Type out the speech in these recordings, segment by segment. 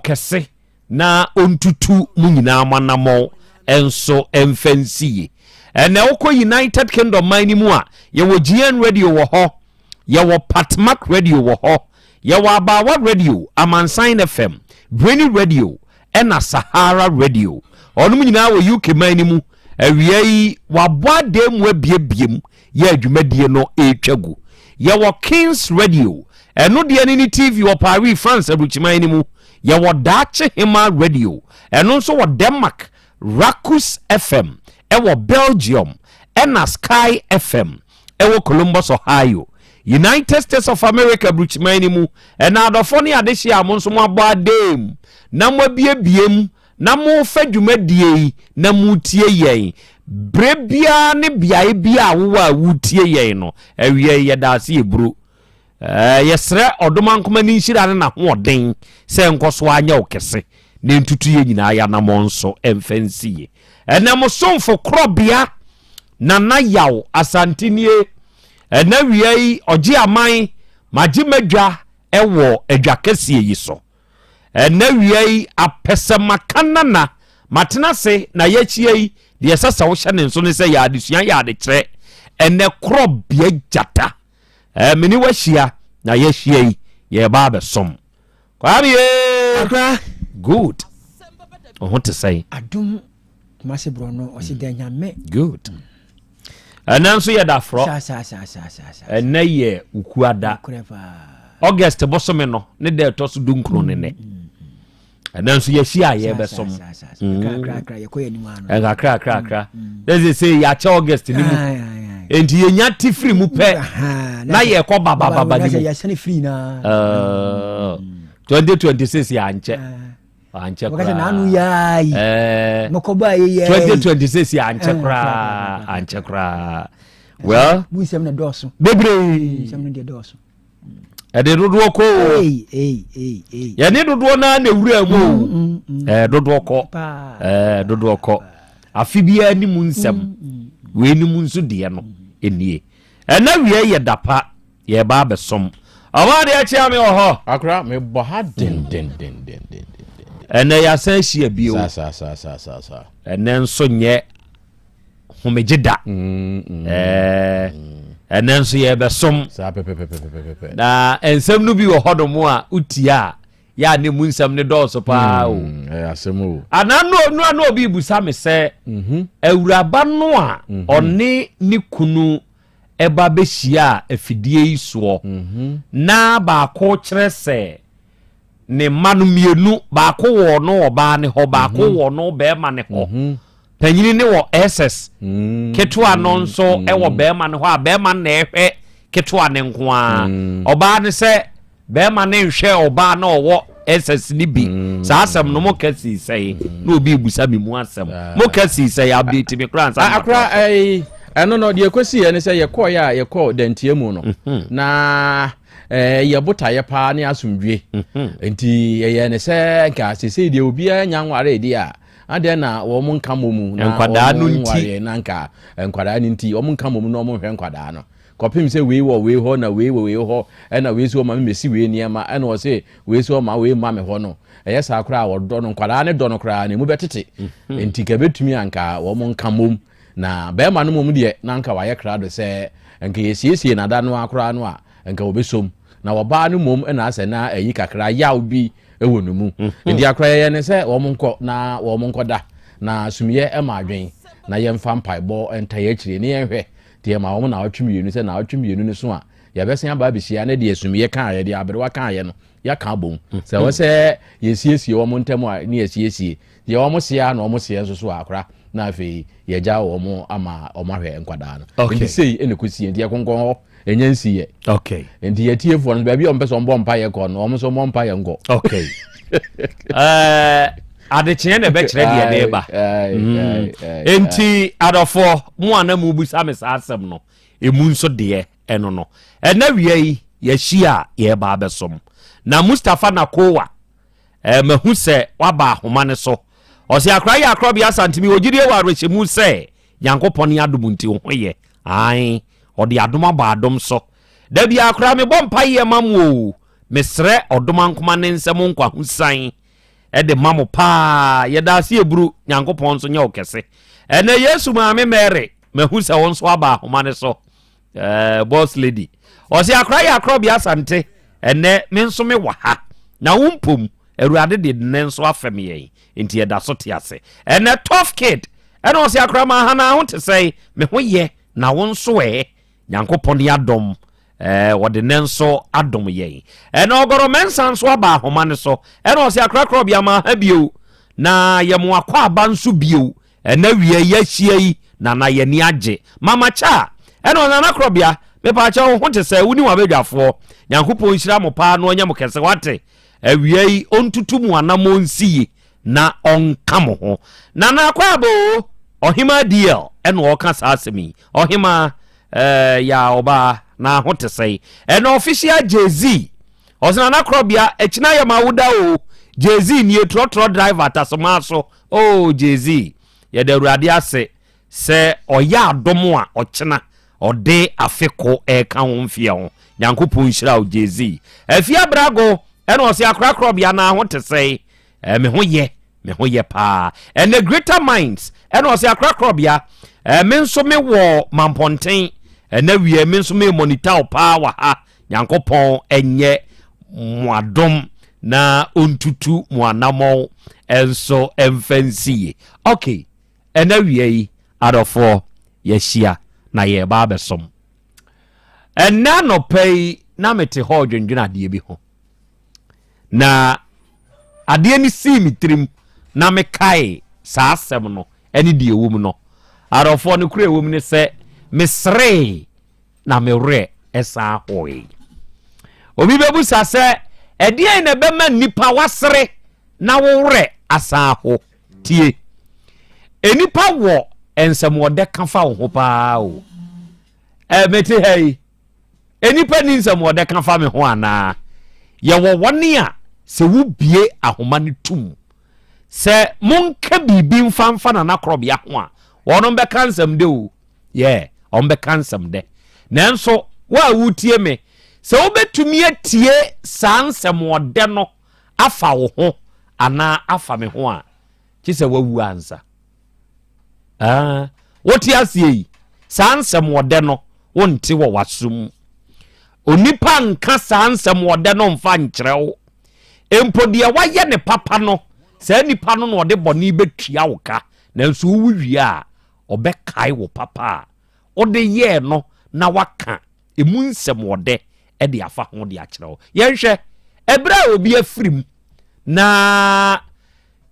kɛse na ɔntutu mo nyinaa mo anammɔn nso mfa nsi yie. Ɛnɛ wokɔ United Kingdom man no mu a, yɛwɔ GN Radio wɔ hɔ, yɛwɔ Patmak Radio wɔ hɔ, yɛwɔ Abaawa Radio, Amansan FM, Brainy Radio, ɛna Sahara Radio. Ɔnom nyinaa wɔ UK man no mu. Awia yi, wabɔ adan mu abiebie mu yɛ adwumadie no ɛretwa gu. Yɛwɔ Kings Radio, ɛno deɛ ne ne TV wɔ Paris, France aburukyiman no mu. Yɛwɔ Daakye Hema Radio, ɛno nso wɔ Denmark, Rakus FM ɛwɔ Belgium, ɛna Sky FM ɛwɔ Columbus, Ohio, United States of America aburukyiman no mu. Ɛna adɔfoɔ ne adehyeɛ a mo nso mo abɔ adan mu na mo abiebie mu na mofa dwumadie yi na motie yɛn berɛ biara ne beaeɛ bi a wowɔ a wotie yɛn no, awia yi yɛda ase. Yɛburo yɛsrɛ Ɔdomankoma ne nhyira ne n'ahoɔden sɛ nkɔ so anyɛ wo kɛse na ntutu yɛ nyinaa yɛanammɔ nso ɛmfa nsi yie. Ɛnɛ mo somfo korɔbea Nana Yaw Asantenie, ɛnɛ wia yi ɔgye aman magye madwa ɛwɔ adwa kɛseɛ yi so. Ɛnɛ wia yi apɛsɛmaka nana matena ase na yɛakyia yi deɛ ɛsɛ sɛ wohyɛ ne nso ne sɛ yɛ adesua, yɛ adekyerɛ. Ɛnɛ korɔbea gyata mene wahyia na yɛahyia yi, yɛba abɛsom Kwame. Akra. Good, ɔho te sɛn? Adom, Kumase borɔ no ɔsi dɛ Nyame. Good. Ɛnɛ nso yɛda forɔ. Saa saa saa saa saa saa. Ɛnɛ yɛ Wukuada. Korɛ paa. August bosome no ne da ɛtɔ so 19 ne nɛ. Ɛnɛ nso yɛahyia a yɛbɛsom. Saa saa saa. Kakra kakra yɛkɔ yɛ anim ano. Ɛnkakrakrakra na sɛ yɛakyɛ August ne mu. Aye, aye, aye. Enti yɛnya te firi mu pɛ na yɛkɔ babababa na ne sɛ mu. Yɛsɛne firi na. 2026 yɛankyɛ, ankyɛ. Wɔka sɛ n'ano yaa yi. Mɔkɔbɔ a yɛyɛ. 2026 yɛankyɛ koraa, ankyɛ koraa. Well, mu nsɛm na dɔɔso. Bebree. Nsɛm no deɛ dɔɔso. Ɛde dodoɔ kɔ o. Ei ei ei ei. Yɛne dodoɔ naa na ewura mu o. Dodoɔ kɔ. Paa. Dodoɔ kɔ. Afe biara ni mu nsɛm wei ni mu nso deɛ no nie. Ɛna wie yɛ dapa yɛba abɛsom ɔmo adeɛ akyea me wɔ hɔ. Akora, mebɔ ha dendendendendenden. Ɛnɛ yɛasan ahyia bio. Saa saa saa saa saa saa. Ɛnɛ nso nyɛ homegye da. Ɛnɛ nso yɛbɛsom. Saa pɛpɛpɛpɛpɛpɛ. Na nsɛm no bi wɔ hɔnom a wotie a yɛ a ne mu nsɛm ne dɔɔso paa o. Ɛyɛ asɛm o. Anaa no no a na obi busa me sɛ awuraba no a ɔne ne kunu ɛba bɛhyia a afidie yi soɔ na baako kyerɛ sɛ ne mma no mmienu, baako wɔ no ɔbaa ne hɔ, baako wɔ no bɛrima ne hɔ, panyini ne wɔ SS, ketewa no nso ɛwɔ bɛrima ne hɔ a bɛrima no na ɛhwɛ ketewa ne nko ara, ɔbaa ne sɛ bɛrima ne nhwɛ ɔbaa na ɔwɔ SS ne bi, saa asɛm no mo ka sii sɛe? Na obi ebusa mi mu asɛm, mo ka sii sɛe? Update mi koraa nsa. Akora, ɛyi ɛno no deɛ ɛkɔsi yɛ ne sɛ yɛkɔɔ yɛ a yɛkɔɔ dantia mu no na yɛ botaeɛ paa ne asomdwe, nti yɛyɛ ne sɛ nka sesei deɛ obiara nya nware deɛ a adeɛ na wɔn nka mmɔ mu na Nkwadaa no wɔn nti. nwareɛ na nka nkwadaa no nti wɔn nka mmɔ mu na wɔn nhwɛ nkwadaa no kɔpem sɛ wei wɔ wei hɔ na wei wɔ wei hɔ, ɛna wei so ɔma me mesi wei nneɛma, ɛna ɔse wei so ɔma wei ma me hɔ no, ɛyɛ saa koraa a wɔdɔ no, nkwadaa ne dɔ no koraa na emu bɛtete, nti ka bɛtumi anka wɔn nka mmom. Na bɛrima no mmom deɛ na nka wayɛ krado sɛ nka yɛsiesie nada no akoraa no a nka wɔbɛsom, na ɔbaa no mmom ɛna asɛ na ayi kakra yaw bi ɛwɔ ne mu, nti akora yɛyɛ ne sɛ wɔn nkɔ na wɔn nkɔda na sumyɛ ɛma adwen na yɛmfa mpaebɔ nta yɛ akyire ne yɛnhwɛ deɛ ma wɔn naawɔtwe 2 sɛ naawɔtwe 2 no so a yɛbɛsen aba abɛhyia ne deɛ sumyɛ kaayɛ deɛ aberewa kaayɛ no yɛaka abom sɛ wɔ sɛ yɛsiesie wɔn ntam a ne yɛsiesie deɛ wɔn seɛ na wɔn seɛ nso so akora na afei yɛgya wɔn ama wɔn ahwɛ nkwadaa no. Nti sei ɛna kɔsie, nti yɛkonkɔn hɔ ɛnyɛ nsiyɛ. Nti yɛtiefoɔ no, baabi a wɔn pɛ sɛ wɔn bɔ mpa yɛ kɔ no, wɔn nso mmɔ mpa yɛ nkɔ. Okay, adekyeɛ na ɛbɛkyerɛ deɛ de ba. Nti adɔfoɔ mo a na mo busa me saa asɛm no emu nso deɛ ɛno no, ɛna wia yi yɛahyia a yɛreba abɛsom na Mustapha Nakowa mahu sɛ waba ahoma ne so. Ɔsɛ akora yɛ akorɔbea Asantemi ogyidie wɔ awerɛhyɛmu sɛ Nyankopɔn ne adom nti wo ho yɛ ae, ɔde adom abɔ adom so. Da bi akora mebɔ mpayɛ ma mo o, mesrɛ Ɔdom Ankoma ne nsɛm nkwahosan. De ma mo paa. Yɛda ase eburu. Nyankopɔn nso nyɛ wo kɛse. Ɛnɛ Yesu maame Mary, mahu sɛ wo nso aba ahoma ne so. Boss lady. Ɔse akora yɛ akorɔ bi asante. Ɛnɛ me nso me wɔ ha. Na wo mpom, Awurade de nnɛ nso afɛm yɛn. Nti yɛda so te ase. Ɛnɛ tough kid. Ɛna ɔse akora ma ha na ho te sɛe. Me ho yɛ na wo nso ɛ. Nyankopɔn adom. Wɔde ne nso adom yɛn. Ɛna ɔgɔrɔ mɛnsa nso aba ahoma ne so. Ɛna ɔse akorakora bi ama ha bio. Na yɛmo akɔ aba nso bio. Ɛna wie yɛahyia yi na na yɛni agye. Mama cha. Ɛna ɔnana korɔbea. Mepaakyɛ wo ho te sɛ wo ne wabadwafoɔ. Nyankopɔn nhyira mo paa na ɔnyɛ mo kɛse wate. Awia yi ɔntutu mo anammɔ nsi yi na ɔnka mo ho. Nana akɔ aba o. Ɔhema DL ɛna ɔka saa asɛm yi. Ɔhema ya ɔbaa na ho te sɛe. Ɛna official Jay-Z. Ɔsɛ nana korɔbea akyina yɛ ma woda o. Jay-Z nie trɔtrɔ driver tasoma so. Oh Jay-Z. Yɛda Awurade ase sɛ ɔyɛ adom a ɔkyena ɔde afeko ɛka ho mfeɛ ho. Nyankopɔn nhyira wo Jay-Z. Afie abrago ɛna ɔsɛ akora korɔbea na ho te sɛe. Me ho yɛ, me ho yɛ paa. Ɛnɛ Greater Minds ɛna ɔsɛ akora korɔbea. Me nso me wɔ mampɔnten. Ɛnɛ wie me nso me monitor wo paa wɔ ha. Nyankopɔn ɛnyɛ mo adom na ɔntutu mo anammɔn ɛnso ɛmfa nsie. Okay, ɛnɛ wie yi adɔfoɔ yɛahyia na yɛreba abɛsom. Ɛnɛ anɔpa yi na mete hɔ dwendwene adeɛ bi ho. Na adeɛ no sii me tirim na mekae saa asɛm no ɛne deɛ ɛwɔ mu no. Adɔfoɔ no kura ɛwɔ mu ne sɛ meseree na me werɛ ɛsan hoe. Obi bɛbusa sɛ ɛdeɛn na ɛbɛma nnipa wasere na wo werɛ asan ho? Tie. Nnipa wɔ nsɛmɔdɛ ka fa wo ho paa o. Mete ha yi, nnipa ni nsɛmɔdɛ ka fa me ho anaa? Yɛwɔ wɔne a sɛ wobie ahoma no tum sɛ monka biribi mfa mfa nana korɔbea ho a, wɔnom bɛka nsɛm dɛ o. Yɛ, wɔn bɛka nsɛm dɛ. Nanso, wo a wotie me, sɛ wobɛtumi atie saa nsɛmɔdɛ no afa wo ho anaa afa me ho a, kye sɛ wawu ansa. Wote aseɛ yi, saa nsɛmɔdɛ no, wonte wɔ w'aso mu. Onipa nka saa nsɛmɔdɛ no mfa nkyerɛ wo. Mpo deɛ wayɛ ne papa no, saa nipa no na ɔde bɔne bɛtua wo ka. Nanso wowu wie a, ɔbɛkae wo papa a wode yɛɛ no na waka emu nsɛmɔdɛ de afa ho de akyerɛ wo. Yɛnhwɛ, ɛberɛ a obi afiri mu na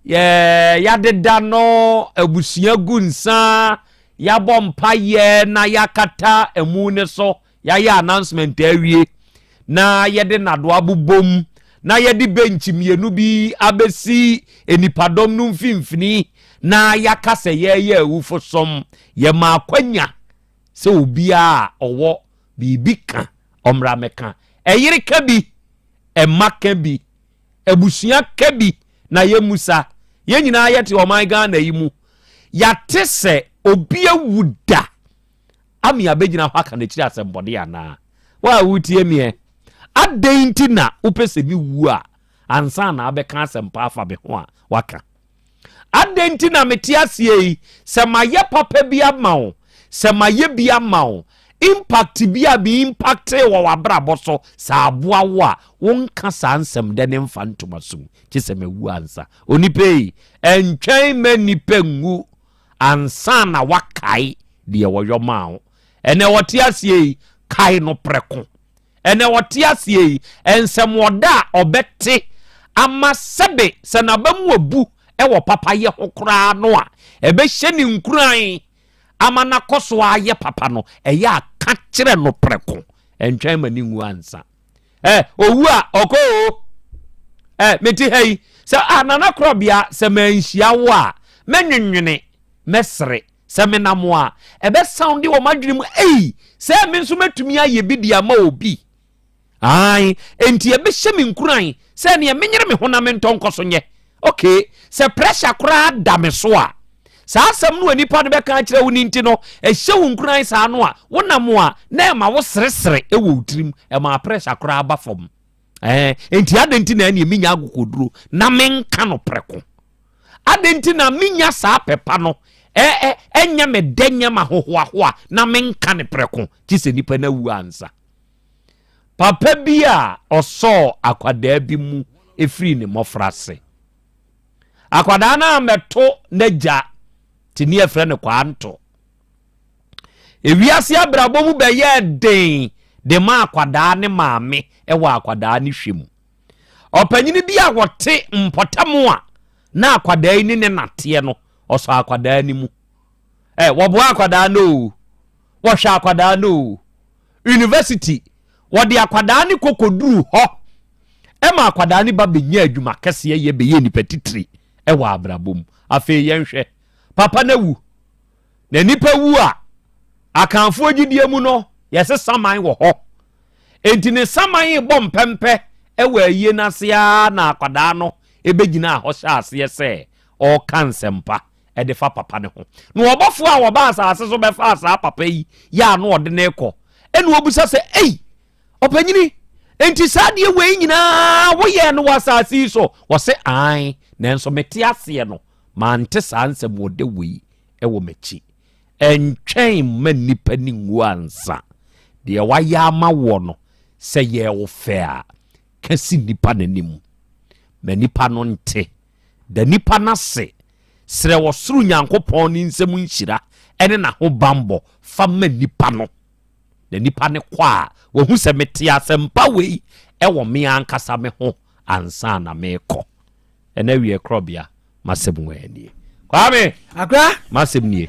yɛadeda no abusua gu nsa, yɛabɔ mpayɛ na yɛakata emu ne so, yɛayɛ announcement awie na yɛde nadoa bobom na yɛde bench mmienu bi abɛsi nipadɔm no mfimfini na yɛaka sɛ yɛyɛ awufo som. Yɛma akwanya sɛ obiara a ɔwɔ biribi ka ɔmmra mɛka. Ɛyere ka bi, ɛma ka bi, abusua ka bi na yɛmmusa. Yɛn nyinaa yɛte ɔman Ghana yi mu. Yɛate sɛ obi awu da ame abɛgyina hɔ aka n'akyiri asɛmbɔde anaa? Wo a wotie meɛ, adɛn nti na wopɛ sɛ mewu a ansa na abɛka asɛmpa afa me ho a waka? Adɛn nti na mete aseɛ yi, sɛ mayɛ papa bi ama wo, sɛ mayɛ bi ama wo, impact bi a bi impact wɔ w'abrabɔ so, sɛ aboa wo a, wonka saa nsɛm dɛ ne mfa ntoma som, kye sɛ mawu ansa. Onipa yi, ɛntwɛn ma nipa nwu ansa na wakae deɛ wɔyɔ maa wo. Ɛnɛ wɔte aseɛ yi, kae no prɛko. Ɛnɛ wɔte aseɛ yi, nsɛmɔda a ɔbɛte ama sɛbe sɛ n'aba mu abu ɛwɔ papayɛ ho koraa no a, ɛbɛhyɛ ne nkuran ama n'akɔ so ayɛ papa no, ɛyɛ a ka kyerɛ no prɛko. Ɛntwɛn ma ne nwu ansa. Owu a ɔkɔ o. Mete ha yi, sɛ nana korɔbea sɛ manhyia wo a, mɛnwenwene, mɛsere. Sɛ menam a, ɛbɛsound wɔ m'adwene mu, ei, sɛ me nso mɛtumi ayɛ bi de ama obi. Ae, enti ɛbɛhyɛ me nkuran sɛ neɛ menyere me ho na mentɔ nkɔ so nyɛ. Okay, sɛ pressure koraa da me so a, saa asɛm no a nipa no bɛka akyerɛ wo no nti no, ɛhyɛ wo nkuran saa no a, wonam a, na ɛma wo seresere wɔ wo tirim, ɛma pressure koraa ba fam. Ɛɛ, enti adɛn nti na ɛneɛ menya akokoduro na menka no prɛko? Adɛn nti na menya saa pɛpa no ɛ ɛnyɛ me dɛ nyɛ ma hohoahoa na menka no prɛko gye sɛ nipa no awu ansa? Papa bi a ɔsɔɔ akwadaa bi mu ɛfiri ne mmɔfrase. Akwadaa no ammɛto n'agya te ne yɛfrɛ no Kwanto. Ewiase abrabɔ mu bɛyɛɛ den de ma akwadaa ne maame wɔ akwadaa ne hwɛ mu. Ɔpanyini bi a wɔte mpɔtam a na akwadaa yi ne ne nateɛ no, ɔsɔ akwadaa no mu. Ɛ wɔboa akwadaa no o, wɔhwɛ akwadaa no o. University, wɔde akwadaa no kɔkɔduru hɔ ɛma akwadaa no ba bɛnya adwuma kɛseɛ yɛ bɛyɛ nipa titiri ɛwɔ abrabɔ mu. Afei yɛnhwɛ, papa no awu. Na nipa wu a, Akanfoɔ gyidie mu no, yɛse saman wɔ hɔ. Enti ne saman rebɔ mpɛmpɛ wɔ ayie no ase ara na akwadaa no bɛgyinaa hɔ hyɛɛ aseɛ sɛ ɔreka nsɛmpa de fa papa no ho. Na ɔbɔfoɔ a ɔbaa asase so bɛfaa saa papa yi yɛ a na ɔde no rekɔ, ɛna ɔbisa sɛ, Ei, ɔpanyini, enti saa adeɛ wei nyinaa woyɛɛ no wɔ asase yi so? Ɔse, Aane, nanso mete aseɛ no, mante saa nsɛm ɔdɛ wei wɔ m'akyi. Ɛntwɛn mma nnipa no nwu ansa. Deɛ wayɛ ama woɔ no, sɛ ɛyɛɛ wo fɛ a, ka si nnipa no anim. Ma nnipa no nte. Da nnipa no ase. Srɛ ɔsoro Nyankopɔn ne nsam nhyira ne n'ahobammɔ fa ma nnipa no. Na nnipa no kɔ a, wɔahu sɛ mete asɛmpa wei wɔ me ankasa me ho ansa na merekɔ. Ɛna awie korɔbea masɛm wɔ nie. Kwame. Akra. Masɛm nie.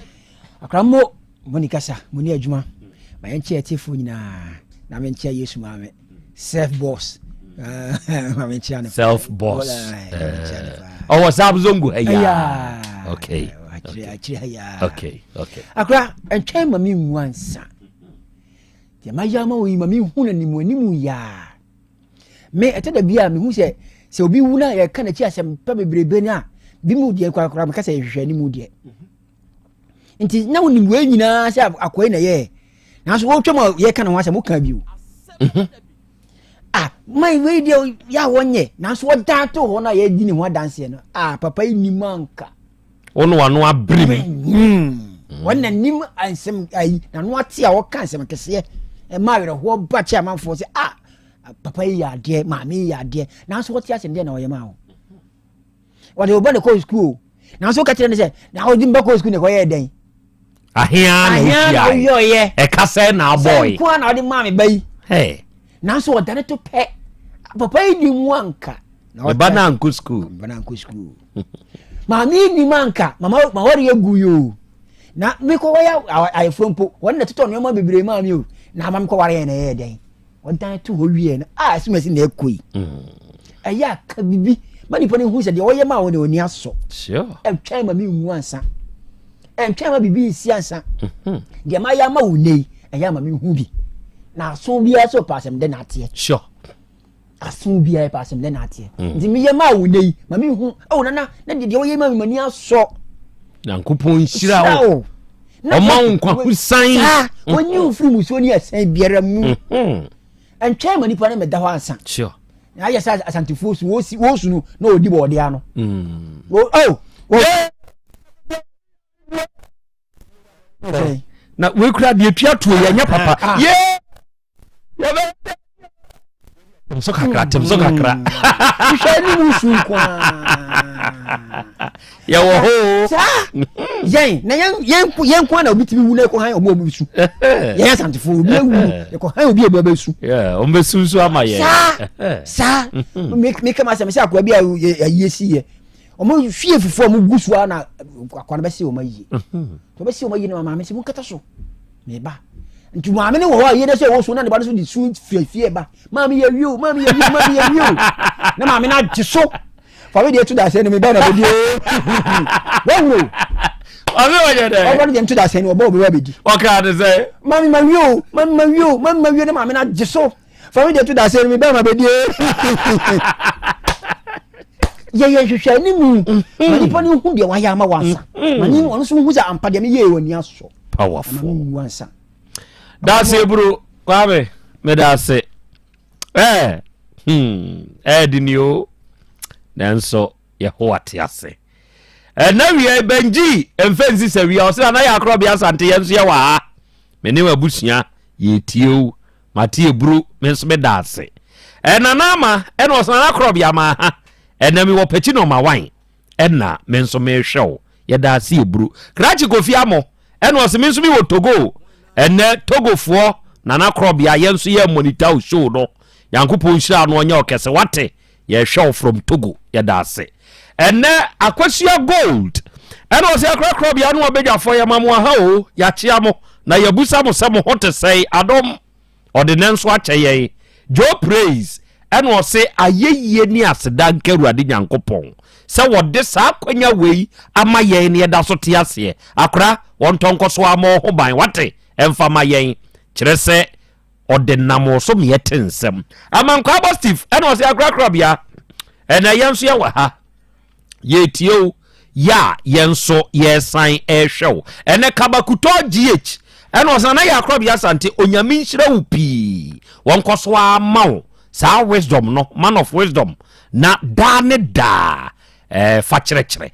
Akra mo mo ni kasa mo ni adwuma. Ma yɛn kyɛ atiefoɔ nyinaa na me nkyɛ Yesu maame self boss. Ma me nkyɛ no. Self boss. Ɔwɔ South Zongo ha ya. Okay. Akyire ha ya. Okay. Okay. Akra ntwɛn ma me nwu ansa. Deɛ ma yɛ ama wo yi ma me hu na nimu animu yaa. Me, ɛtɔ da bi a mehu sɛ sɛ obi wu na yɛka n'akyi asɛm pa bebrebe no a, bi mu deɛ korakora meka sɛ yɛhwehwɛ anim deɛ. Nti na wonim wei nyinaa sɛ akoa yi na ɛyɛɛ. Nanso wotwam a yɛka ne ho asɛm woka bio. Mhm. Ah, man wei deɛ yɛ a wɔnyɛ nanso wɔdan to hɔ no a yɛdi ne ho adanseɛ no. Ah, papa yi nim anka. Wo ne wano abere mu. Hmm. Wɔn na nim nsɛm ayi n'ano ate a wɔka nsɛm kɛseɛ ɛma awerɛhoɔ ba kyɛ amanfoɔ sɛ ah papa yi yɛ adeɛ maame yi yɛ adeɛ nanso wɔte asɛm deɛ na ɔyɛ maa wo wɔde wo ba na kɔɔ sukuu o nanso woka kyerɛ no sɛ na wode mba kɔɔ sukuu na ɛkɔyɛɛ dɛn ahea na wotuae ɛka sɛ na abɔe sɛ nko a na ɔde maa me ba yi nanso ɔdane to pɛ papa yi di mu anka ne ba no ankɔ sukuu ba no ankɔ sukuu maame yi nim anka mama ma wɔre agu yi o na mekɔ wɔyɛ ayeforo mpo wɔn na totɔ nneɛma bebree maa mi o na ama mekɔ ware yɛn na ɛyɛ dɛn Ɔdan to hɔ wieɛ no, a asumasi na ɛkɔ yi. Mm. Ɛyɛ aka bibi ma nipa no hu sɛ deɛ ɔyɛ ma wo no ɔni asɔ. Ɛntwɛn ma menwu ansa. Ɛntwɛn ma biribi nsi ansa. Mm-hmm. Deɛ mayɛ ama wo nnɛ yi, ɛyɛ ama menhu bi. Na aso biara sɛ ɔpɛ asɛm dɛ na ateɛ. Sure. Aso biara pɛ asɛm dɛ na ateɛ. Mm. Nti meyɛ maa wo nnɛ yi, ma menhu. Oh, nana, na deɛ ɔyɛ ma me m'ani asɔ. Nyankopɔn nhyira wo. Ɔma wo nkwa ho san. Saa, ɔnyi wo firi musuo ne ɛsɛn biara mu. Mm-hmm. Ɛntwɛn ma nipa no mɛda hɔ ansa. Sure. Na ayɛ sɛ asantefoɔ su, wɔsi wɔsu no na ɔdi bɔɔde ano. Mm. Oh, Na wei kura deɛ tua tuo yɛ nyɛ papa. Ah. Yee. Tem so kakra, tem so kakra. Hwɛ ne mu su nko Yɛwɔ hɔ. Saa yɛn na yɛn yɛn yɛn nko na obi tumi wu na ɛkɔ han ɔmo ɔmo su. Yɛn asantefo obi ewu ɛkɔ han obi ebu ɛbɛ su. Ɔmo bɛ su nso ama yɛn. Saa saa mi mi kama sɛ mi sɛ akɔla bi a ayie si yɛ ɔmo fie fufuo a ɔmo gu so a na akɔla no bɛ se ɔmo ayie. Ɔbɛ se ɔmo ayie na maame sɛ mo nkata so. Meba. Nti maame no wɔ hɔ a yɛ dɛ sɛ ɔwɔ so na ne ba no so de su fiafie ba. Maame yɛ wie o, maame yɛ wie o, maame yɛ wie o. Na maame no agye so. Fa me deɛ to da asɛn no me ba na bɛdi o. Wɔhunu o. Maame wɔ yɛ dɛ. Ɔba no deɛ to da asɛn no ɔba ɔbɛba bɛdi. Ɔka de sɛ. Maame ma wie o, maame ma wie o, maame ma wie na maame no agye so. Fa me deɛ to da asɛn no me ba na bɛdi o. Yɛyɛ nhwehwɛ ne mu. Ma nipa no hu deɛ wayɛ ama wansa. Ma ne ɔno nso hu sɛ ampa deɛ meyɛ wɔ ani asɔ. Powerful. Daase bro Kwame meda ase. Eh. Hmm, ɛyɛ ni o. Nanso Yehowa te ase. Ɛna wia Benji mfɛ nsi sɛ wia ɔsɛ na yɛ akorɔbea asante yɛn nso yɛ wɔ ha. Me ne w'abusua yɛtie o. Mate eburu me nso meda ase. Ɛna na ama ɛna ɔsɛ na akorɔbea ma ha. Ɛna mi wɔ pɛkyi na ɔma wan. Ɛna me nso mehwɛ wo. Yɛda ase eburu. Krakye Kofi Amo ɛna ɔsɛ me nso mi wɔ Togo. Ɛnɛ Togofoɔ Nana Korɔbea yɛn nso yɛ monitor wo show no. Nyankopɔn nhyira no ɔnyɛ ɔkɛse wate. Yɛhwɛ wo from Togo. Yɛda ase. Ɛnɛ Akosua Gold ɛna ɔsɛ akora Korɔbea no ɔbɛdwafoɔ yɛ ma mo aha o. Yɛakyea mo na yɛbusa mo sɛ mo ho te sɛe. Adom ɔde ne nso akyɛ yɛn. Joe Praise ɛna ɔse ayɛyie ne aseda nka Awurade Nyankopɔn sɛ wɔde saa akwanya wei ama yɛn ne yɛda so te aseɛ. Akora wɔntɔ nkɔ so ama ho ban wate ɛmfa ma yɛn kyerɛ sɛ ɔde nam so meɛ te nsɛm. Amankwaa bɔ Steve ɛna ɔse akora Korɔbea ɛna yɛn nso yɛwɔ ha yɛtie o yɛ a yɛn nso yɛsan ɛrehwɛ wo. Ɛnɛ Kabakutɔ GH ɛna ɔsan na yɛ Akorɔbea Asante Onyame nhyira wo pii wɔnkɔ so ama wo saa wisdom no, man of wisdom na daa ne daa fa kyerɛkyerɛ.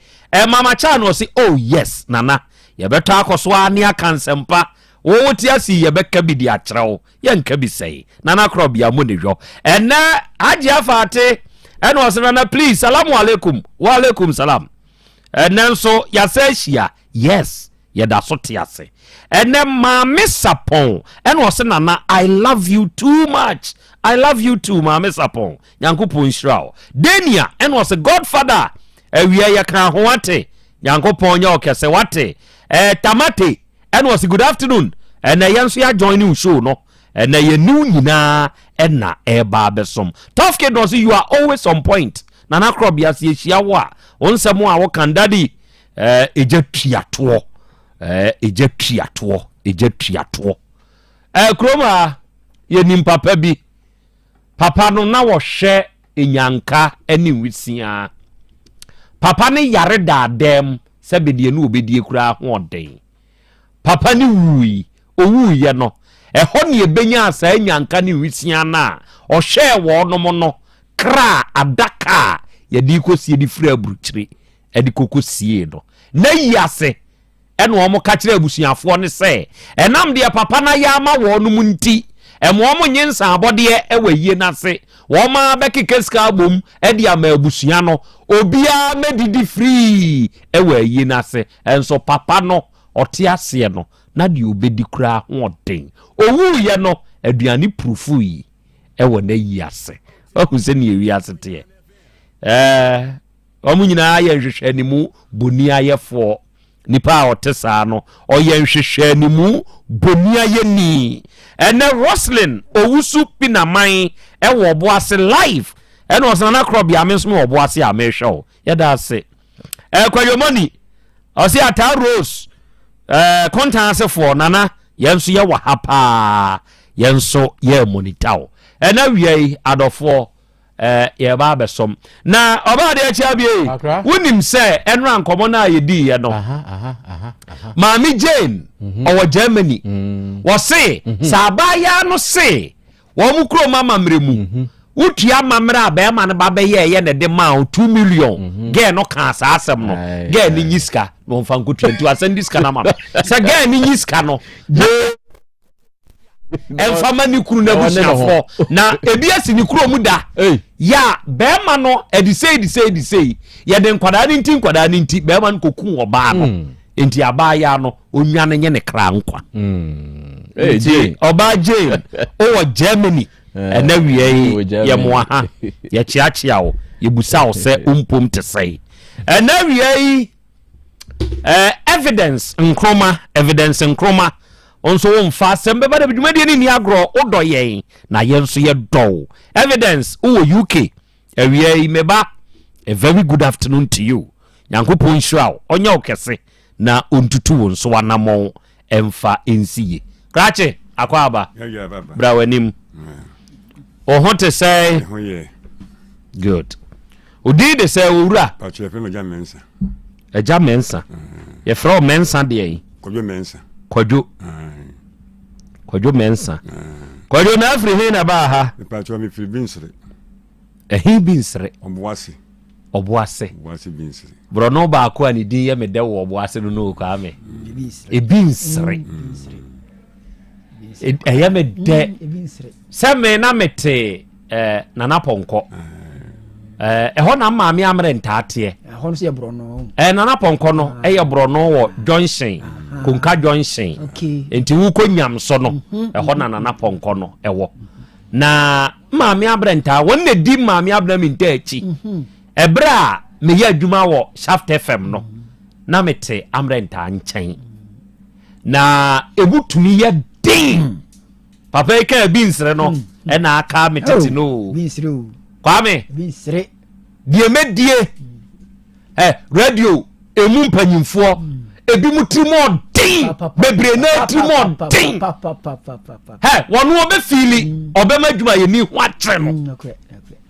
Mama Cha na ɔse oh yes nana yɛbɛtɔ akɔ so a ne aka nsɛmpa wo te ase yɛbɛka bi de akyerɛ wo yɛnka bi sɛe Nana Korɔbea mu ne hwɔ. Ɛnɛ Hagye Afaate ɛna ɔsɛ nana please salamu alaikum wa alaikum salam. Ɛnɛ nso yɛasɛ ahyia yes yɛda so te ase. Ɛnɛ Maame Sapɔn ɛna ɔsɛ nana I love you too much, I love you too Maame Sapɔn, Nyankopɔn nhyira wo. Dania ɛna ɔsɛ Godfather awia yɛka ho ate, Nyankopɔn nyɛ ɔkɛse wate. Tamate ɛna ɔsɛ good afternoon, ɛnɛ yɛn nso yɛajoin ne show no, ɛnɛ yɛn new nyinaa ɛna ɛba abɛsom. Tough Kid na ɔsɛ you are always on point Nana Korɔbea, sɛ yɛhyia wo a wo nsɛm a wokan daddy ɛgya tuatoɔ, ɛgya tuatoɔ, ɛgya tuatoɔ. Kurom a yɛnim papa bi, papa no na wɔhwɛ enyanka ne nwisiaa. Papa no yare daadaam sɛ bedeɛ no wɔbɛdie koraa hoɔden. Papa no wui, owuiɛ no ɛhɔ ne ɛbɛnyaa saa nyanka ne nwisiaa no a ɔhwɛɛ wɔnom no kra adaka a yɛde kɔsie de firi aburukyire de kɔkɔsie no na yi ase. Ɛna wɔn ka kyerɛ abusuafoɔ no sɛ ɛnam deɛ papa no ayɛ ama wɔnom nti ɛma wɔn nye nsaabɔdeɛ ɛwɔ ayie no ase. Wɔn a bɛkeka sika abom de ama abusua no, obiara mɛdidi firii ɛwɔ ayie no ase. Ɛnso papa no ɔte aseɛ no na deɛ ɔbɛdi koraa hoɔden. Owuiɛ no aduane purufui ɛwɔ n'ayi ase. Wahu sɛdeɛ wiase teɛ. Wɔn nyinaa yɛ nhwehwɛnimu boniayɛfoɔ. Nipa a ɔte saa no, ɔyɛ nhwehwɛnimu boniayɛni. Ɛnɛ Roslyn Owusu Pinaman ɛwɔ Ɔboase live. Ɛna ɔsena na korɔ bea me nso me wɔ Ɔboase a mehwɛ wo. Yɛda ase. Kwadwomoni ɔse Ataa Rose kontan asefoɔ nana yɛn nso yɛwɔ ha paa. Yɛn nso yɛ monitor wo. Ɛnɛ wia yi adɔfoɔ yɛba abɛsɔm na ɔbaa deɛ akyi abie. Wonim sɛ ɛnora nkɔmmɔ no a yɛdiiɛ no, Maame Jane ɔwɔ Germany wɔse sɛ abaayaa no se wɔn mo kurom amammerɛ mu wotua amammerɛ a bɛrima no ba bɛyɛ ɛyɛ na ɛde maa wo 2 million. Girl no kaa saa asɛm no, girl no nyi sika na ɔmfa nkɔtua nti wasɛn de sika no ama no sɛ girl no nyi sika no ɛmfa ma ne kunu n'abusuafoɔ na ebi asi ne kuro mu da yɛ a bɛrima no ɛde sei de sei de sei yɛde nkwadaa no nti nkwadaa no nti bɛrima no kɔku ɔbaa no nti abaayaa no onwa no nye ne kra nkwa. Nti ɔbaa Jane ɔwɔ Germany ɛnɛ wia yi yɛmoa ha yɛkyeakyea wo yɛbusa wo sɛ wompom te sɛe ɛnɛ wia yi. Evidence Nkrumah, Evidence Nkrumah nso womfa asɛm bɛba da dwumadie no nni agorɔ wodɔ yɛn na yɛn nso yɛdɔ wo. Evidence wowɔ UK awia yi meba, a very good afternoon to you. Nyankopɔn nhyira wo, ɔnyɛ wo kɛse na ɔntutu wo nso anammɔn ɛmfa nsi yie. Krakye akɔ aba bra w'anim. Wo ho te sɛ? Good. Odin de sɛ owura? Agya Mɛnsa. Yɛfrɛ wo Mɛnsa deɛ yi? Kwadwo Mɛnsa. Kwadwo. Kwadwo Mɛnsa. Kwadwo na afiri he na baa ha? Mepatwa mefiri Binsere. Ɛhe bi nsere? Ɔboase. Ɔboase. Ɔboase bi nsere. Borɔno baako a ne din yɛ me dɛ wɔ ɔboase no no Kwame. Ebi nsere. Ɛyɛ me dɛ sɛ me na mete eh, Nana Pɔnkɔ. Eh, ɛhɔ na maame amere ntaateɛ. Ɛhɔ no yɛ borɔno. Eh, Nana Pɔnkɔ no ah. ɛyɛ borɔno wɔ junction, ah. Konka junction. Nti wokɔ nyamso no, mhm, ɛhɔ na mhm. Nana Pɔnkɔ no ɛwɔ. Na maame abrɛ ntaa, wɔn na di maame abrɛ mi ntaa akyi. Mhm. Ɛberɛ a meyɛ adwuma wɔ Shaft FM no, na mete amrɛ ntaa nkyɛn. Na emu tumi yɛ den. Mm. Papa yi kaa bi nsere no mm. ɛna aka me tete no o. Kwame, deɛ mɛdie ɛ radio emu mpanyinfoɔ ebi mu tiri mu ɔden bebree na tiri mu ɔden ɛ wɔn ɔbɛ fiili ɔbɛma adwumayɛni ho akyerɛ no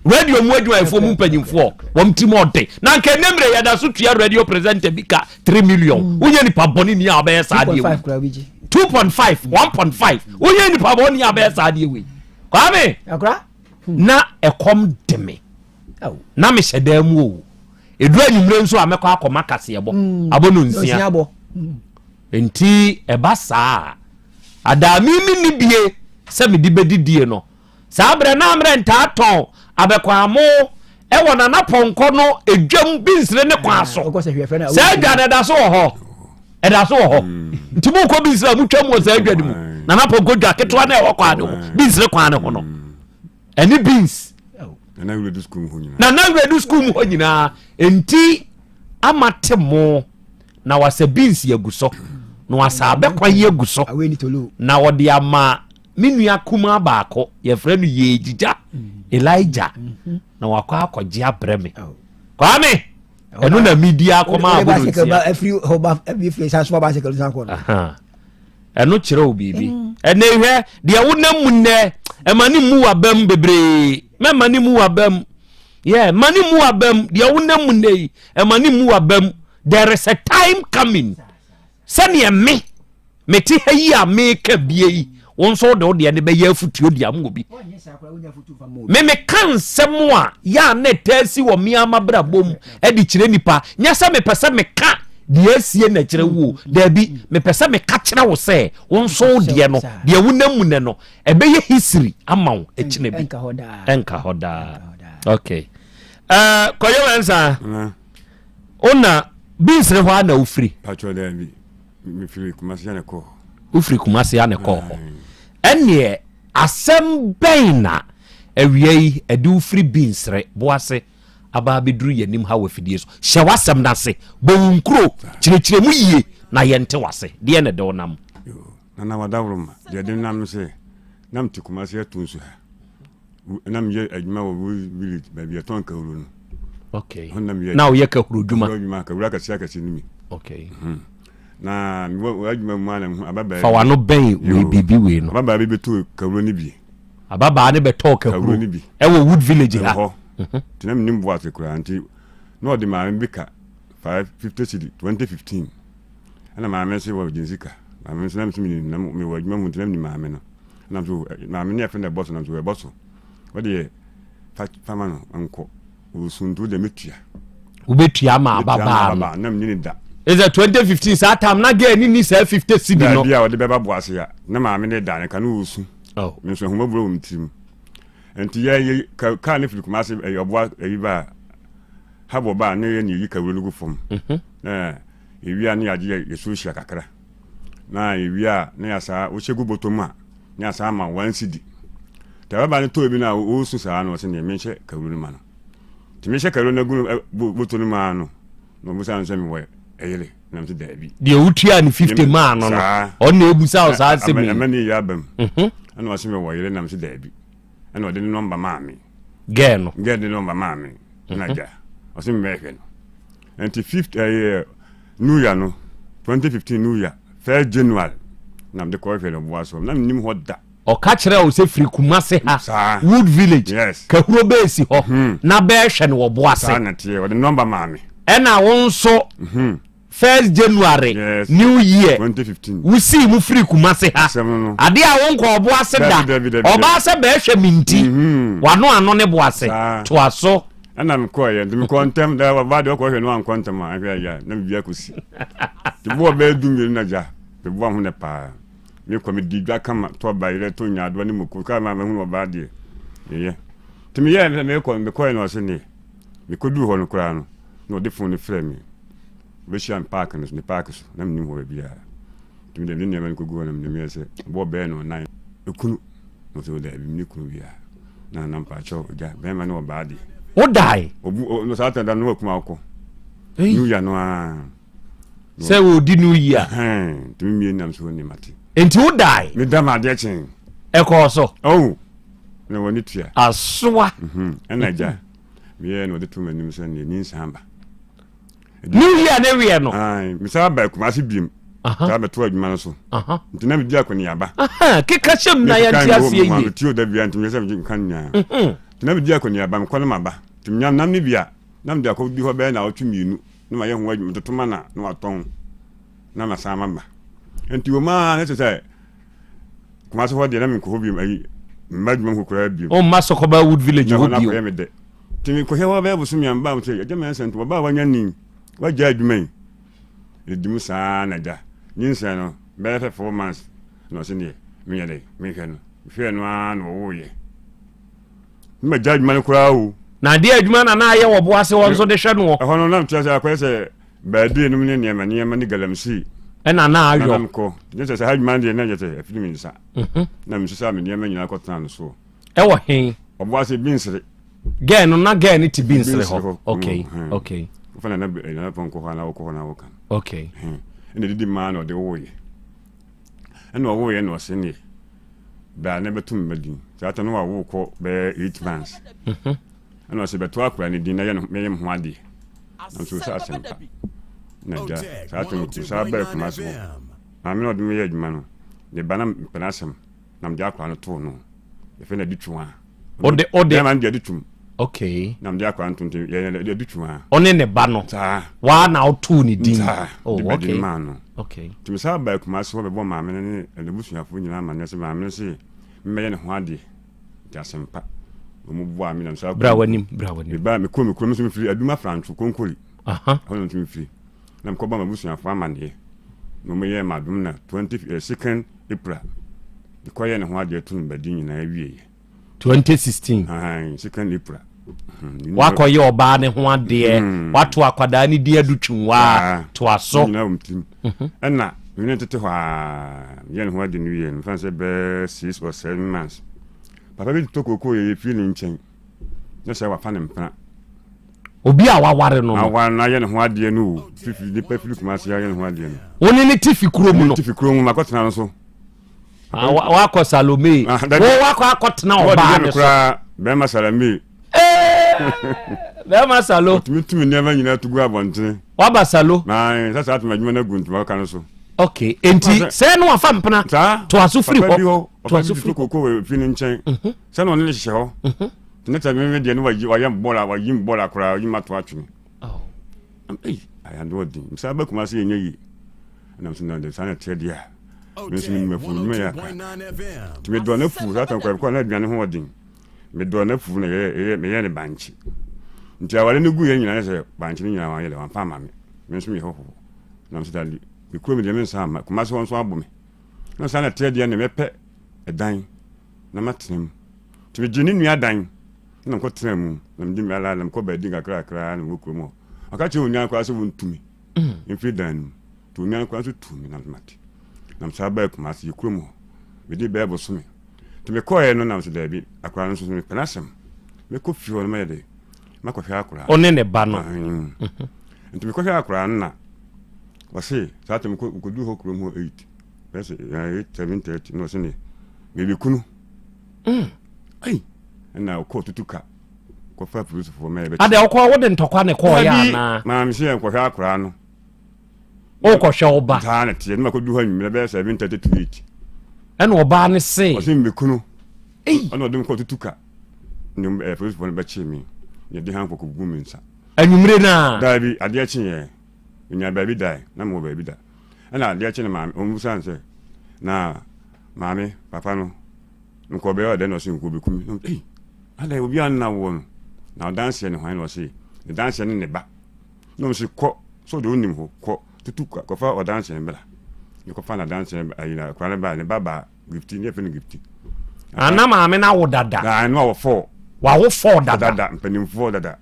radio mu adwumayɛfoɔ mu mpanyinfoɔ wɔn tiri mu ɔden na nka ɛnɛ mmerɛ yɛda so tua radio presenter bi ka 3 million mm. wonyɛ nipa bɔne ni a wobɛyɛ saa adeɛ wei 2.5 1.5 wonyɛ nipa bɔne ni a wobɛyɛ saa adeɛ wei kwame na ɛkɔm de me na mehyɛ dan mu o ɛduru anwummerɛ nso a mɛkɔ akɔma kaseɛbɔ mm. abɔ no nsia mm. nti ɛba saa adaa me menni bie sɛ mede bɛdidie no Saa berɛ na mmerɛ ntaa tɔn abɛkwaamo wɔ Nana Pɔnkɔ no dwam Binsire ne kwan so. Saa dwa no ɛda so wɔ hɔ. Ɛda so wɔ hɔ. Mm. Nti mokɔ Binsire a motwam wɔ saa dwa no mu. Nana Pɔnkɔ dwa ketewa no ɛwɔ kwan no ho, Binsire kwan no ho no. Ɛne beans. Nana Wiredu sukuu mu hɔ nyinaa. Nana Wiredu sukuu mu hɔ nyinaa. Nti ama te mo na wasa beans agu so na wasa abɛkwan yi agu so na wɔde ama Me nua kumaa baako, yɛfrɛ no Yeegyigya Elijah, na wakɔ akɔgye abrɛ me. Kwame, ɛno na medi akɔma abono nsia. Ɛno kyerɛ wo biribi. Mm. Ɛnɛ hwɛ deɛ wonam mu nnɛ, ɛma ne mu wabam bebree. Mɛma ne mu wabam. Yeah, ma ne mu wabam. Deɛ wonam mu nnɛ yi, ɛma ne mu wabam. There is a time coming. Sɛdeɛ me, mete ha yi a meka bie yi, wo nso wode wo deɛ no bɛyɛ afotuo de ama obi. Me meka nsɛm a yɛ a na ɛtaa si wɔ me ara m'abrabɔ mu de kyerɛ nipa. Nyɛ sɛ mepɛ sɛ meka deɛ asie na kyerɛ wo o. Daabi, mepɛ sɛ meka kyerɛ wo sɛ wo nso wo deɛ no, deɛ wonam mu nɛ no, ɛbɛyɛ history ama wo akyina bi. Ɛnka hɔ daa. Okay. Uh, Kɔyɛ wɛnsa. Wo na Binsere hɔ a na wofiri? Patrɔ daabi, mefiri Kumasi a na ɛkɔɔ hɔ. Wofiri Kumasi a na ɛkɔɔ hɔ. Ɛnneɛ asɛm bɛn na awia yi ɛde wo firi Binsere Boase aba abɛduru yɛn anim ha wɔ afidie so? Hyɛ w'asɛm no ase, bɔ wo nkuro, kyerɛkyerɛ mu yie na yɛnte w'ase. Deɛn na ɛde wo nam? Nana Wadaworoma, deɛ ɛde me nam no sɛ, na mete Kumasi ato nsu ha. na meyɛ adwuma wɔ village baabi yɛtɔn kahuro no. Okay. Na woyɛ kahuro dwuma. Kahuro dwuma kahuro akɛse akɛse no mi. Okay. Hmm. Na mewɔ adwuma mu a na mehu ababaa. Fa w'ano bɛn wei biribi wei no. Ababaa bi bɛtɔ kahuro no bi. Ababaa no bɛtɔɔ kahuro no bi. Ɛwɔ Wood Village ha. Ɛwɔ hɔ. Mhm. Nti na menim boase koraa nti na ɔde maame bi ka 550 cedi 2015 ɛna maame nso wɔ gyensika maame nso na menim na mewɔ adwuma mu nti na menim maame no. Nam so maame ne yɛfrɛ no ɛbɔ so nam so ɛbɔ so wɔde fa fama no nkɔ osu nti wode metua wobɛtua ma ababaa no na menyini da ɛsɛ 2015 saa tam na gɛɛ ne ni saa 50 cedi no bi a wɔde bɛba bo ase a na maame ne da ne ka no osu oh. me nso ahumɔborɔ wɔ me tirim nti yɛ yɛ kaa ne firi kuma ase ɛyɛ ɔboa ɛyi ba habɔ ba ne yɛ ne yɛyi kawuro no gu fam mhm. na ewia ne yɛagye yɛ so hyia kakra Na ewie a na yɛasaa wohyɛ gu bɔtɔ mu a na yɛasaa ama one cedi. Nti ababaa no tɔɔ bi no a ɔresu saa na ɔse neɛ menhyɛ kawuro no ma no. Nti mehyɛ kawuro no agu bɔtɔ no mu ara no na ɔbusa no sɛ mewɔ ɛyere na mese daabi. Deɛ wotuaa no 50 maa no no ɔno na ɛbusa wo saa asɛm yi. Ɛma ne yɛ aba mu. Mhm. Ɛna ɔse mewɔ yere na mese daabi. Ɛna ɔde ne nɔmba maa me. Gɛɛ no. Gɛɛ de ne nɔmba maa me. Ɛna mhm. gya ɔse mebɛhwɛ no. Nti fifth ɛyɛ New Year no, 2015 New Year, first January na mede kɔhwehwɛ no boa so. Na menim hɔ da. Ɔka kyerɛɛ wo sɛ firi Kumase ha, Saa. Wood Village, Yes. Kahuro bɛɛsi hɔ na bɛɛhwɛ no wɔ Boase. Saa na teɛ. Ɔde nɔmba maa me. Ɛna wo nso First January, Yes. New Year, 2015. wosii mu firi Kumase ha. Asɛm no no. Adeɛ a wonkɔ ɔbo ase da. Dabi, dabi, dabi, Ɔbaa dabi. sɛ bɛɛhwɛ me nti, Mhm. wano ano ne bo ase. Saa. Toa so. Ɛna mekɔeɛ, nti mekɔɔ ntɛm, da ɔbaa deɛ ɔkɔhwɛ no ankɔ ntɛm a, ɛhwɛ ayɛ a, na biribi akɔsi. Nti boɔ bɛyɛ 12 na gya, meboa ho nɛ paa. Mekɔ medi dwa kama, tɔ bayerɛ, tɔ nyaadoa ne moko, kaa ma mahunu ɔbaa deɛ, meyɛ. Nti meyɛɛ sɛ mekɔ, mekɔeɛ na ɔse neɛ, mekɔduru hɔ no koraa no, na ɔde fon no frɛɛ me. Ɔbɛhyia me paake no so, ne paake so, na mennim hɔ baabiara. Nti mede me nneɛma no kɔgu hɔ na menim yɛ sɛ bɔɔ bɛyɛ no nan. Ekunu, na ɔsɛ daabi, menni kunu biara. Na na mpakyɛw, agya, bɛrima ne ɔbaa deɛ. Wodae? Obu, o, no saa da no wakum akokɔ. New year no ara. Sɛ wɔdi New Year. Ɛhɛn, nti me mie nam so ne mate. Nti wodae? Meda ma adeɛ kyee. Ɛkɔɔ so? Oh, na wɔne tua. Asoa. Mhm, ɛna agya, meyɛɛ na ɔde to m'anim sɛ neɛ nyinsɛn aba. New year ne weɛ no. Mesan ba Kumasi biem. Saa bɛto adwuma no so. Nti na medi akɔneaba. Keka hyɛ mu na yɛnte aseɛ yie. Metio da bia nti meyɛ sɛ megye nka nyinaa. Mhm. Nti na medi akɔneaba mekɔ no maba. Nti menya nam no bi a na mede akɔdi hɔ bɛyɛ naawɔtwe mmienu na mayɛ ho adwuma metoto ma na na watɔn na masan maba. Nti wɔ mu ara na kyerɛ sɛ Kumasi hɔ deɛ na menkɔ hɔ biom ayi mma adwuma mu hɔ koraa biom. Ɔmma Sɔkɔba Wood Village hɔ bio. Na hɔ no akɔyɛ me dɛ. Nti mekɔhwɛ hɔ bɛyɛ bosome a mebaa mu sɛ agya Mensah nti wɔbaa wanya ni wagya adwuma yi ɛdi mu saa na agya nyinsɛn no bɛyɛ sɛ 4 months na ɔse neɛ menyɛ dɛ mehwɛ no mehwɛɛ no ara na wɔwoeɛ ne magya adwuma no koraa o. Na adeɛ adwuma na na ayɛ wɔ bo ase hɔ nso de hwɛ noɔ. Ɛhɔ no na metua sɛ akɔyɛ sɛ baadie nom ne nneɛma nneɛma ne galamsey ɛna na ayɔ na mekɔ nyɛ sɛ saa adwuma no deɛ na nyɛ sɛ afiri me nsa na mesesa me nneɛma nyinaa kɔtena no soɔ. Ɛwɔ he? Ɔboase Binsere. Gɛɛ no na gɛɛ no te Binsere hɔ. Okay, mm, okay. Wofa na na na pɔnkɔ hɔ na wokɔ hɔ na woka. Okay. Ɛna didi maa na ɔde woeɛ. Ɛna ɔwoeɛ na ɔse neɛ bra na bɛto me din. Saa ta no wawo kɔ bɛyɛ 8 months. Ɛna ɔse bɛto akora ne din na yɛ me ho adeɛ. Na nso sɛ asɛmpa. Na gya saa ta no saa bɛɛ Kumasi hɔ. Maame na ɔde me yɛ adwuma no. Ne ba na mpɛ n'asɛm. Na mede akora no too no. Yɛfrɛ no Adutwum a. Ɔde ɔde. Bɛrima no de Adutwum. Okay. Na mede akora no to nti yɛ yɛ Adutwum a. Ɔne ne ba no. Saa. Waa na ɔtoo ne din. Saa. Oh, de bɛde okay. no maa no. Okay. Nti mesan baa Kumasi hɔ bɛbɔ maame no ne n'abusuafoɔ nyinaa amanneɛ sɛ maame no se memmɛyɛ ne ho adeɛ. Nti asɛmpa. Wɔn boaa me na mesan Bra w'anim, bra w'anim. Mebaa mekɔɔ me kurom nso mefiri Adum Afrantwo Konkori. Aha. Ɛhɔ na nso mefiri. Na mekɔbɔ m'abusuafoɔ amanneɛ. Na wɔyɛɛ me adom na 22nd April mekɔyɛɛ ne ho adeɛ to no badi nyinaa wieɛ. 2016. Ahan, second April. Wakɔyɛ ɔbaa ne ho adeɛ, wato akwadaa ne din adutwumwaa, toa so. Nyinaa wɔ me tirim. Ɛna me ne tete hɔ a, meyɛ ne ho ade no wie no, mfa sɛ bɛyɛ 6 or 7 months. Papa bi tɔ kookoo yɛ yɛfiri ne nkyɛn, na sɛ wafa ne mpena. Obi a waware no no. Aware no ayɛ ne ho adeɛ no o, fifi nipa firi Kumasi ayɛ ne ho adeɛ no. Wo ne ne te fi kurom no. Te fi kurom mu, makɔtena no so. Ah, wakɔ Salome. Ah, Wo wakɔ akɔtena ɔbaa ne so. Bɛrima Salome. Bɛrima Salo. Ɔtumi tumi nneɛma nyinaa to gu abɔntene. Waba Salo. Ayi, sɛ saa tuma adwuma no agu ntoma kaka no so. Okay, enti sɛ no wafa mpena. Saa. Toa so firi hɔ. Papa bi hɔ, Toa papa so bi firi to koko wɔ fi ne nkyɛn. Sɛ na ɔne ne hyehyɛ hɔ. Ne sɛ meme deɛ no wayi wayɛ bɔɔla wayi bɔɔla koraa wayi ma to atwene. Oh. Ei, ayando ɔden. Msa ba Kumasi yɛ nyɛ yie. Ɛnam so na de saa na ɛteɛ deɛ a. Me nso menim afu nnwuma yɛ aka. Nti medɔɔ n'afu saa tam kora na aduane ho ɔden. Medɔɔ n'afu na yɛyɛ meyɛ ne bankye. Nti aware no gu yɛ nyinaa sɛ bankye no nyinaa wanyɛ dɛ wamfa ama me. Me nso meyɛ hɔhoɔ. Nam so dade me kurom deɛ me nsa amma. Kumasi hɔ nso abo me. Na saa na ɛteɛ deɛ ne mɛpɛ ɛdan na matena mu. Nti megyee ne nua dan na mekɔtenaa mu. Na mede me ala na mekɔ baabi nkakrakra na mewɔ kurom hɔ. Ɔka kyerɛɛ onua no koraa sɛ wɔntu me mfiri dan no mu. Nti onua no koraa nso tuu me na mate. Na mesan baa Kumasi, yɛ kurom hɔ. Medii bɛyɛ bosome. Nti mekɔeɛ no na mesɛ daabi, akwadaa no nso so mepɛ n'asɛm. Mɛkɔ fie hɔ no mɛyɛ dɛ, makɔhwɛ akwadaa no. Ɔne ne ba no. Nti mekɔhwɛ akwadaa no na ɔse saa tɛm mekɔduru hɔ kurom hɔ 8 bɛyɛ sɛ 8 7:30 na ɔse ne mebɛku no. Ai ɛna ɔkɔɔ tutu ka kɔfa polisifoɔ ma yɛbɛkye. Adɛ ɔkɔ wode ntɔkwa ne kɔɔ yɛ anaa? Maame sɛ yɛnkɔhwɛ akwadaa no. Wokɔhwɛ wo ba. Saa na teɛ ne makɔduru hɔ anwummerɛ bɛyɛ 7:30 to 8. Ɛna ɔbaa no se. Ɔse mebɛku no. Ɛna ɔde me kɔɔ tutu ka ne polisifoɔ no bɛkyee me na yɛde hankɔ kɔgu me nsa. Anwummerɛ no a? Daabi, adeɛ kyeeɛ. Menya baabi dae, na mewɔ baabi da. Ɛna adeɛ kye no maame, ɔmmusa no sɛ, na maame, papa no, nkɔ bɛyɛ ɔdɛn na ɔse nkɔ bɛku me. Na ei, adɛn obi a nna woɔ no, na ɔdanseɛ ne hwan na ɔse, ne danseɛ ne ne ba. Na ɔmo se kɔ, sɛ ɔde wonim hɔ, kɔ, tutu kɔfa ɔdanseɛ no bra. Ne kɔfa na danseɛ no, ayi na akora no baa, ne ba baa, Gifti, ne yɛfrɛ no Gifti. Ana maame no awo dada? Na ɛno awɔ fɔɔ. Wawo fɔɔ dada? Dada, mpanimfoɔ dada.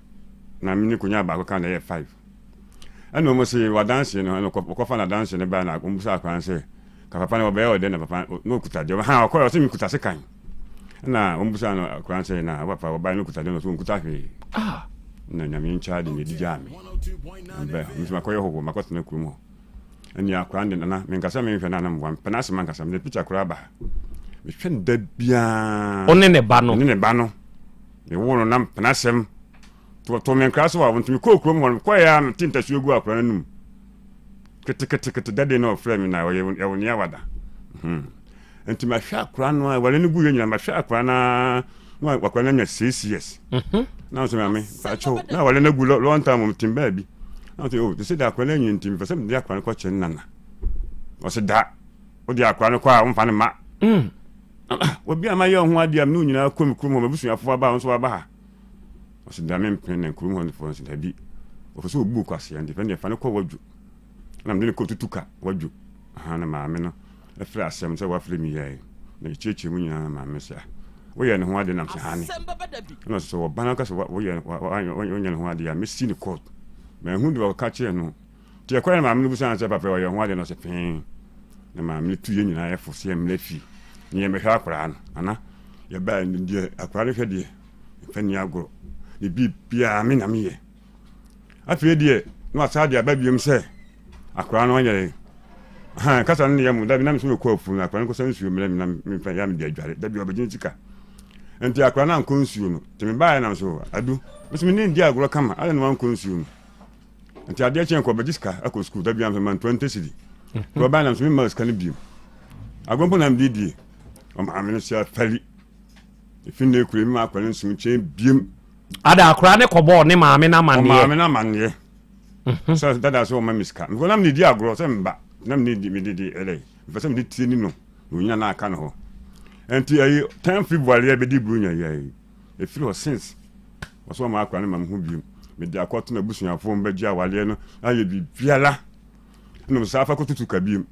Na me ne konya baako ka na ɛyɛ five. Ɛna wɔn se wadanseɛ no, ɛna wɔkɔfa n'adanseɛ no baa na wɔn bisa akwadaa no sɛ, ka papa no wɔbɛyɛ ɔdɛ na papa na ɔkuta deɛ, ha ɔkɔɛ ɔsɛ mekuta sekan. Ɛna wɔn bisa no akwadaa no sɛ, na papa wɔbae no ɔkuta deɛ, na ɔsɛ ɔnkuta hwee. Ah. Na nyame nkyɛn de na ɛdi gyaa me. Mbɛ, nso makɔyɛ hɔhoɔ, makɔtena kurom hɔ. Ɛne akwadaa no de nana, menkasa menhwɛ no a na meboa, mepɛ n'asɛm ankasa, mede picture koraa ba ha. Mehwɛ no da biara. Wo ne ne ba no? Me ne ne ba no. Mewoo no na mepɛ n'asɛm. Tɔ me nkra so a nti mekɔɔ kurom hɔ no mekɔɛ a mete ntasuo gu akora no anum ketekete dade na ɔfrɛ me na ɔyɛ ɛwɔ nea wada hmm. nti mahwɛ akora no a awale no gu yɛ nyina mahwɛ akora no a na akora no anya six years mhm. na sɛ maame pakyɛw na awale no agu long time mo tem baabi na sɛ oh te sɛ de akora no anyi nti mepɛ sɛ mede akora no kɔkyɛ nana ɔsɛ da wode akora no kɔ a womfa no ma mm. ah, obi a mayɛ ho adeɛ a mene wo nyinaa kɔ me kurom hɔ mabusuafoɔ aba wo nso waba ha Ɔse da mempene na kurom hɔ nofoɔ nso dabi. Wɔpɛ sɛ wɔbu kwasea nti fɛn deɛ fa no kɔ wadwo. Na mede no kɔ tutu ka wadwo. Aha na maame no ɛfrɛ asɛm sɛ wafrɛ mi yɛe. Na yɛkyerɛkyerɛ mu nyinaa na maame sɛ ah woyɛ ne ho ade nam sɛ hane. Ɛna ɔsɛ sɛ wɔba no ka sɛ woyɛ wonyɛ ne ho ade a mɛsi ne court. Manhu deɛ ɔka kyerɛ no. Nti ɛkɔɛ na maame no busaa no sɛ papa ɔyɛ ho ade na ɔsɛ pee. Na maame no tu yɛn nyinaa yɛfo sɛ yɛmmrɛ fie na yɛmmɛhwɛ akwaraa no. Ana yɛbaa deɛ akwaraa no hwɛ deɛ mfa nni agorɔ. Ne biribiara me na meyɛ. Afei deɛ na wasan de aba biom sɛ akwaraa no ɔnyɛ ha kasa no ne yɛ mo dabi na mesɛ mekɔ afuo no akwaraa no kɔsa nsuo mmerɛ me na memfa yɛ mede adware dabi ɔbɛgye ne sika nti akwaraa no ankɔ nsuo no nti mebaeɛ nam so adu mesɛ me ne ndi agorɔ kama adɛn na wankɔ nsuo no nti adeɛ kyɛn kɔ bɛgye sika akɔ sukuu dabi amfa ma 20 cedi nti ɔbaeɛ nam so memma sika no biom agorɔ mpo na mede die ɔmaame no sɛ afali Efi nnɛ kura mi ma akora no nso nkyɛn biem. Ada akora ne kɔbɔɔ ne maame no amanneɛ. Ɔmaame no amanneɛ. Mhm. Sɛ dada sɛ ɔma me sika. Mekɔ na mede di agorɔ sɛ mba. Na mede di mede di ɛdɛ. Mepɛ sɛ mede tie ni no. Na onyina na aka no hɔ. Nti ɛyi 10 February yɛ bɛdi buronya yi ayi. Efiri hɔ since. Ɔsɛ ɔma akora no ma me ho biem. Mede akɔto n'abusuafoɔ mbɛgye awadeɛ no ayɛ biribiara. Ɛna mesa afa kɔtutu ka biem.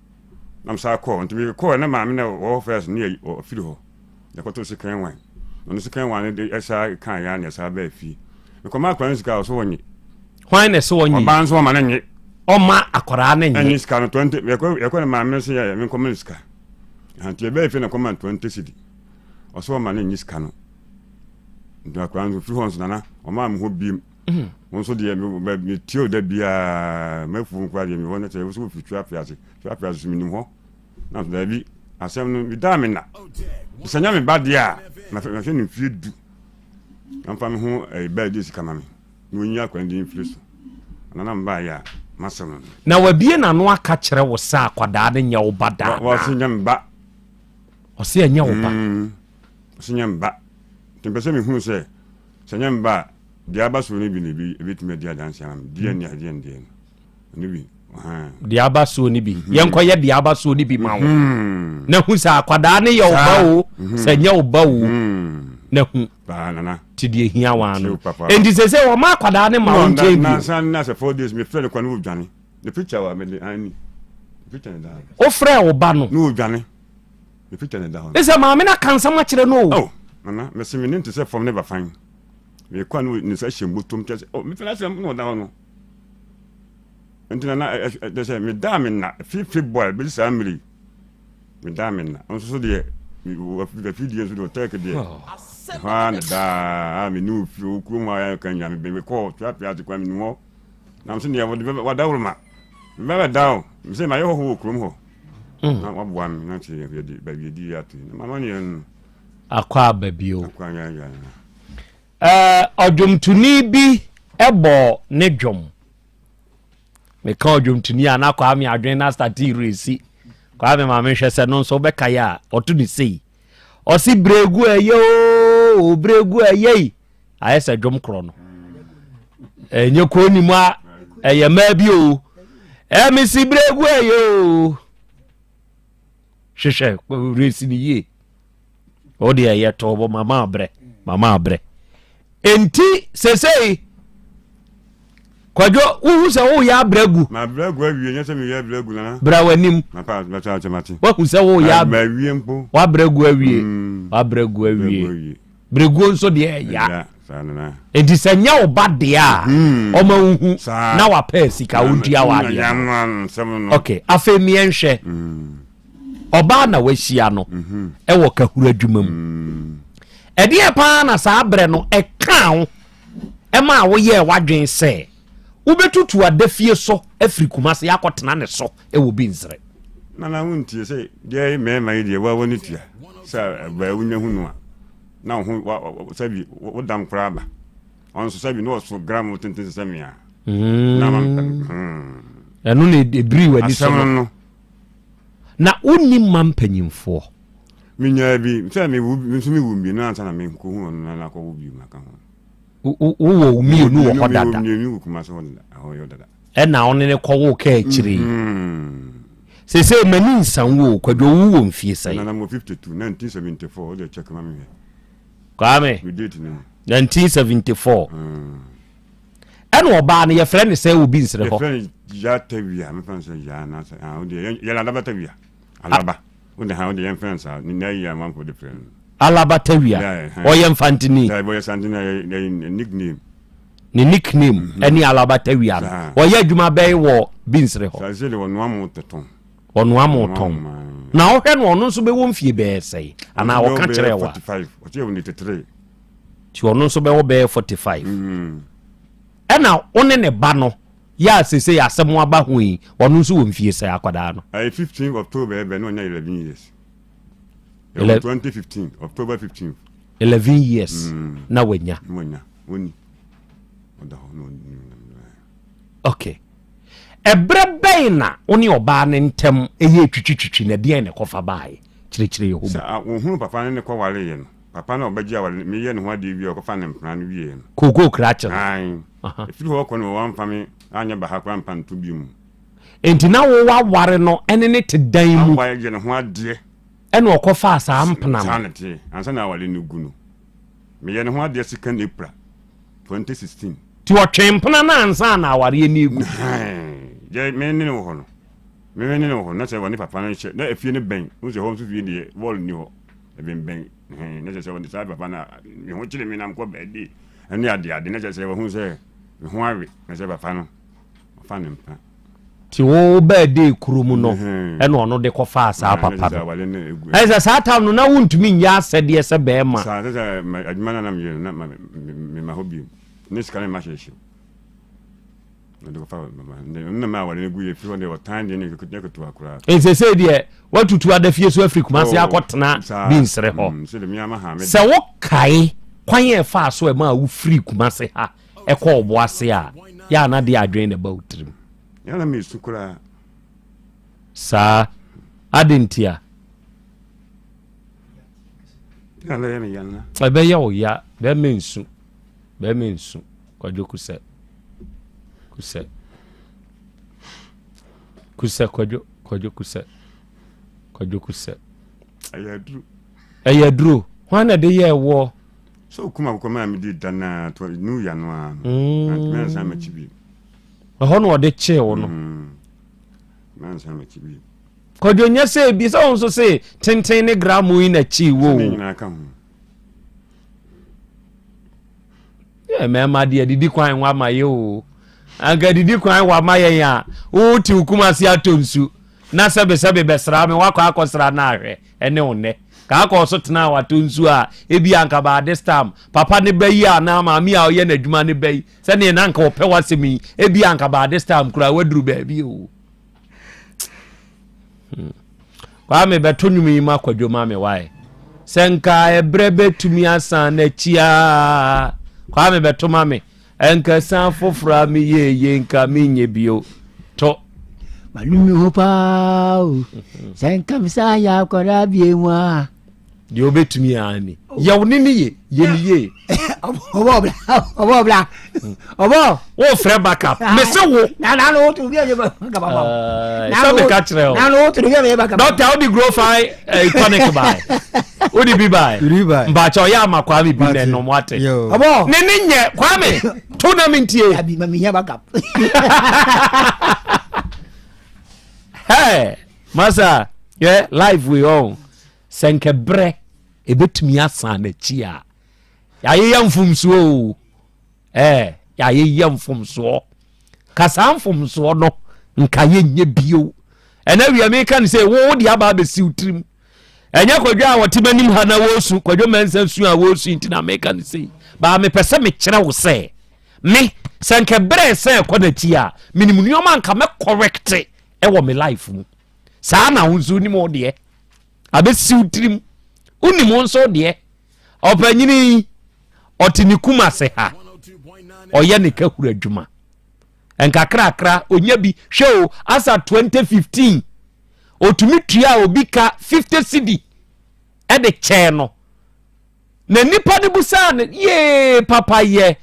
Na mesa kɔɔ. Nti mekɔɔ na maame na ɔwɔ first ne ɔfiri hɔ. Yɛkɔtoo sekan wan. Na ɔno sekan wan no de ɛsaa kaa yɛn a na ɛsaa baa fie. Mekɔma akwadaa no sika a ɔso ɔnye. Hwan na ɛsɛ ɔnye? Ɔbaa nso ɔma no nye. Ɔma akwadaa no nye. Ɛnye sika no 20 yɛkɔ yɛkɔ ne maame no sɛ yɛ menkɔma no sika. Nti yɛbaa fie na kɔma no 20 cedi. Ɔso ɔma no nye sika no. Nti akwadaa no firi hɔ nso nana ɔmaa me hɔ biem. Mm. Wo nso deɛ metie o da biara mafuo nkoa deɛ mewɔ no sɛ wo so wofiri twa afe ase twa afe ase so menim hɔ. Na daabi, asɛm no medaa me na. Sɛ nyɛ me ba deɛ a, mahwɛ no mfie du. Na mfa me ho eh, bɛɛ de sika ma me. Na ɔnyi akwa no din mfiri so. Ana na mbaeɛ a, masɛm no. Na wabie n'ano aka kyerɛ wo sɛ akwadaa no nyɛ wo ba daa. Wɔse nyɛ me ba. Ɔse ɛnyɛ wo ba. Mm, ɔse nyɛ me ba. Nti mpɛ sɛ mehunu sɛ, sɛ nyɛ me ba a, deɛ aba soɔ no bi na ɛbɛtumi adi adanse ama me. Deɛ ne adeɛ ne deɛ no. Ɛno bi. Deɛ aba soɔ no bi. Mhm. Yɛnkɔyɛ deɛ aba soɔ no bi ma wo. Mhm. Na hu sɛ akwadaa no yɛ wo ba o, mhm. sɛ nyɛ wo ba o. Na hu. Ti deɛ hia wa no. Enti sɛ sɛ wɔma akwadaa no ma wo nkyɛn bi. Nansa na sɛ four days mefrɛ no kwan no wɔdwane. Ne picture wa mede ani. Picture ne da. Wofrɛ wo ba no. No wɔdwane. Ne picture ne da hɔ. Ne sɛ maame no aka nsɛm akyerɛ no o. Oh, nana, mese me ne nte sɛ fam ne bafan. Mekɔ a ne nsa hyɛ mbotom kyɛ sɛ, oh, mefrɛ no asɛm na ɔda hɔ no. Nti na na ɛkyɛ sɛ medaa me nna fi February bɛsi saa mmere yi medaa me nna nso so deɛ afidie nso deɛ ɔtɛk deɛ ɛhɔ ara na daa me ne ofiri wo kurom a yɛka nya me mekɔɔ tuapea ase kwan menim hɔ na nso deɛ wɔde wadaworo ma mebɛbɛda o mesɛ mayɛ hɔho wɔ kurom hɔ mm. na waboa me na kyerɛ yɛde baabi yɛdi yɛ ato na mama ne yɛn no akɔ aba bio akɔ ayɛ Ɔdwomtoni bi bɔɔ ne dwom. Meka ɔdwomtoni a na Kwame adwene na asate resi. Kwame ma mehwɛ sɛ no nso wobɛkae a ɔto ne sei. Ɔse bregu ɛyɛ oo bregu ɛyɛ yi. Ayɛ sɛ dwom korɔ no. Ɛnyɛ kɔn ni mu a ɛyɛ mmaa bi o. Ɛmesi berɛ gu ɛyɛ o. Hwehwɛ resi ne yie. O deɛ yɛ tɔɔ bɔ mama abrɛ mama abrɛ. Enti sesei kwadwo wohu sɛ woyɛ abrɛ gu. Ma brɛ gu awie nyɛ sɛ meyɛ abrɛ gu nana. Bra w'anim. Mapa mɛtɔ akyɛ mate. Wahu sɛ woyɛ abrɛ. Mawie mpo. Wabrɛ gu awie. Mm. Wabrɛ gu awie. Brɛguo nso deɛ ɛya. Enti sɛ nyɛ wo ba deɛ a hmm. ɔma wohu na wapɛ sika wontua w'adeɛ. Ok, afei miɛnhwɛ. Hmm. Ɔbaa na wahyia no mhm. ɛwɔ kahuru adwuma mu. Hmm. Ɛdeɛ paa na saa berɛ no ɛkaa wo ɛma woyɛɛ w'adwen sɛ wobɛtutu adafie so afiri Kumase akɔtena ne so wɔ bi nsrɛ. Nana wontie sɛ deɛ mmarima yi deɛ wawa ne tua sɛ ɛbaa wonya hu no a na wo ho sɛbi wodam koraa ba ɔno nso sɛbi na ɔso gram tenten sɛ sɛ mea hmm. na ma hmm. ɛno na ɛbiri w'ani so no na wonni mma mpanyimfoɔ menyaa bi sɛ mewu nso mewu mmienu ansa na menkɔhu ɔno na nakɔwo bio maka ho Wowɔ wo mmienu wɔ hɔ dada. Mmienu wɔ Kumasi hɔ dada. Ɛhɔ yɛ dada. Ɛna wo ne ne kɔwo kaa akyire yi. Sese m'ani nsan wo o, Kwadwo wo wɔ mfie sɛn? Nana mo 52, 1974, wo deɛ check ma me hwɛ. Kwame, Me date ni. 1974. Ɛna ɔbaa no yɛfrɛ ne sɛ wɔ bi nsere hɔ. Yɛfrɛ no Ya Tawia, mefa no sɛ Ya anaasɛ, ah, wo deɛ yɛ Alaba Tawia, Alaba. Wo de ha wo de yɛn frɛ no saa ne na yi amanfo de frɛ no. Alaba Tawia ɔyɛ Mfantini. Dabi ɔyɛ Santini ɛyɛ ne nickname. Ne nickname mhm. ɛne Alaba Tawia no. Ɔyɛ adwuma bɛn wɔ Binsere hɔ. Sase de ɔnoa mo tɔn. Ɔnoa mo tɔn. Na ɔhwɛ no ɔno nso bɛwɔ mfie bɛyɛ sɛn anaa ɔka kyerɛ wa. 45 ɔte yɛ wɔ ne tetere. Ti ɔno nso bɛwɔ bɛyɛ 45. Mhm. Ɛna wo ne ne ba no yɛ a seesei asɛm aba ho yi, ɔno nso wɔ mfie sɛn akwadaa no? Ɛyɛ 15 October ɛbɛ na ɔnya 11 years. Ɛwɔ 2015 October 15. 11 years mm. na wanya. Na wanya wɔni ɔda hɔ na ɔni. Okay. Ɛberɛ bɛn na wo ne ɔbaa no ntam ɛyɛ twitwitwitwi na ɛdeɛn na ɛkɔfa baeɛ? Kyerɛkyerɛ yɛ hɔ mu. Sɛ wɔhunu papa no ne kɔwareeɛ no. Papa no a ɔbɛgye aware no, meyɛɛ ne ho adeɛ wie a, ɔkɔfaa ne mpena no wieeɛ no. Kookoo krakye no? Aane. Ɛfiri hɔ rekɔ no, wamfa me anyɛ baha koraa ampa nto bio mu. Enti na wo waware no ne no te dan mu? Aware yɛ ne ho adeɛ. Ɛna ɔkɔfaa saa mpena no? Saa na ɛteɛ. Ansa na aware no gu no, meyɛɛ ne ho adeɛ second April, 2016. Nti ɔtwee mpena no ansa na awareɛ no regu? Aane. Deɛ me ne no wɔ hɔ no, me ne no wɔ hɔ no, na sɛ ɔne papa no hyɛ, na efie no bɛn, wohu sɛ ɛhɔ nso fie deɛ, wall nni hɔ. Ɛbɛnbɛn hɛn na kyerɛ sɛ wɔde saa papa no a me ho kyere me na mekɔ baabi ne ade ade na kyerɛ sɛ wɔhu sɛ me ho awe na sɛ papa no ɔfa ne mpa. Ti wo bɛɛdee kuro mu no ɛna ɔno de kɔfaa saa papa no ɛsɛ sɛ saa tam no na wontumi nyɛ asɛdeɛ sɛ bɛrima. Saa sɛ sɛ adwuma no na meyɛ no na mema hɔ bio ne sika no mma hyehyɛ. Nsese deɛ watutu ada fie so afiri Kumase oh, akɔtena Binsere hɔ. Mm, sɛ wokae kwan a ɛfaa so ɛma a wofiri Kumase ha ɛkɔ Ɔboase a yɛ ana deɛ adwene na ɛba wo tirim. Saa ade ntia. Ɛbɛyɛ wo ya bɛrima nsu bɛrima nsu. Kwadwo Kusɛ. Kusɛ. Kusɛ Kwadwo Kwadwo Kusɛ. Kwadwo Kusɛ. Ɛyɛ aduro. Ɛyɛ aduro. Hwan na ɛde yɛɛ woɔ? Sɛ okum akokɔ maa mi di da naa to nu ya no ara no. Mm. Mantumi ansan m'akyi bio. Ɛhɔ na ɔde kyee wo no. Mm. Mansan m'akyi bio. Kwadwo nyɛ sɛ ebi sɛ wɔn nso se tenten ne gramu yi na kyii wo. Ne nyinaa ka ho. Yɛ mmarima deɛ didi kwan wa ma yɛ o. Anka didi kwan wa ma yɛn a, wote wo Kumasi atɔ nsu na sɛbesɛbe bɛsra me wakɔ akɔsra no ahwɛ ɛne wo nnɛ. Ka akɔ so tena a watɔ nsu a ebi anka by this time papa ne ba yi anaa maame a ɔyɛ n'adwuma ne ba yi sɛdeɛ na anka ɔpɛ w'asɛm yi ebi anka by this time koraa waduru baabi o. Hmm. Kwame bɛto nnwom yi ma kwadwo ma me wae. Sɛ nka ɛberɛ bɛtumi asan n'akyi a Kwame bɛto ma me. Ɛnka san foforɔ a meyɛɛye nka menyɛ bio. To. Manu mi ho paa o. Sɛ nka me saa yɛ akwadaa bie mu a. Deɛ wobɛtumi ara ni. Yɛ wo ne ne ye, yɛ ne yie. Ɔbɔ ɔbla, ɔbɔ ɔbla, ɔbɔ. Wofrɛ backup, mese wo. Na na no wotu bi a yɛ backup ama wo. Sɛ meka kyerɛ o. Na no wotu bi a yɛ backup. Doctor, wode grow fine eh, tonic bae. Wode bi bae. Mpakyɛ ɔyɛ ama Kwame bi na ɛnom wate. Ɔbɔ. Ne ne nyɛ Kwame, to na mentie. Abi ma mehia backup. Hey, masa, yeah, life we on. Sɛ nkɛ berɛ ɛbɛtumi asan n'akyi a, yɛayeyɛ mfomsoɔ o, ɛɛ, yɛayeyɛ mfomsoɔ. Ka saa mfomsoɔ no, nka yɛnyɛ bio. Ɛnɛ wia meka no sɛ wo de aba abɛsi wo tirim. Ɛnyɛ kwadwo a wɔte m'anim ha na wɔresu, kwadwo mɛnsa su a wɔresu nti na meka no sei. Baa mepɛ sɛ mekyerɛ wo sɛ, me, sɛ nkɛ berɛ sɛ ɛkɔ n'akyi a, menim nneɛma nka mɛkɔrɛkte ɛwɔ me life mu. Saa na wo nso wonim wo deɛ. Abɛsi wo tirim. Wonim wo nso deɛ. Ɔpanyini yi, ɔte ne kum ase ha. Ɔyɛ ne kahuru adwuma. Nkakrakra, ɔnya bi. Hwɛ o, asa 2015, ɔtumi tua obi ka 50 cedi ɛde kyɛɛ no. Na nipa no busaa no, yee papa yɛ.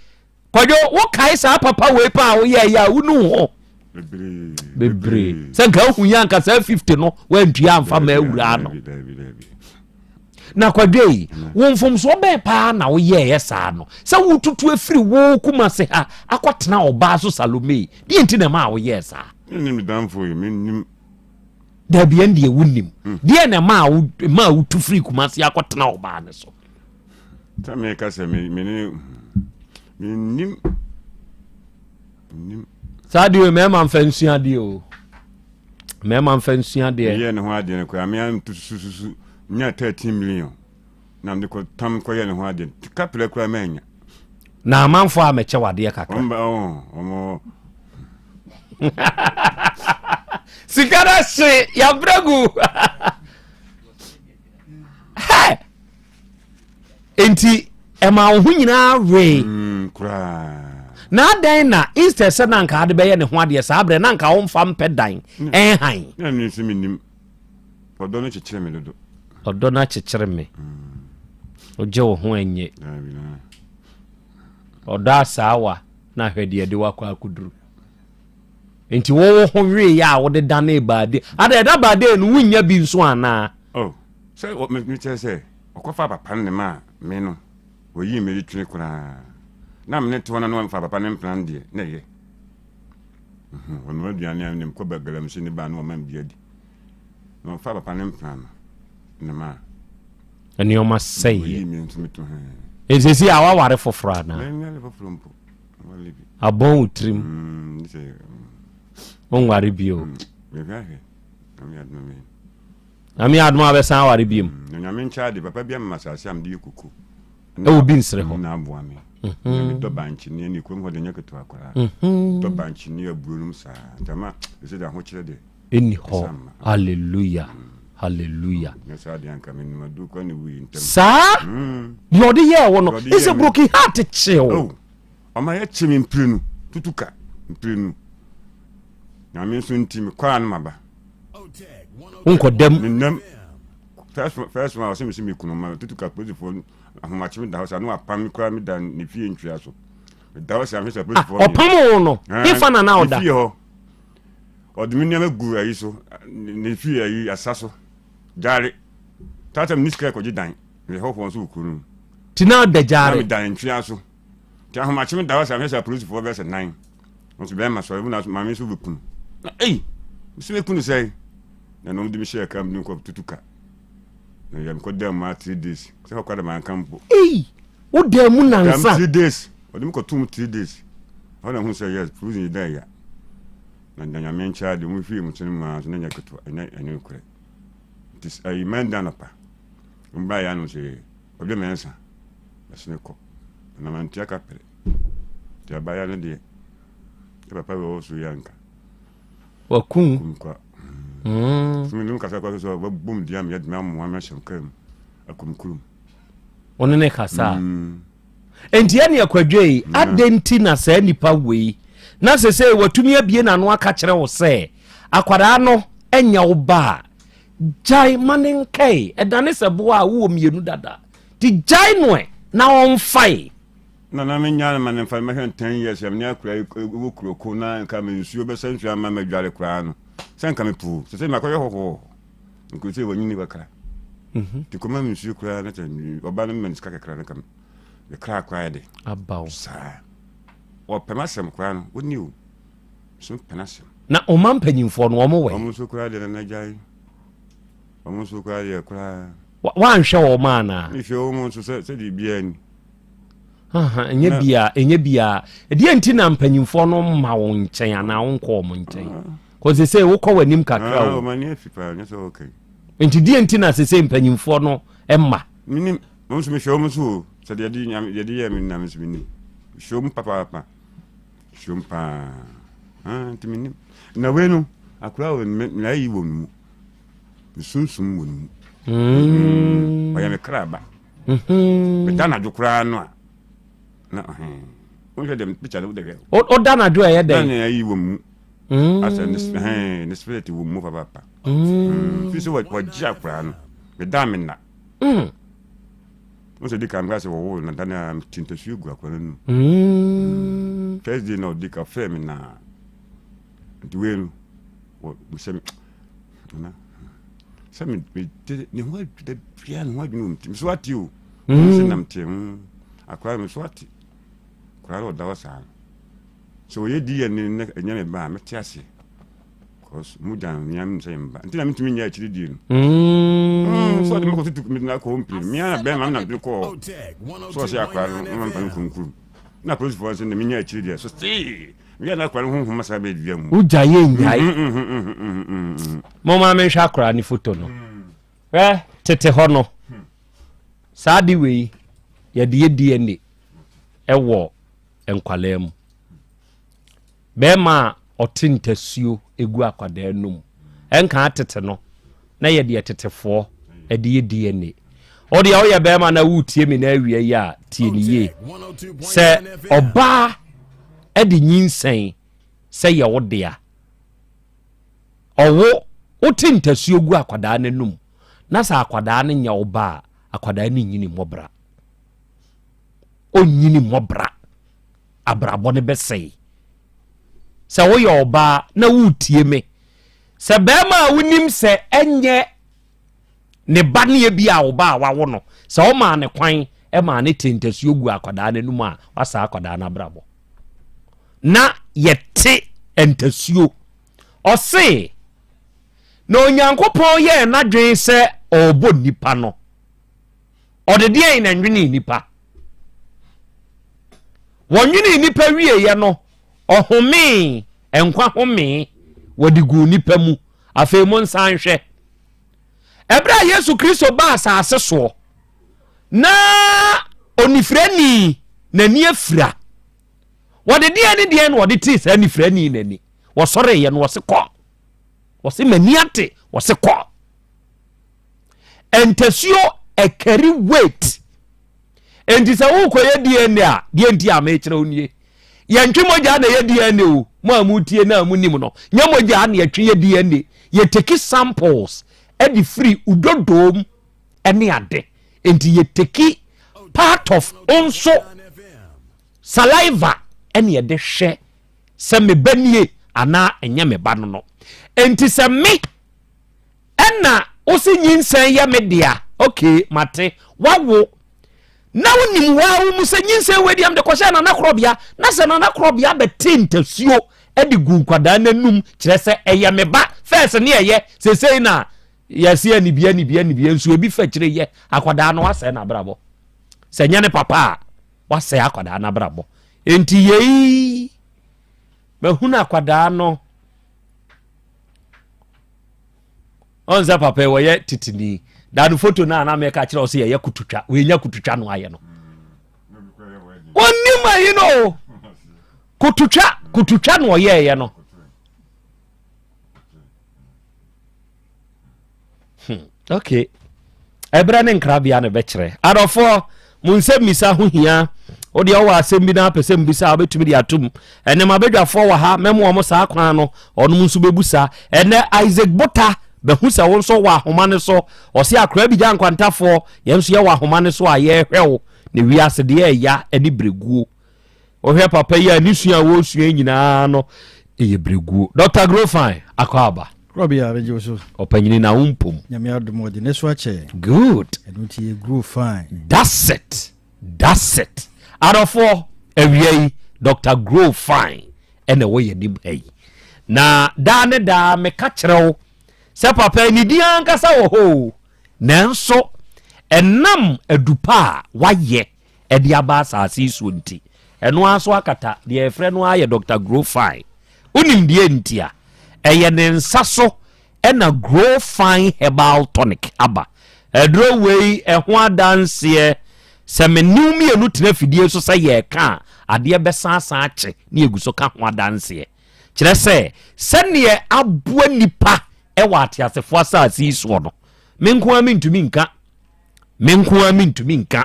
Kwadwo, wokae saa papa wei paa a woyɛɛyɛ a wonu ho? Bebree. Sɛ nka wohu yɛ anka saa 50 no woantua amfa ma awuraa no. Na kwadwo yi, wo mfomsoɔ bɛn paa na woyɛɛyɛ saa no? Sɛ wotutu afiri wo kuma se ha akɔtena ɔbaa so Salome, deɛ nti na ɛmaa woyɛɛ saa? Mennim damfo yi, mennim. Dabi ɛn deɛ wonim. Hmm. Deɛ na ɛmaa wo ɛmaa wotu firi Kumasi akɔtena ɔbaa no so? Sɛ meka sɛ me me ne mennim mennim. Saa deɛ mmarima mfa nsua adeɛ o. Mmarima mfa nsua adeɛ. Meyɛ ne ho adeɛ no koraa me antusususu nya 13 million na mede kɔ tam kɔyɛ ne ho adeɛ kapra koraa manya. Na amanfoɔ a mɛkyɛ wadeɛ kakra. Ɔmba ɔ ɔmɔ. Sika no hye yabrɛ gu. Hɛ! Enti ɛma wo ho nyinaa wee. Mm, koraa. Na adɛn na instead sɛ na anka ade bɛyɛ ne ho adeɛ saa berɛ na anka womfa mpɛ dan ɛnhan. Na me nso mennim. Ɔdɔ no kyekyere me dodo. Ɔdɔ no akyekyere me. Wogye wo ho ɛnyɛ. Ɔdɔ asaawa na hwɛ deɛ ɛde wakɔ akɔduru. Nti wo wo ho weeɛ a wode danee baade. Ada ɛda baade no wonnya bi nso anaa? Oh, sɛ mekyerɛ sɛ ɔkɔfa papa no ne maa me no, wɔyii me de twene koraa. Na me ne toɔ no na wɔmfa papa no mpena no deɛ, na ɛyɛ. Ɔnoa aduane a ne mekɔ galamsey ne baa no wɔma me bi adi. Na ɔfa papa no mpena no ne maa. Nneɛma sɛeɛ. Nsɛsi a waware foforɔ anaa? Abɔn wo tirim. Mm, Wonware bio. Mm, Nyame adom a bɛsan aware biom. Mm, nyame nkyɛ ade papa bi ama asase a mede yɛ koko. Ɛwɔ bi nsere hɔ. Na aboa me. Mhm. Medɔ bankye ne ne kurom hɔ de nyɛ ketewa koraa. Mhm. Dɔ bankye ne aburo nom saa. Ntama ɛsɛ de ahokyerɛ de. Ɛnni hɔ. Hallelujah. Hallelujah. Saa deɛ ɔde yɛɛ wo no ɛsɛ broken heart kyew. Oh, ɔma yɛkye me mprenu tutu ka mprenu. Nyame nso nti mekɔa no maba. Wonkɔ dam. Menam. First first one ɔsɛ mesi me kunu ma tutu ka polisifoɔ ahomakye me da hɔ saa na wapam me koraa me da ne fie ntwea so. Meda hɔ saa mehwɛ sɛ polisifoɔ. Ah, ɔpam wo no. Hefa na na ɔda. Ne fie hɔ. Ɔde me nneɛma gu ayi so, ne fie ayi asa so. Gyaare. Tata me ni sika kɔgye dan. Me hɔhoɔ nso wɔ kuro no mu. Ti na ɔda gyaare. Na me dan ntwea so. Ti ahomakye me da hɔ sɛ ahwɛ sɛ apolisifoɔ bɛyɛ sɛ nan. Nso bɛrima sɔre mu na maame nso bɛkunu. Na ei, mesi mɛkunu sɛe. Na na ɔmde me hyɛɛ ka mu nkɔ tutu ka. Na yɛ mekɔ dan mu a three days. Sɛ hɔ kora de manka mpo. Ei, wo dan mu nansa. Three days. Ɔde me kɔto mu three days. Hɔ na hu sɛ yes, prison yi dan ya. Na na nyame nkyɛ ade mu hwie mu kyene mu ara nso na nyɛ ketewa ɛnyɛ ɛnyɛ nokorɛ. Nti ayi mɛnda anɔpa. Mbaa yɛ ano sɛ ɔde mɛnsa. Ɛsene kɔ. Na mantua ka pere. Nti abaayewa no deɛ ɛ papa wɔ so yɛ anka. Wakum. Kum kwa. Mm. Sɛ me kasa kwa so wɔbom dua me yɛ de me amoa me ahyɛ kaa mu akum kurum. Ɔne ne kasa. Mm. Enti ɛne akwadwo yi, adɛn nti na saa nipa wei na sesei watumi abie n'ano aka kyerɛ wo sɛ akwadaa no nyɛ wo ba a, Gyae ma ne nkae. Ɛdane sɛ boa a wowɔ mmienu dada. Nti gyae no ɛ na ɔmfae. Na na menya no ma ne mfa mɛhwɛ no 10 years a mene akura yi wɔ kuro ko na nka me nsuo bɛsɛ nsuo ama madware koraa no sɛ nka mepoo sɛ sɛ makɔyɛ hɔhoɔ nka sɛ wɔnyini kakra mhm. nti kɔma me nsuo koraa na sɛ ɔba no ma ne sika kakra no ka me kra koraa de abaw saa wɔpɛ m'asɛm koraa no wɔni o so pɛ n'asɛm na ɔma mpanyimfoɔ no wɔn wɛ wɔn nso koraa deɛ nana gyae wɔn nso koraa deɛ koraa woanhwɛ wɔn anaa mehwɛ wɔn nso sɛ sɛdeɛ biara ni ɛnyɛ bia ɛnyɛ bia ɛdeɛ nti na mpanyimfoɔ no mma wo nkyɛn anaa wonkɔ wɔn nkyɛn kɔ sese wokɔ w'anim kakra o nti deɛ nti na sese mpanyimfoɔ no mma menim wɔn nso mehwɛ wɔn so o sɛ deɛ deɛ de yɛ me nam nso menim hwɛ wɔn papaapa hwɛ wɔn paa nti menim na wei no akora wɔ na ayi wɔ me mu me sunsum wɔ ne mu mm. ɔyɛ me kra ba mm-hmm. meda anadwo koraa no a na wohwɛ dɛm picture no wode hwɛ woda anadwo a ɛyɛ dɛn na ayi wɔ mu mm. asɛ ne spirit wɔ mu papaapa mm. fi sɛ wɔgye akoraa no meda me nna wo sɛ di ka meka sɛ wɔwo na da no a tintasuo gu akoraa no nu first day na ɔdi ka frɛ me naa nti wei no sɛ nana sɛ mete ne ho da bia ne ho adwene wɔ me ti so ate o sɛ nam te ho akora me so ate akora no ɔda hɔ saa no sɛ ɔyɛ di yɛ ne ne ɛnyɛ me ba a mɛte aseɛ cause mu dan nea me sɛ mba nti na mentumi nyɛ akyiri die no sɛ ɔde mɛkɔ tutu mede akɔ hɔ mpire mea na bɛrima na mede kɔɔ sɛ ɔsɛ akora no ma mfa no nkunkuru na apolisifoɔ nso na menya akyiri deɛ so see Meyɛ na akora no honhom asa bɛdua mu. Wogya yɛ nnyae. Momma menhwɛ akora ne foto no. Hwɛ tete hɔ no. Saa de wei yɛde yɛ DNA ɛwɔ nkwalaa mu. Bɛrima a ɔte ntasuo egu akwadaa no mu. Ɛnka tete no na yɛde ɛtetefoɔ ɛde yɛ DNA. Ɔdeɛ woyɛ bɛrima na woretie me na awia yi a tie ne yie. Sɛ ɔbaa de nyinsɛn sɛ yɛ wo dea. Ɔwo, wote ntasuo gu akwadaa no anum na sɛ akwadaa no nyɛ wo ba a, akwadaa no nyini mmɔbra. Ɔnyini mmɔbra. Abrabɔ no bɛsɛe. Sɛ woyɛ ɔbaa na woretie me, sɛ bɛrima a wonim sɛ ɛnyɛ ne ba ne ebi a ɔba a wawo no sɛ ɔmaa ne kwan maa ne te ntasuo gu akwadaa no anum a wasa akwadaa no abrabɔ na yɛte ntasuo ɔse na Onyankopɔn yɛɛ n'adwene sɛ ɔrebɔ nnipa no ɔde deɛn na nwenee nnipa wɔnwenee nnipa wieeɛ no ɔhomee nkwa homee wɔde guu nnipa mu Afei monsan nhwɛ. Ɛberɛ a Yesu Kristo baa asase soɔ na onifirani n'ani afira. Wɔde deɛn ne deɛn na wɔde tee saa nifirani n'ani. Wɔsɔreeɛ no wɔse kɔ. Wɔse m'ani ate. Wɔse kɔ. Ntasuo ɛkari weight. Enti sɛ worekɔyɛ DNA a, deɛ nti a mekyerɛ wo nie. Yɛntwe mogya na ɛyɛ DNA o. Mo a motie na monim no, nyɛ mogya na yɛtwe yɛ DNA. Yɛteki samples de firi udodoom ne ade. Enti yɛteki part of nso saliva ɛne yɛde hwɛ sɛ me ba nie anaa ɛnyɛ me ba no no. Enti sɛ me Ɛna wose nyinsɛn yɛ me dea. Okay, mate. Wawo. Na wonim waa wo mu sɛ nyinsɛn wei deɛ mede kɔhyɛ nana korɔbea. Na sɛ nana korɔbea bɛte ntasuo de gu nkwadaa n'anum kyerɛ sɛ ɛyɛ me ba. Fɛs ne ɛyɛ sesei na yɛse anibia anibia anibia nso ebi fa kyerɛ yɛ akwadaa no wasɛe n'abrabɔ. Sɛ nyɛ ne papa a wasɛe akwadaa n'abrabɔ. Enti yei mahunu akwadaa no ɔn sɛ papa yi wɔyɛ titini da no foto no a na meka kyerɛ wo sɛ yɛyɛ kototwa wɔnya kototwa no ayɛ no ɔnim ayi no o kototwa kototwa no ɔyɛɛyɛ no Hmm, okay. Ɛberɛ ne nkrabea na ɛbɛkyerɛ. Adɔfoɔ, mo nsɛmmisa ho hia. Wo deɛ wowɔ asɛm bi na apɛ sɛ mbisa a wobɛtumi de atom. Ɛnɛ mabadwafoɔ wɔ ha, mɛmo wɔn saa kwan no, ɔnom nso bɛbusa. Ɛnɛ Isaac Bota, Bɛhu sɛ wo nso wɔ ahoma no so. Ɔse akora bi gya nkwantafoɔ, yɛn nso yɛwɔ ahoma no so a yɛrehwɛ wo. Na wiase deɛ ɛya ne berɛguo. Wohwɛ papa yi a ne sua a wɔresua nyinaa no ɛyɛ berɛguo. Dr. Grofine, akɔ aba. Robi a megye wo so. Ɔpanyini na wo mpom. Nyame adom ɔde ne so akyɛ. Good. Ɛno nti yɛ grow fine. That's it. That's it. Adɔfoɔ, awia yi Dr. Grow Fine ɛna ɛwɔ yɛn anim ha yi. Na daa ne daa meka kyerɛ wo sɛ papa yi ne din ankasa wɔ hɔ o. Nanso ɛnam adupa a wayɛ ɛde aba asase yi soɔ nti, ɛno ara so akata deɛ yɛfrɛ no ara yɛ Dr. Grow Fine. Wonim deɛ nti a? Ɛyɛ ne nsa so ɛna Grow Fine Herbal Tonic aba. Aduro wei ɛho adanseɛ, sɛ me ne wo mmienu tena afidie so sɛ yɛreka a, adeɛ bɛsan asan akye ne yɛgu so ka ho adanseɛ. Kyerɛ sɛ, sɛdeɛ aboa nnipa wɔ ateasefoɔ asase yi soɔ no, me nko ara mentumi nka. Me nko ara mentumi nka.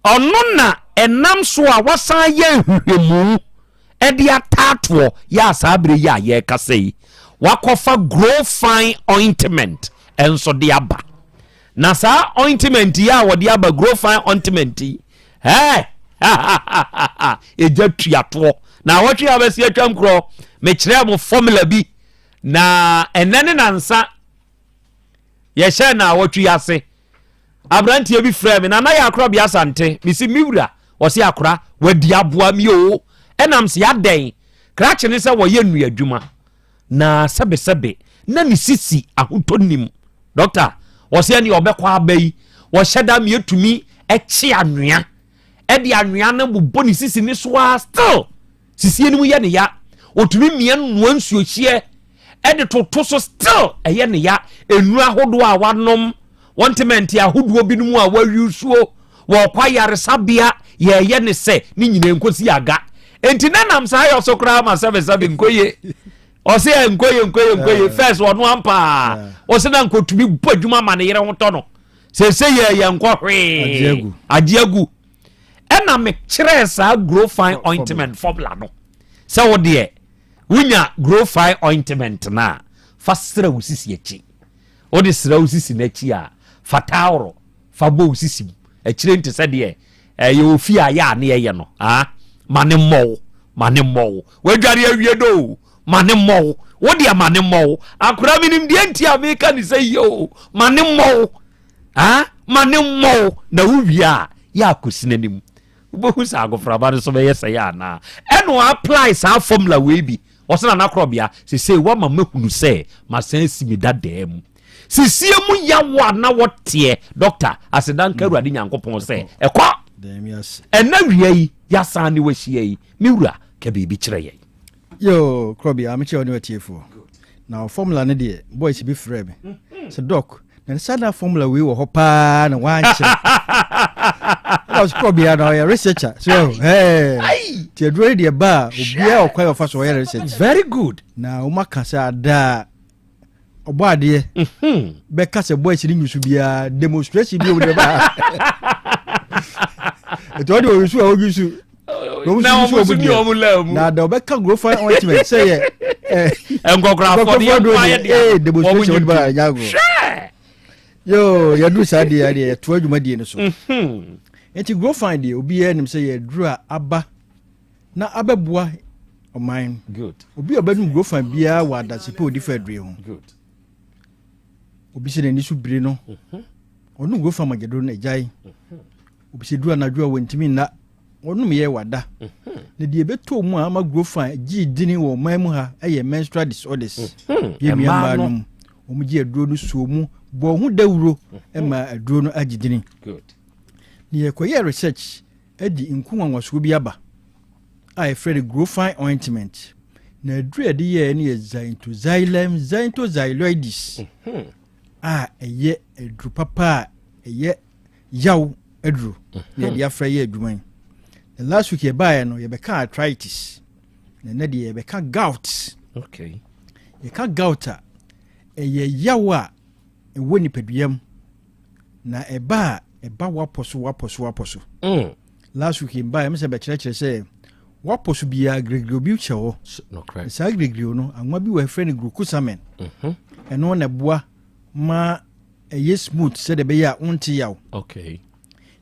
Ɔno na ɛnam so a wasan yɛ nhwehwɛmu de ataatoɔ yɛ a saa berɛ yi a yɛrekasa yi, wakɔfa Grow Fine Ointment nso de aba. Na saa ointment yi a wɔde aba, Grow Fine Ointment yi, ɛɛ ɛgya tuatoɔ. Na awɔtwe a bɛsi atwam korɔ, mekyerɛɛ mo formula bi, na ɛnɛ ne nansa yɛhyɛ na awɔtwe yi ase. Aberanteɛ bi frɛɛ me, Nana yɛ akora bi Asante. Mese, me wura. Ɔse, akora, wadi aboa mi o. Ɛnam se adɛn? Krakye ne sɛ wɔyɛ nnuadwuma. Na sɛbesɛbe, na ne sisi ahotɔ nnim. Dɔkta, ɔse ɛne ɔbɛkɔ aba yi, wɔhyɛ da ma yɛtumi kye anwea, ɛde anwea no bobɔ ne sisi ne so ara still. Sisie no mu yɛ ne ya. Ɔtumi mia noa nsuohyeɛ ɛde toto so still ɛyɛ ne ya. Nnuro ahodoɔ a wanom, wɔntemɛnte ahodoɔ binom a wayusuo, wɔkɔ ayaresabea yɛyɛ ne sɛ ne nyinaa nkosi aga. Enti na nam saa yɔ so koraa ma sɛbesɛbe nkoye. Ɔse ɛ nkoye nkoye nkoye first ɔno ampaa. Ɔse na nkotumi bɔ adwuma ma ne yere ho tɔ no. Sese yɛ yɛ nkɔ hwee. Agye agu. Ɛna mekyerɛɛ saa grow fine ointment formula no sɛ wo deɛ wonya grow fine ointment no a fa sra wo sisi akyi. Wode sra wo sisi no akyi a fa towel fa bɔ wo sisi mu. Akyire nte sɛ deɛ ɛyɛ ofi a yɛ a ne yɛyɛ no. Ah, ma ne mmɔ wo, ma ne mmɔ wo. Wadware awie do ma ne mmɔ wo. Wo deɛ ma ne mmɔ wo. Akora menim deɛ nti a meka ne sɛ yie o, ma ne mmɔ wo. Ah, ma ne mmɔ wo na wowie a yɛ akɔsi n'anim. Wobɛhu sɛ agofraba no so bɛyɛ sɛ yɛ anaa. Ɛna ɔ apply saa formula wei bi. Ɔsɛ Nana Korɔbea, sesei woama mahunu sɛ masan asi me dadaa mu. Sisie mu yaw a na wɔteɛ, Dɔkta, aseda nka Awurade Nyankopɔn sɛ ɛkɔ. Ɛna wia yi, yɛasan ne wahyia yi, me wura, ka biribi kyerɛ yɛn. Yoo, Korɔbea, mekyerɛ wo ne w'atiefoɔ. Na wo formula no deɛ, boys bi frɛɛ me sɛ, Doc, na ne saa na formula wei wɔ hɔ paa na wankyerɛ. Ɛna ɔsɛ Korɔbea na ɔyɛ researcher. So, ɛɛ, nti aduro yi deɛ ba a, obiara ɔkwan a ɔfa so ɔyɛ research. Very good. Na wɔn aka sɛ adaa ɔbɔ adeɛ mhm. bɛka sɛ boys ne nyusu biara demonstration bi wɔn de ba. Ɛtɔ de ɔyusu a ɔyusu. Na wɔn nso ni wɔn laa mu. Na da ɔbɛka grofine ointment sɛ yɛ. Nkɔkorafoɔ deɛ nko ayɛ deɛ. Demonstration wɔn de ba nyago. Hwɛ. Yoo yɛduru saa deɛ deɛ yɛtoa adwumadie no so. Mhm. Nti grofine deɛ obiara nim sɛ yɛduru a aba na abɛboa ɔman no. Good. Obi a ɔbɛnum grofine biara wɔ adansepɛ odi fa aduro ho. Good. Obi sɛ n'ani so biri no. Mhm. Ɔnum grofine magyaduro no agyae. Mhm. Obi sɛ duru anadwo a wɔntumi nna. Wɔnom yɛ wada. Na deɛ ɛbɛtɔ mu a ama Grofan gyee dini wɔ ɔman mu ha yɛ menstrual disorders. Yɛn nua mmaa no mu. Wɔn gye aduro no suo mu bɔɔ ho dawuro ma aduro no agye dini. Na yɛkɔyɛɛ research de nku nwanwasoɔ bi aba a yɛfrɛ no Grofan ointment. Na aduro a yɛde yɛɛ no yɛ Xanthoxylum xanthoxyloides a ɛyɛ aduro papa a ɛyɛ yaw aduro na yɛde afra yɛ adwuma yi. Na last week yɛbaeɛ no yɛbɛka arthritis na ɛnɛ deɛ yɛbɛka gout. Okay. Yɛka gout a ɛyɛ yaw a ɛwɔ nipadua mu na ɛba a ɛba wapɔ so wapɔ so wapɔ so. Mm. Last week mbaeɛ mesɛ bɛkyerɛkyerɛ sɛ wapɔ so biara giregire bi hyɛ hɔ. Saa giregire no anwa bi wɔ ɛfrɛ no glucosamine. Mhm. Ɛno na ɛboa. ma ɛyɛ smooth sɛdeɛ ɛbɛyɛ a wonte yaw. Okay.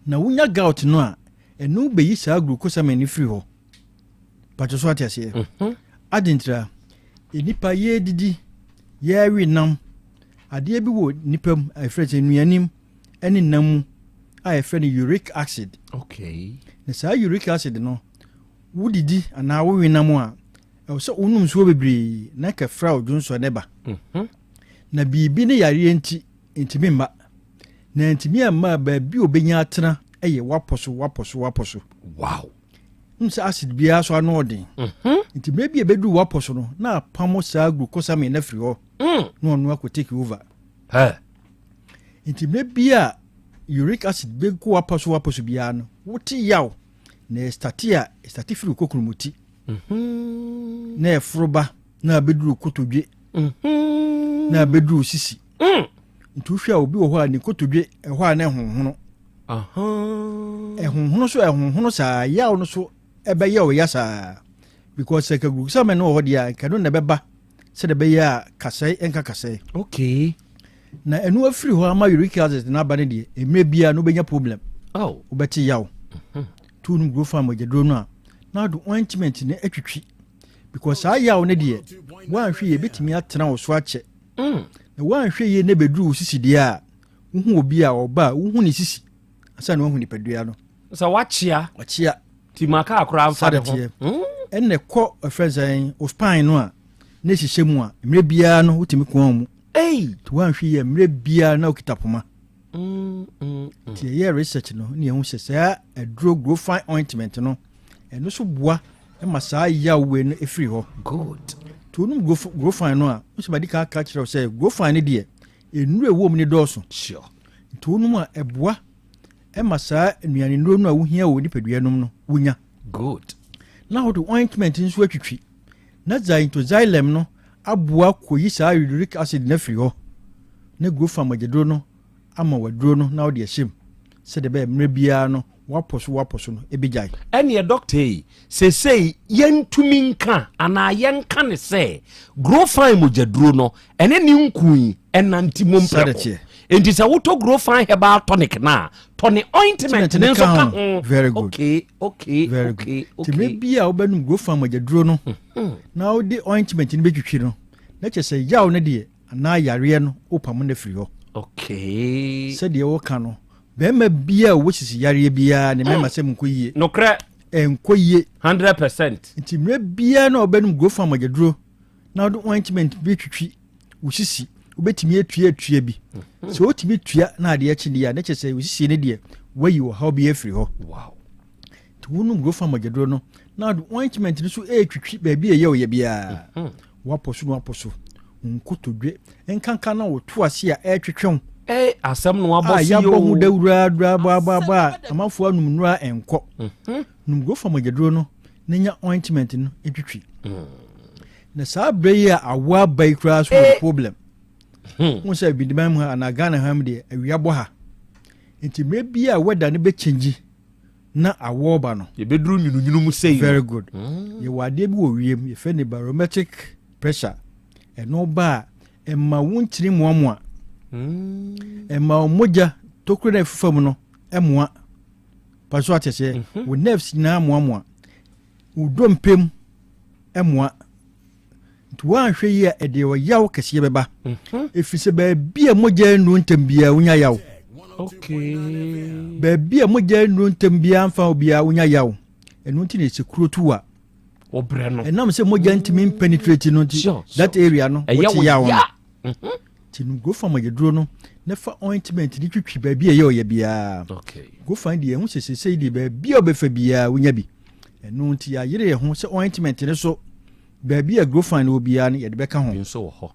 Na wonya gout no a, ɛno bɛyi saa glucosamine no firi hɔ. Patro so ate aseɛ. Ade ntira, nnipa yɛdidi, yɛwe nam, adeɛ bi wɔ nnipa mu a yɛfrɛ sɛ nnuanim ne nam mu a yɛfrɛ no uric acid. Okay. Na saa uric acid no, wodidi anaa wowe nam a, ɛwɔ sɛ wonom nsuo bebree na kɛfra wo dwonsɔ ne ba. Na biribi ne yareɛ nti, ntumi mma. Na ntumi amma a, baabi a obɛnya atena yɛ wapɔ so, wapɔ so, wapɔ so. Wow. Wohu sɛ acid biara so ano ɔden. Nti mmerɛ bi a ɛbɛduru wapɔ so no, na apamo saa glucosamine no afiri hɔ. Na ɔno akɔ take over. Nti mmerɛ bi a uric acid bɛkɔ wapɔ so, wapɔ so biara no, wote yaw. Na ɛstate a, ɛstate firi wo kokuromoti. Na ɛforo ba na abɛduru kotodwe. Na abɛduru sisi. Nti wohwɛ a obi wɔ hɔ a ne kotodwe ɛhɔ a na ɛhonhono. Ɛhonhono so ɛhonhono saa, yaw no so ɛbɛyɛ ɔya saa. Because sɛ glucosamine no wɔ hɔ deɛ a, nka ɛno na ɛbɛba sɛdeɛ ɛbɛyɛ a kasɛe ɛnka kasɛe. Okay. Na ɛno afiri hɔ ama uric acid no aba no deɛ, mmerɛ biara no wobɛnya problem. Oh. Wobɛte yaw. Tu no grow farm mogyaduro no a, na ade ointment no atwitwi. Because saa yaw no deɛ, woanhwɛ yie ɛbɛtumi atena wo so akyɛ. Na woanhwɛ yie na ɛbɛduru wo sisi deɛ a, wohu obi a ɔba a, wohu ne sisi ansa na woahu nipadua no. Sɛ wakyea. Wakyea. Ti ma kaa koraa mfa ne ho. Ɛnna ɛkɔ ɛfrɛ sɛn o spine no a na ɛhyehyɛ mu a mmerɛ biara no wotumi koa mu. Ei! Nti woanhwɛ yie mmerɛ biara na wokita poma. Nti ɛyɛ research no ne yɛhu sɛ saa aduro Grofine ointment no ɛno so boa ma saa yaw wei no ɛfiri hɔ. Good. Nti wonom Grofine no a, wosɛ madi kan aka kyerɛ wo sɛ Grofine no deɛ nnuro ɛwɔ mu no dɔɔso. Sure. Nti wonom a ɛboa ɛma saa nnuane nnuro no a wohia wɔ nipadua nom no wonya. Good. Na wode ointment nso atwitwi na xylem no aboa kɔyi saa uric acid no afiri hɔ na Grofine mogyaduro no ama waduro no na wode ahyɛ mu sɛdeɛ ɛbɛyɛ mmerɛ biara no wapɔ so wapɔ so no ɛbɛgyae. Ɛneɛ dɔkta yi, seesei yɛntumi nka anaa yɛnka ne sɛ Grofine mogyaduro no ɛne ne nku yi ɛnante mu mprɛko. Enti sɛ wotɔ Grofine herbal tonic no a, tɔ ne ointment ne nso ka ho. Very good. Okay, okay, Very okay, good. okay. Nti mmerɛ bi a wobɛnom Grofine mogyaduro no na wode ointment no bɛtwitwi no, na kyerɛ sɛ yaw no deɛ anaa yareɛ no wopamo no afiri hɔ. Okay. Sɛdeɛ woka no, bɛrima biara a ɔwɔ sisi yareɛ biara ne mmarima sɛm nkɔ yie. Nokorɛ. Ɛnkɔ yie. 100%. Nti mmerɛ biara na ɔbɛnom Grofine mogyaduro na wode ointment bi twitwi wo sisi, wobɛtumi atua atua bi. Sɛ wotumi tua na adeɛ akyi deɛ a, na kyerɛ sɛ wo sisi no deɛ wayi ɔhaw bi afiri hɔ. Wow. Nti wonom Grofine mogyaduro no na wode ointment no so ɛretwitwi baabi a ɛyɛ ɔyɛ biara. Wapɔ so na wapɔ so. Nkotodwe nkanka na woto ase a ɛretwetwe wo. Asɛm no abɔ A so yɛabɔ ho yoo. dawuraa dura bɔ a amanfoɔ anum nnura ɛnkɔ. Nom Grofine mogyaduro no na nya ointment no twitwi. Na saa berɛ yi a awoɔ aba yi koraa so wɔ problem. Wohu sɛ Abidiman mu ha anaa Ghana ha mu deɛ awia bɔ ha. Nti mmerɛ bi a weather no bɛkyɛngyi na awoɔ ba no. Yɛbɛduru nwununwunu mu sei no. Very good. Yɛwɔ adeɛ bi wɔ wiem yɛfrɛ no barometric pressure. Ɛno ba a ɛma wo ntini mmoamoa. Ɛma wo mogya tokuro no a ɛfefa mu no mmoa. Pa so ate aseɛ. Wo nerves nyinaa mmoamoa. Wo dompe mu mmoa. Nti woanhwɛ yie a ɛde ɔyaw kɛseɛ bɛba. Ɛfiri sɛ baabi a mogya nnuru ntɛm biara wonya yaw. Okay. Baabi a mogya nnuru ntɛm biara mfa wo biara wonya yaw. Ɛno nti na ɛsɛ kuro tu a. Wɔbrɛ no. Ɛnam sɛ mogya ntumi mpenetrate no nti that area no Ɛyɛ wote wo yaw no. ya. Nti no Grofine mogyaduro no na fa ointment no twitwi baabi a ɛyɛ ɔyɛ biara. Okay. Grofine deɛ ɛho sɛ sesei deɛ baabi a wobɛfa biara wonya bi. Ɛno nti yɛayere yɛn ho sɛ ointment no so baabi a Grofine no wɔ biara no yɛde bɛka ho. Bi nso wɔ hɔ.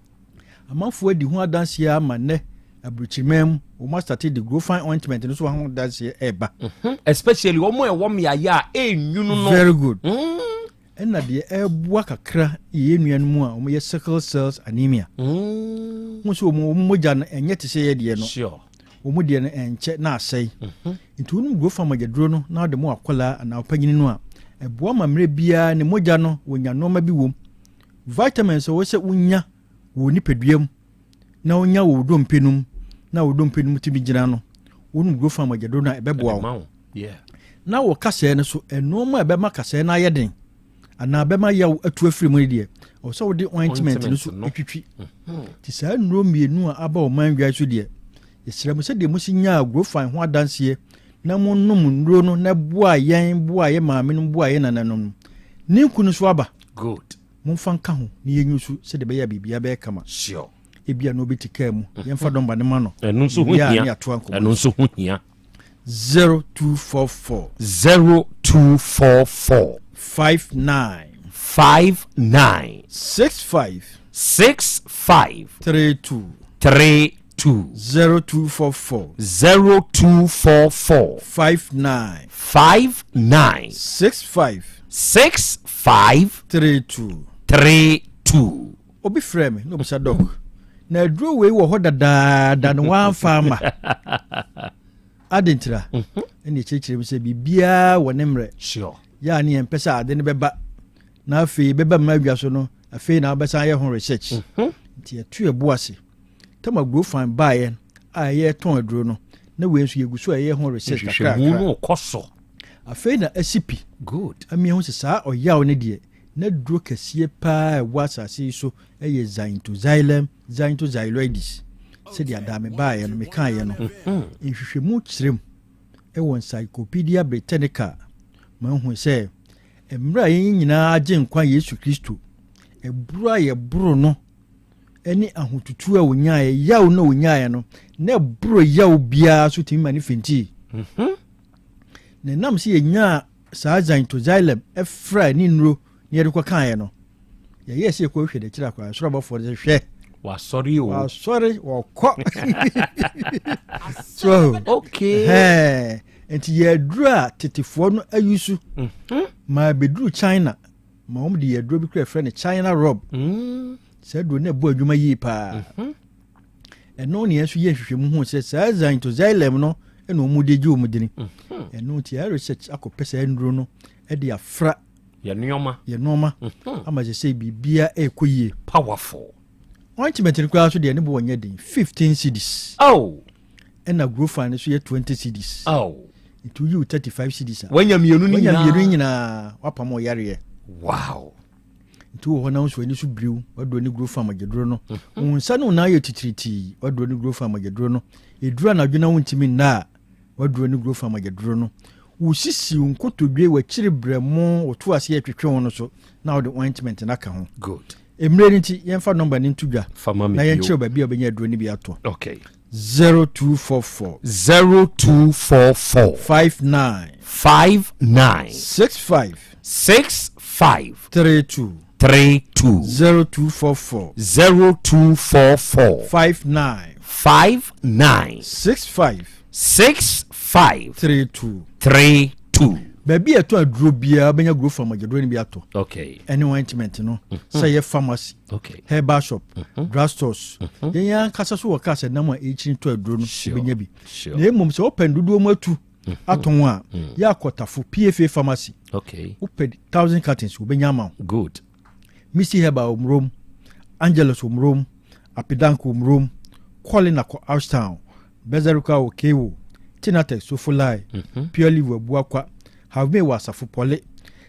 Amanfoɔ adi ho adanseɛ ama nnɛ aburokyiriman mu wɔn asate de Grofine ointment no so ho adanseɛ ɛreba. Especially wɔn a ɛwɔ mmeaeɛ a ɛnwunu no. Very good. Ɛna deɛ ɛreboa kakra yɛ yɛn nuanom a wɔyɛ sickle cells anemia. Wɔn nso wɔn mogya no ɛnyɛ te sɛ yɛ deɛ no. Sure. Wɔn deɛ no ɛnkyɛ na asɛe. Nti wɔnom Grofine mogyaduro no na wɔde mo akwadaa anaa ɔpanyin no a ɛboa ma mmerɛ biara ne mogya no wɔnya nneɛma bi wɔ mu. Vitamins a ɛwɔ sɛ wonya wɔ nipadua mu. na wonya wɔ wo dompe no mu na wo dompe no mu tumi gyina no, wonom Grofan mogyaduro no a ɛbɛboa wo. Na wɔ kasɛɛ no so, nnoɔma a ɛbɛma kasɛɛ no ayɛ den anaa bɛma yaw atu afiri mu no deɛ, ɛwɔ sɛ wode ointment no so twitwi. Mhm. Nti saa nnuro mmienu a aba ɔman dwa so deɛ, yɛsrɛ mo sɛdeɛ mosi nyaa Grofan ho adanseɛ na monom nnuro no na ɛboa yɛn, boa yɛ maame nom, boa yɛ nananom no, ne nku no so aba. Good. Momfa nka ho na yɛnyi so sɛdeɛ ɛbɛyɛ a biribiara bɛyɛ kama. Sure. Ebia na obi te kaa mu. Yɛmfa dɔmba no ma no. Ɛno nso ho hia. Ɛno nso ho hia. 0244. 0244. 59. 59. 65. 65. 32. 32. 0244. 0244. 59. 59. 65. 65. 32. 32. Obi frɛɛ me na obisa Doc, na aduro wei wɔ hɔ dadaada no wamfa ama ade ntira? Mhm. Ɛna ɛkyerɛkyerɛ mu sɛ biribiara wɔ ne mmerɛ. Sure. Yɛ a ne yɛmpɛ sɛ ade no bɛba na afei bɛba mma adwa so no, afei na wobɛsan ayɛ ho research. Nti yɛto yɛbo ase. Tama Grofan baeɛ a ɛyɛ tɔn aduro no, na wei nso yɛgu so a ɛyɛ ho research kakrakra. Nhwehwɛmu no kɔ so. Afei na asi pi. Good. Ami ho sɛ saa ɔyaw no deɛ, N'aduro kɛseɛ pa ara a ɛwɔ asase yi so yɛ Xanthoxylum xanthoxyloides. Sɛdeɛ adaa mebaeɛ no mekaeɛ no, nhwehwɛmu kyerɛ mu wɔ Encyclopedia Britannica ma hu sɛ mmerɛ a yɛn nyinaa agye nkwa Yesu Kristo, ɛboro a yɛboro no ne ahotutuo a ɔnyaeɛ, yaw no a ɔnyaeɛ no, na ɛboro yaw biara so tumi ma no fintii. Mhm. Na ɛnam sɛ yɛnyaa saa xanthoxylum fra ne nnuro na yɛde kɔkaeɛ no, yɛyɛɛ sɛ yɛkɔhwɛ n'akyiri akwan, soro abɔfoɔ no sɛ hwɛ, wasɔre o, wasɔre, wɔkɔ so okay. Nti yɛ aduro a tetefoɔ no ayi so mhm. ma bɛduru China ma wɔn de yɛ aduro bi kura frɛ no China rob mm. Saa aduro no ɛbɔ adwuma yie paa mhm. Ɛno ne yɛn nso yɛ nhwehwɛmu hu sɛ saa xanthoxylum no ɛna wɔn de gye wɔn dini mhm. Ɛno nti yɛ research akɔpɛ saa nnuro no ɛde afra yɛ nneɛma yɛ nneɛma mhm. ama sɛ sɛ biribiara ɛrekɔ yie. Powerful ointment no koraa so deɛ ne bo wɔnyɛ den, 15 cedis. Oh. Ɛna grofan no so yɛ 20 cedis. Oh. Nti woyi wo 35 cedis a wanya mmienu no nyinaa, wanya mmienu nyinaa, wapam ɔyareɛ. Wow. Nti wɔ hɔ na nso ani so biriw, waduro ne guro fam agyaduro no mhm. Wo nsa ne wo nan yɛ titiritii, waduro ne guro fam agyaduro no. Ɛduru anadwo na wontumi nna a, waduro ne guro fam agyaduro no. Wosisi wo nkotodwe, w'akyiri brɛmo, woto ase yɛ twetwe wo no so na wode ointment no aka ho. Good. Mmerɛ no nti yɛmfa nɔmba no nto dwa na yɛnkyerɛw baabi a wobɛnya aduro no bi atɔ. Okay. 0244. 0244. 59. 59. 65. 65. 32. 32. 0244. 0244. 59. 59. 65. 65. 32. 32. Baabi a ɛtɔ aduro biara wobɛnya Grow Farm agyaduro no bi atɔ. Okay. Ɛne ointment no. Mm -hmm. Sɛ yɛ pharmacy. Okay. Herbal shop. Mm -hmm. Drug stores. Mm -hmm. Yɛn yɛn ankasa so wɔ cars ɛnam a ɛkyini tɔ aduro no. Sure. Wobɛnya bi. Sure. Na mmom sɛ wopɛ ndodoɔ mu atu mhm. atɔn a mm. yɛ akɔtafo PFA pharmacy. Okay. Wopɛ 1000 cartons wobɛnya ama wo. Good. Missy Herbal wɔ Murom, Angelus wɔ Murom, Apidanko wɔ Murom, Colina kɔ Ashtown, Bezerika wɔ Kewo, Tinatex Sofolai, mhm. Pure Leaf wɔ Abuakwa, Havme wɔ Asafo Pɔle,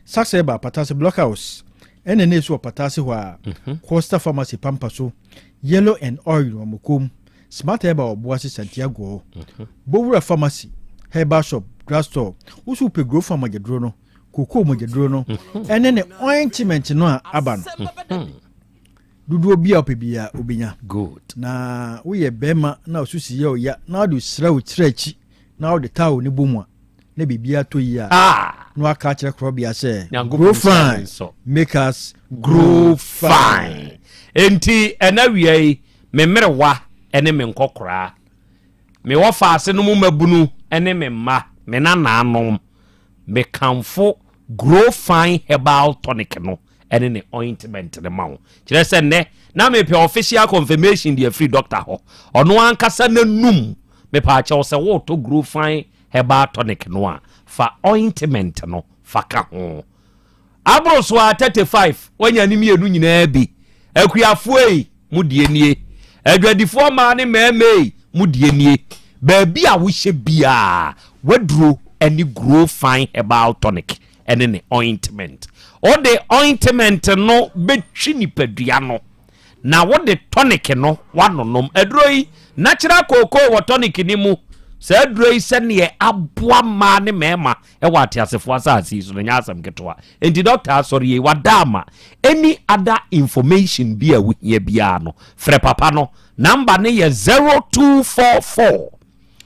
Sax Herbal Patase Blockhouse, NNA so wɔ Patase hɔ a, mhm. Costa Pharmacy Pampa so, Yellow and Oil wɔ Mokom, Smart Herbal wɔ Boase Santiago hɔ, mhm. Bowura Pharmacy, Herbal Shop, Drugstore, woso wopɛ Grow Farm agyaduro no, kokoo mogyaduro no ɛne ne ointment no a aba no mhm. dodoɔ bi a wopɛ biara wobɛnya. Good. Na woyɛ bɛrima na osusi yɛ ɔya na wode sra wo tiri akyi na wode towel ne bɔ mu a na biribiara tɔ yie a ah. na waka akyerɛ korɔbea sɛ grow fine, make us grow fine. Enti ɛna wia yi me mmerewa ne me nkɔkoraa, me wɔfaase no mu mmabunu ne me mma, me nanaanom, Mekamfo Grow Fine Herbal Tonic no ne ne ointment no ma wo. Kyerɛ sɛ nnɛ na mepɛ official confirmation de afiri doctor hɔ. Ɔno ankasa n'anum. Mepaakyɛw sɛ woretɔ Grow Fine Herbal Tonic no a, fa ointment no fa ka ho. Aboro so a 35 wanya ne mmienu nyinaa bi. Akuafoɔ ei, mo deɛ nie. Adwadifoɔ mmaa ne mmarima ei, mo deɛ nie. Baabi a wohyɛ biara, w'aduro ne Grow Fine Herbal Tonic ne ne ointment. Wode ointment no bɛtwi nipadua no, na wode tonic no woanonom. Aduro yi, natural cocoa wɔ tonic no mu. Saa aduro yi sɛdeɛ aboa mmaa ne mmarima wɔ ateasefoɔ asase yi so no, nyɛ asɛm ketewa. Enti dɔkta asɔre yei, wada ama. Any other information bi a wohia biara no, frɛ papa no. Number no yɛ 0244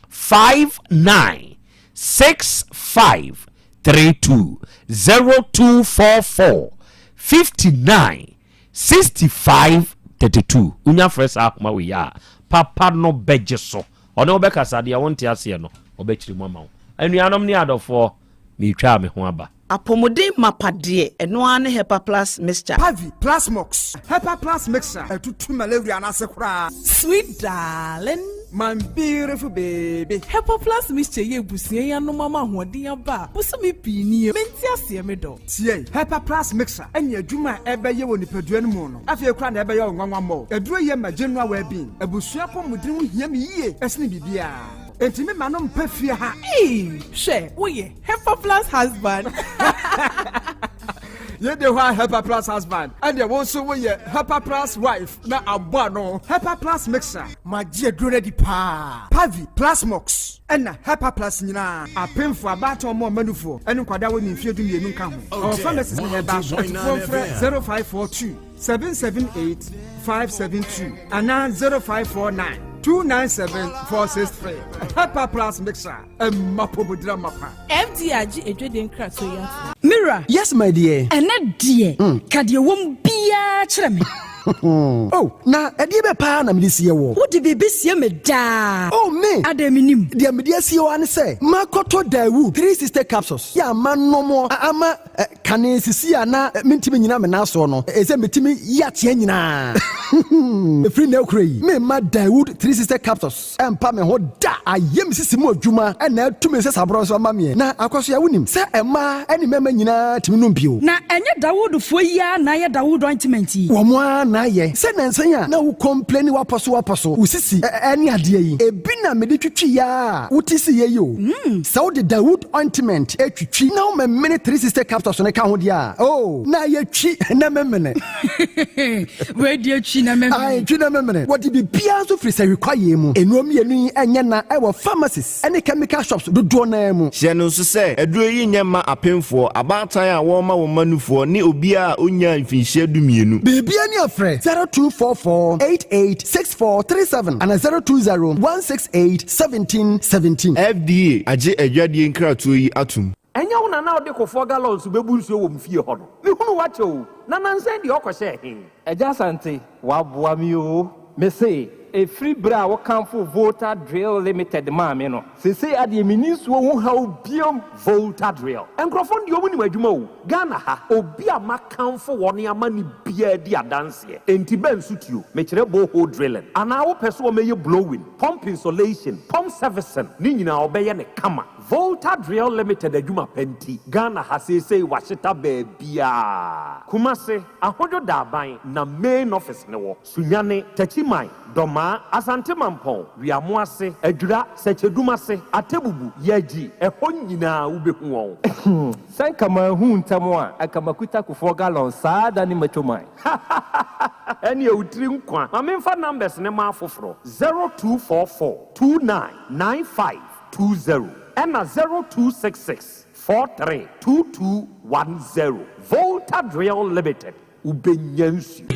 59 65 32 0244 59 65 32. Wonya frɛ saa ahoma wei a, papa no bɛgye so. Ɔne wo bɛkasa, deɛ wonte aseɛ no, ɔbɛkyerɛ mu ama wo. Anuanom ne adɔfoɔ, meretwa me ho aba. Apɔmuden mapa deɛ, ɛno ara ne Hepa Plus Mixture. Pavi, Plasmox, Hepa Plus Mixture, ɛtutu malaria no ase koraa. Sweet darling. My beautiful baby. Hepa Plus Mixture yɛ abusua yi anom ama ahoɔden aba a bosome pii nie. Mente aseɛ me dɔ. Tie, Hepa Plus Mixture ɛne adwuma a ɛbɛyɛ wɔ nipadua no mu no, afei koraa na ɛbɛyɛ wo nwanwa mmɔ. Aduro yɛ ma general well-being. Abusua apɔmuden ho hia me yie ɛsene biribiara. Enti me ma no mpa fie ha. Eii hwɛ woyɛ Hepa Plus husband. Yɛ de hɔ a Hepa Plus husband ɛdeɛ wo nso woyɛ Hepa Plus wife na abɔ ano. Hepa Plus mixer. Magye aduro no adi paa. Pavi, Plasmox ɛna Hepa Plus nyinaa. Apemfo, abaatan ɔmo ɔma nufoɔ ɛne nkwadaa wɔ ne mfie 12 nka ho. Ɔwɔ pharmacies ne herbal shop. Atufoɔ mfrɛ 0542 778 572 anaa 0549 297 463. Hepa Plus mixer ɛma pomodira mapa. FDA agye adwadie nkratoɔ yi atom. Mira. Yes my dear. Ɛnɛ deɛ, ka deɛ ɛwɔ mu biara kyerɛ me. Oh, na ɛdeɛ bɛ paa na mede sie wɔ? Wode biribi sie me daa. Oh, me. Adɛn menim? Deɛ mede asie hɔ ara ne sɛ makɔtɔ Daewoo 360 capsules yɛ ama nom ama kane sisi a na mentumi nnyina me nan soɔ no, ɛsɛ metumi yi ateɛ nyinaa. Ɛfiri nnɛ rekora yi, memma Daewoo 360 capsules ɛmpa me ho da. Ayɛ me sisi mu adwuma na atu me nsasaborɔ nso ama meɛ. Na Akwasoa, wonim sɛ mmaa ne mmarima nyinaa tumi nom bio? Na ɛnyɛ Dawoodfoɔ yi ara na ayɛ Dawood ointment yi? Wɔn ara na ayɛ. Sɛ nnansa yi a na wo complaini w'apɔ so w'apɔ so, wo sisi ne adeɛ yi, ebi na mede twitwi a wote siiɛ yi o. Sɛ wode Dawood ointment twitwi na womemene 360 capsules no ka ho deɛ a, oh, na ayɛ twi na memene. Wei deɛ twi na memene. Ae, twi na memene. Wɔde biribiara nso firi sahwi kwaeɛ mu. Nnuro mmienu yi nyɛ na ɛwɔ pharmacies ne chemical shops dodoɔ no ara mu. Hyɛ no nso sɛ, aduro yi nyɛ mma apemfoɔ, abaatan a wɔrema wɔn mma nufoɔ, ne obiara a ɔnnyaa mfinhyia dumienu. Biribiara ni a frɛ 0244 88 6437 anaa 020 168 17 17. FDA agye adwadie nkratoɔ yi atom. Ɛnyɛ wo na na wode kofoɔ gallons bɛbu nsuo wɔ me fie hɔ no? Mehunu wo akyɛ o, na nansa yi deɛ ɔkɔhyɛɛ he? Agya Asante, woaboa me oo. Mese, ɛfiri berɛ a wokamfoo Volta Drill Limited maa me no, seesei adeɛ menni nsuo ho haw biom. Volta Drill nkurɔfoɔ no deɛ wɔn nim adwuma o, Ghana ha obi a makamfo wɔn ama no biara di adanseɛ, enti bɛ nso tuo, mekyerɛ borehole drilling, anaa wopɛ sɛ wɔmɛyɛ blowing, pump insolation, pump servicing, ne nyinaa wɔbɛyɛ no kama. Volta Drill Limited adwuma pa nti, Ghana ha seesei wɔahyeta baabiara. Kumase, Ahodwo Daaban na main office no wɔ. Sunyani, Techiman, Dɔmaa, Asante Mampɔn, Wiamoase, Adwira, Sɛkyɛdumase, Atebubu, Yagyi, ɛhɔ nyinaa wobɛhu wɔn. Sɛ nka manhu ntɛm a, anka makuta kufoɔ gallon saa da ne macho man. Hahahaha ɛneɛ wo tiri nkwa. Ma memfa numbers no ma afoforɔ, 0244 29 95 20 ɛna 0266 43 22 10. Volta Drill Limited, wobɛnya nsuo.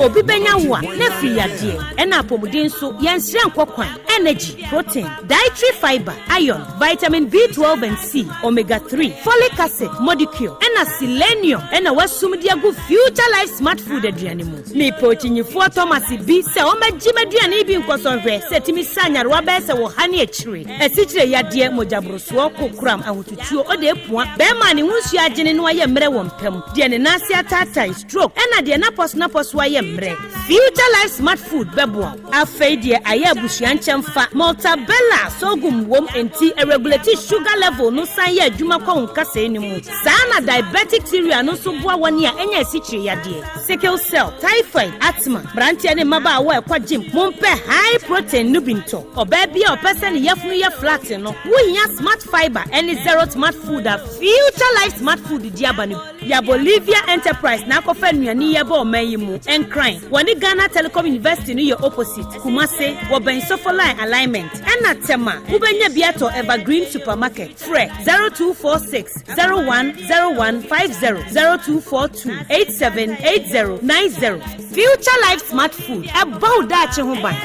Obi bɛnya wo a, na afiri yadeɛ, ɛna apɔmuden nso, yɛnsrɛ nkɔ kwan. Energy, protein, dietary fiber, iron, vitamin B12 and C, omega 3, folic acid, modicure, ɛna selenium ɛna wasum de agu Future Life Smart Food aduane mu. Mepɛ okyinyifoɔ Thomas bi sɛ ɔmmɛgye m'aduane yi bi nkɔsɔ nhwɛ sɛ ɛtumi sa nyarewa bɛyɛ sɛ ɔha ne akyire, asikyire yadeɛ, mogyaborosoɔ, kokoram, ahotutuo, ɔde apua, bɛrima a ne ho nsuo agyene na wayɛ mmerɛ wɔ mpa mu, deɛ ne nan ase ataatae, stroke, ɛna deɛ n'apɔso ayɛ mmerɛ. Future Life Smart Food bɛboa wo. Afei deɛ ayɛ abusua nkyɛmfa, Maltabella sorghum wom nti ɛregulate sugar level no san yɛ adwuma kɔ wo nkasɛɛ no mu. Saa na diabetes. Diabetic cereal no nso boa wɔn a anya asikyire yadeɛ, sickle cell, typhoid, asthma. Mmeranteɛ ne mmabaawa a ɛkɔ gym, mompɛ high protein no bi ntɔ. Ɔbaa bi a ɔpɛ sɛ ne yafunu yɛ flat no, wohia Smart Fibre ne Zero Smart Food a Future Life Smart Food de aba no bi. Ya Bolivia Enterprise na akɔfa nnuane yi aba ɔman yi mu. Nkran, wɔne Ghana Telecom University no yɛ opposite. Kumase, wɔbɛn Sofoline Alignment. Ɛna Tema, wobɛnya bi atɔ Evergreen Supermarket. Frɛ 0246 010150, 0242 878090. Future Life Smart Food, ɛbɔ wo daakye ho ban.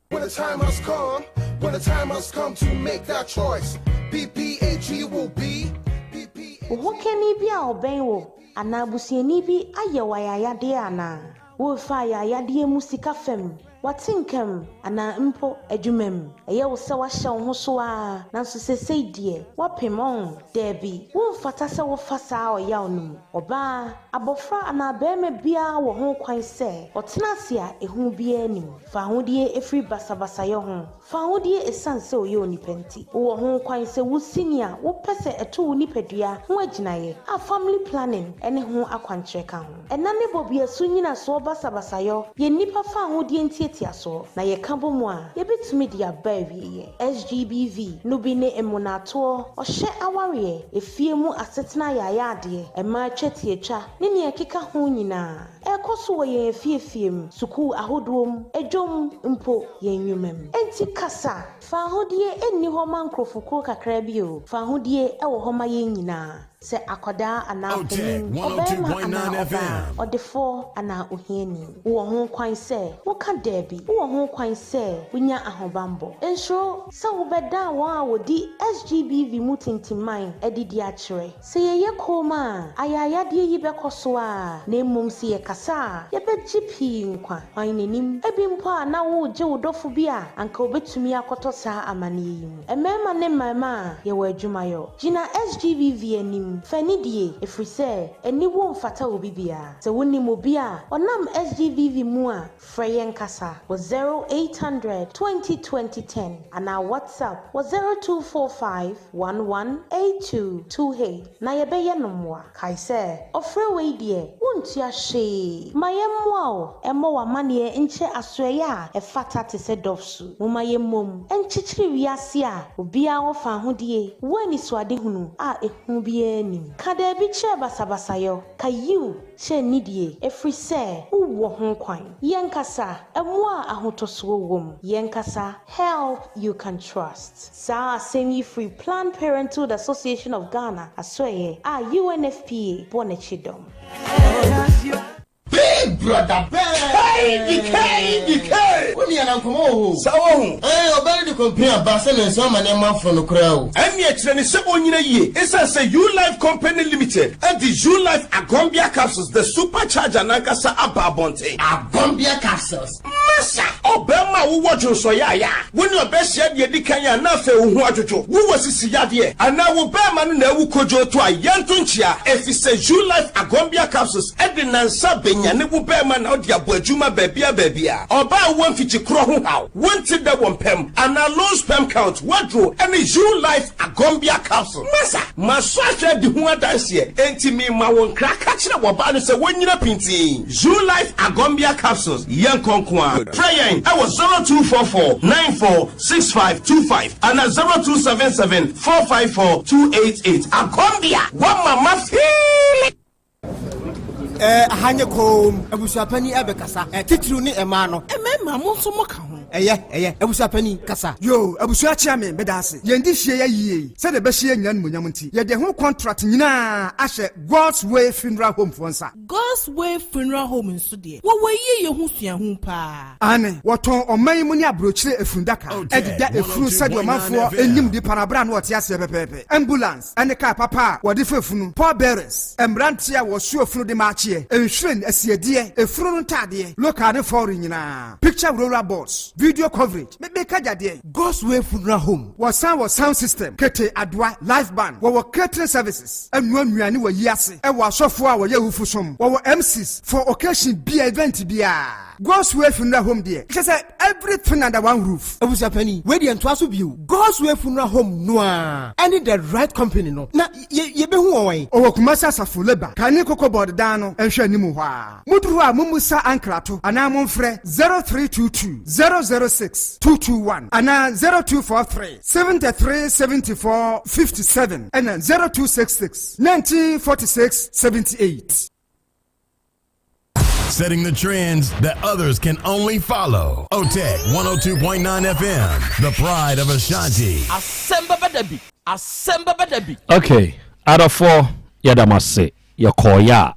When the time has come, when the time has come to make that choice, PPAG will be. Wo hokani bi a ɔbɛn wo anaa busuani bi ayɛ wo ayayadeɛ anaa? Worefa ayayadeɛ mu sika fam, w'atenka mu, anaa mpo adwuma mu? Ɛyɛ wo sɛ woahyɛ wo ho so ara, nanso seesei deɛ woapem ɔn? Dabi, womfata sɛ wofa saa ɔyaw no mu. Ɔbaa, abɔfra anaa barima biara wɔ ho kwan sɛ ɔtena ase a ehu biara nni mu. Fa ahodie firi basabasayɛ ho. Fa ahodie ɛsiane sɛ woyɛ onipa nti. Wowɔ ho kwan sɛ wosi nea wopɛ sɛ ɛto wo nipadua ho agyinaeɛ, a family planning ne ho akwankyerɛ ka ho. Ɛna ne bɔbeasu nnyinasoɔ basabasayɔ yɛ nnipa fa ahodie ntiatiasoɔ, na yɛka bɔ mu a, yɛbɛtumi de aba awieɛ. SGBV no bi ne mmonaatoɔ, ɔhyɛ awareɛ, efie mu asetena ayaayadeɛ, mmaa twetiatwa, ne nea ɛkeka ho nyinaa. Ɛrekɔ so wɔ yɛn afiefie mu, sukuu ahodoɔ mu, dwam, mpo yɛn nnwuma mu. Enti kasa! Fawohodie nni hɔ ma nkurɔfokuo kakra bi o, fawohodie wɔ hɔ ma yɛn nyinaa, sɛ akwadaa anaa panin, ɔbarima anaa ɔbaa, ɔdefoɔ anaa ohiani. Wowɔ ho kwan sɛ woka daabi. Wowɔ ho kwan sɛ wonya ahobammɔ. Nsuro sɛ wobɛdan wɔn a wɔdi SGBV mu tintimman adidi akyerɛ. Sɛ yɛyɛ komm a, ayaayadeɛ yi bɛkɔ so ara, na mmom sɛ yɛkasa a, yɛbɛgye pii nkwa. Hwan na nim? Ebi mpo a na woregye wo dɔfo bi a anka ɔbɛtumi akɔtɔ saa amanneɛ yi mu. Mmarima ne mmarimaa, yɛwɔ adwumayɔ. Gyina SGBV anim, fa anidie, ɛfiri sɛ aniwuo mfata obi biara. Sɛ wonim obi a ɔnam SGBV mu a, Frɛ yɛn kasa wɔ 0800 20 20 10 anaa WhatsApp wɔ 0245 11 82 28 na yɛbɛyɛ no mmoa. Kae sɛ, ɔfrɛ wei deɛ, wontua hwee. Ma yɛmmoa wo mmɔ w'amanneɛ nkyerɛ asoɛeɛ a ɛfata te sɛ Dɔfsu. Momma yɛmmom nkyekyere wiase a obiara wɔ fawohodie wɔ anisoadehunu a ehu biara nnim. Ka daabi kyerɛ basabasayɔ. Ka yiw Kyɛ nidie, ɛfiri sɛ wowɔ ho kwan. Yɛnkasa, mmoa a ahotɔsoɔ wom. Yɛnkasa, help you can trust. Saa asɛm yi firi Planned Parenthood Association of Ghana asoɛeɛ a UNFPA bɔ n'akyi dɔm. Big brother bɛɛ. KDK DK. Wo nua na nkɔmɔ wɔ hɔ o. Saa wɔ ho. Ɛɛ ɔbaa no de complain aba sɛ ne nsa ama nneɛma aforo no koraa o. Ɛnneɛ kyerɛ no sɛ ɔnnyina yie ɛsiane sɛ U-Life Company Limited de U-Life Agombia Capsules, the super charger no ankasa aba abɔnten. Agombia Capsules. Masa! Ɔbarima a wowɔ dwonsɔyaaya a wo ne ɔbaa hyia deɛ ɛdi kan a na afei wo ho adwodwo, wowɔ sisi yadeɛ, anaa wo barima no na awu kodwoo to a, yɛnto nkyea, efisɛ U-Life Agombia Capsules de nnansa bɛnyane wo barima na wode abɔ adwuma baabiara baabiara. Ɔbaa a wowɔ mfikyikorɔ ho haw, wonte dɛ wɔ mpam, anaa low sperm count, w'aduro ne U-Life Agombia Capsule. Masa! Masɔ ahwɛ adi ho adanseɛ, enti merema wo nkra, ka kyerɛ w'ɔbaa no sɛ wɔnnyina pintinn. Zoolife Agombia Capsules, yɛnkɔ nko ara. Frɛ yɛn wɔ 0244 94 65 25 anaa 0277 454 288. Agombia, woama mafeeli! Eh, aha nyɛ koom. Abusuapani ɛbɛkasa. Eh, titiriw ne ɛmaa no. Mmarima, mo nso mo ka ho. Ɛyɛ, ɛyɛ. Abusuapani, kasa. Yoo, abusua kyea me, meda ase. Yɛn de hyia yɛ yie yi, sɛdeɛ ɛbɛhyɛ yɛn nyinaa animuonyam nti, yɛde ɛho kɔntrat nyinaa ahyɛ God's Way Funeral Home foɔ nsa. God's Way Funeral Home nso deɛ, wɔwɔ yieyɛ ho suahu paa. Aane, wɔtɔn ɔman yi mu ne aburokyire efundaka de da efunu sɛdeɛ ɔmanfoɔ nim nipa no berɛ a na ɔte aseɛ pɛpɛɛpɛ. Ambulance ne kaa papa a wɔde fa efunu, pallbearers, mmeranteɛ a wɔsoa efunu de ma akyeɛ, nhwiren, asiedeɛ, efunu no ntaadeɛ, local ne foreign nyinaa, picture roller boards, video coverage, me meka gya deɛn? God's Way Funeral Home, wɔsan wɔ sound system, kete, adoa, live band, wɔwɔ catering services, ɛnoa nnuane wɔ ayi ase, ɛwɔ asɔfoɔ a wɔyɛ awufo som, wɔwɔ MCs for occasion biaa, event biaa. God's Way Funeral Home deɛ, kyerɛ sɛ everything under one roof. Abusuapanin, wei deɛ ntoa so bio. God's Way Funeral Home no ara ɛne The Right Company no, na yɛ, yɛbɛhu wɔn wɛn? Ɔwɔ Kumasi Asafo Labour, kane Cocoa Board dan no nhwɛanimu hɔ ara. Moduru hɔ a, mommisa Ankrato anaa momfrɛ 0322 006 221 anaa 0243 73 74 57 ɛna 0266 1946 78. Setting the trends that others can only follow. OTEC 102.9 FM, the pride of Ashanti. Asɛm bɛba da bi, asɛm bɛba da bi. Okay, adɔfoɔ yɛda mo ase yɛkɔɔeɛ a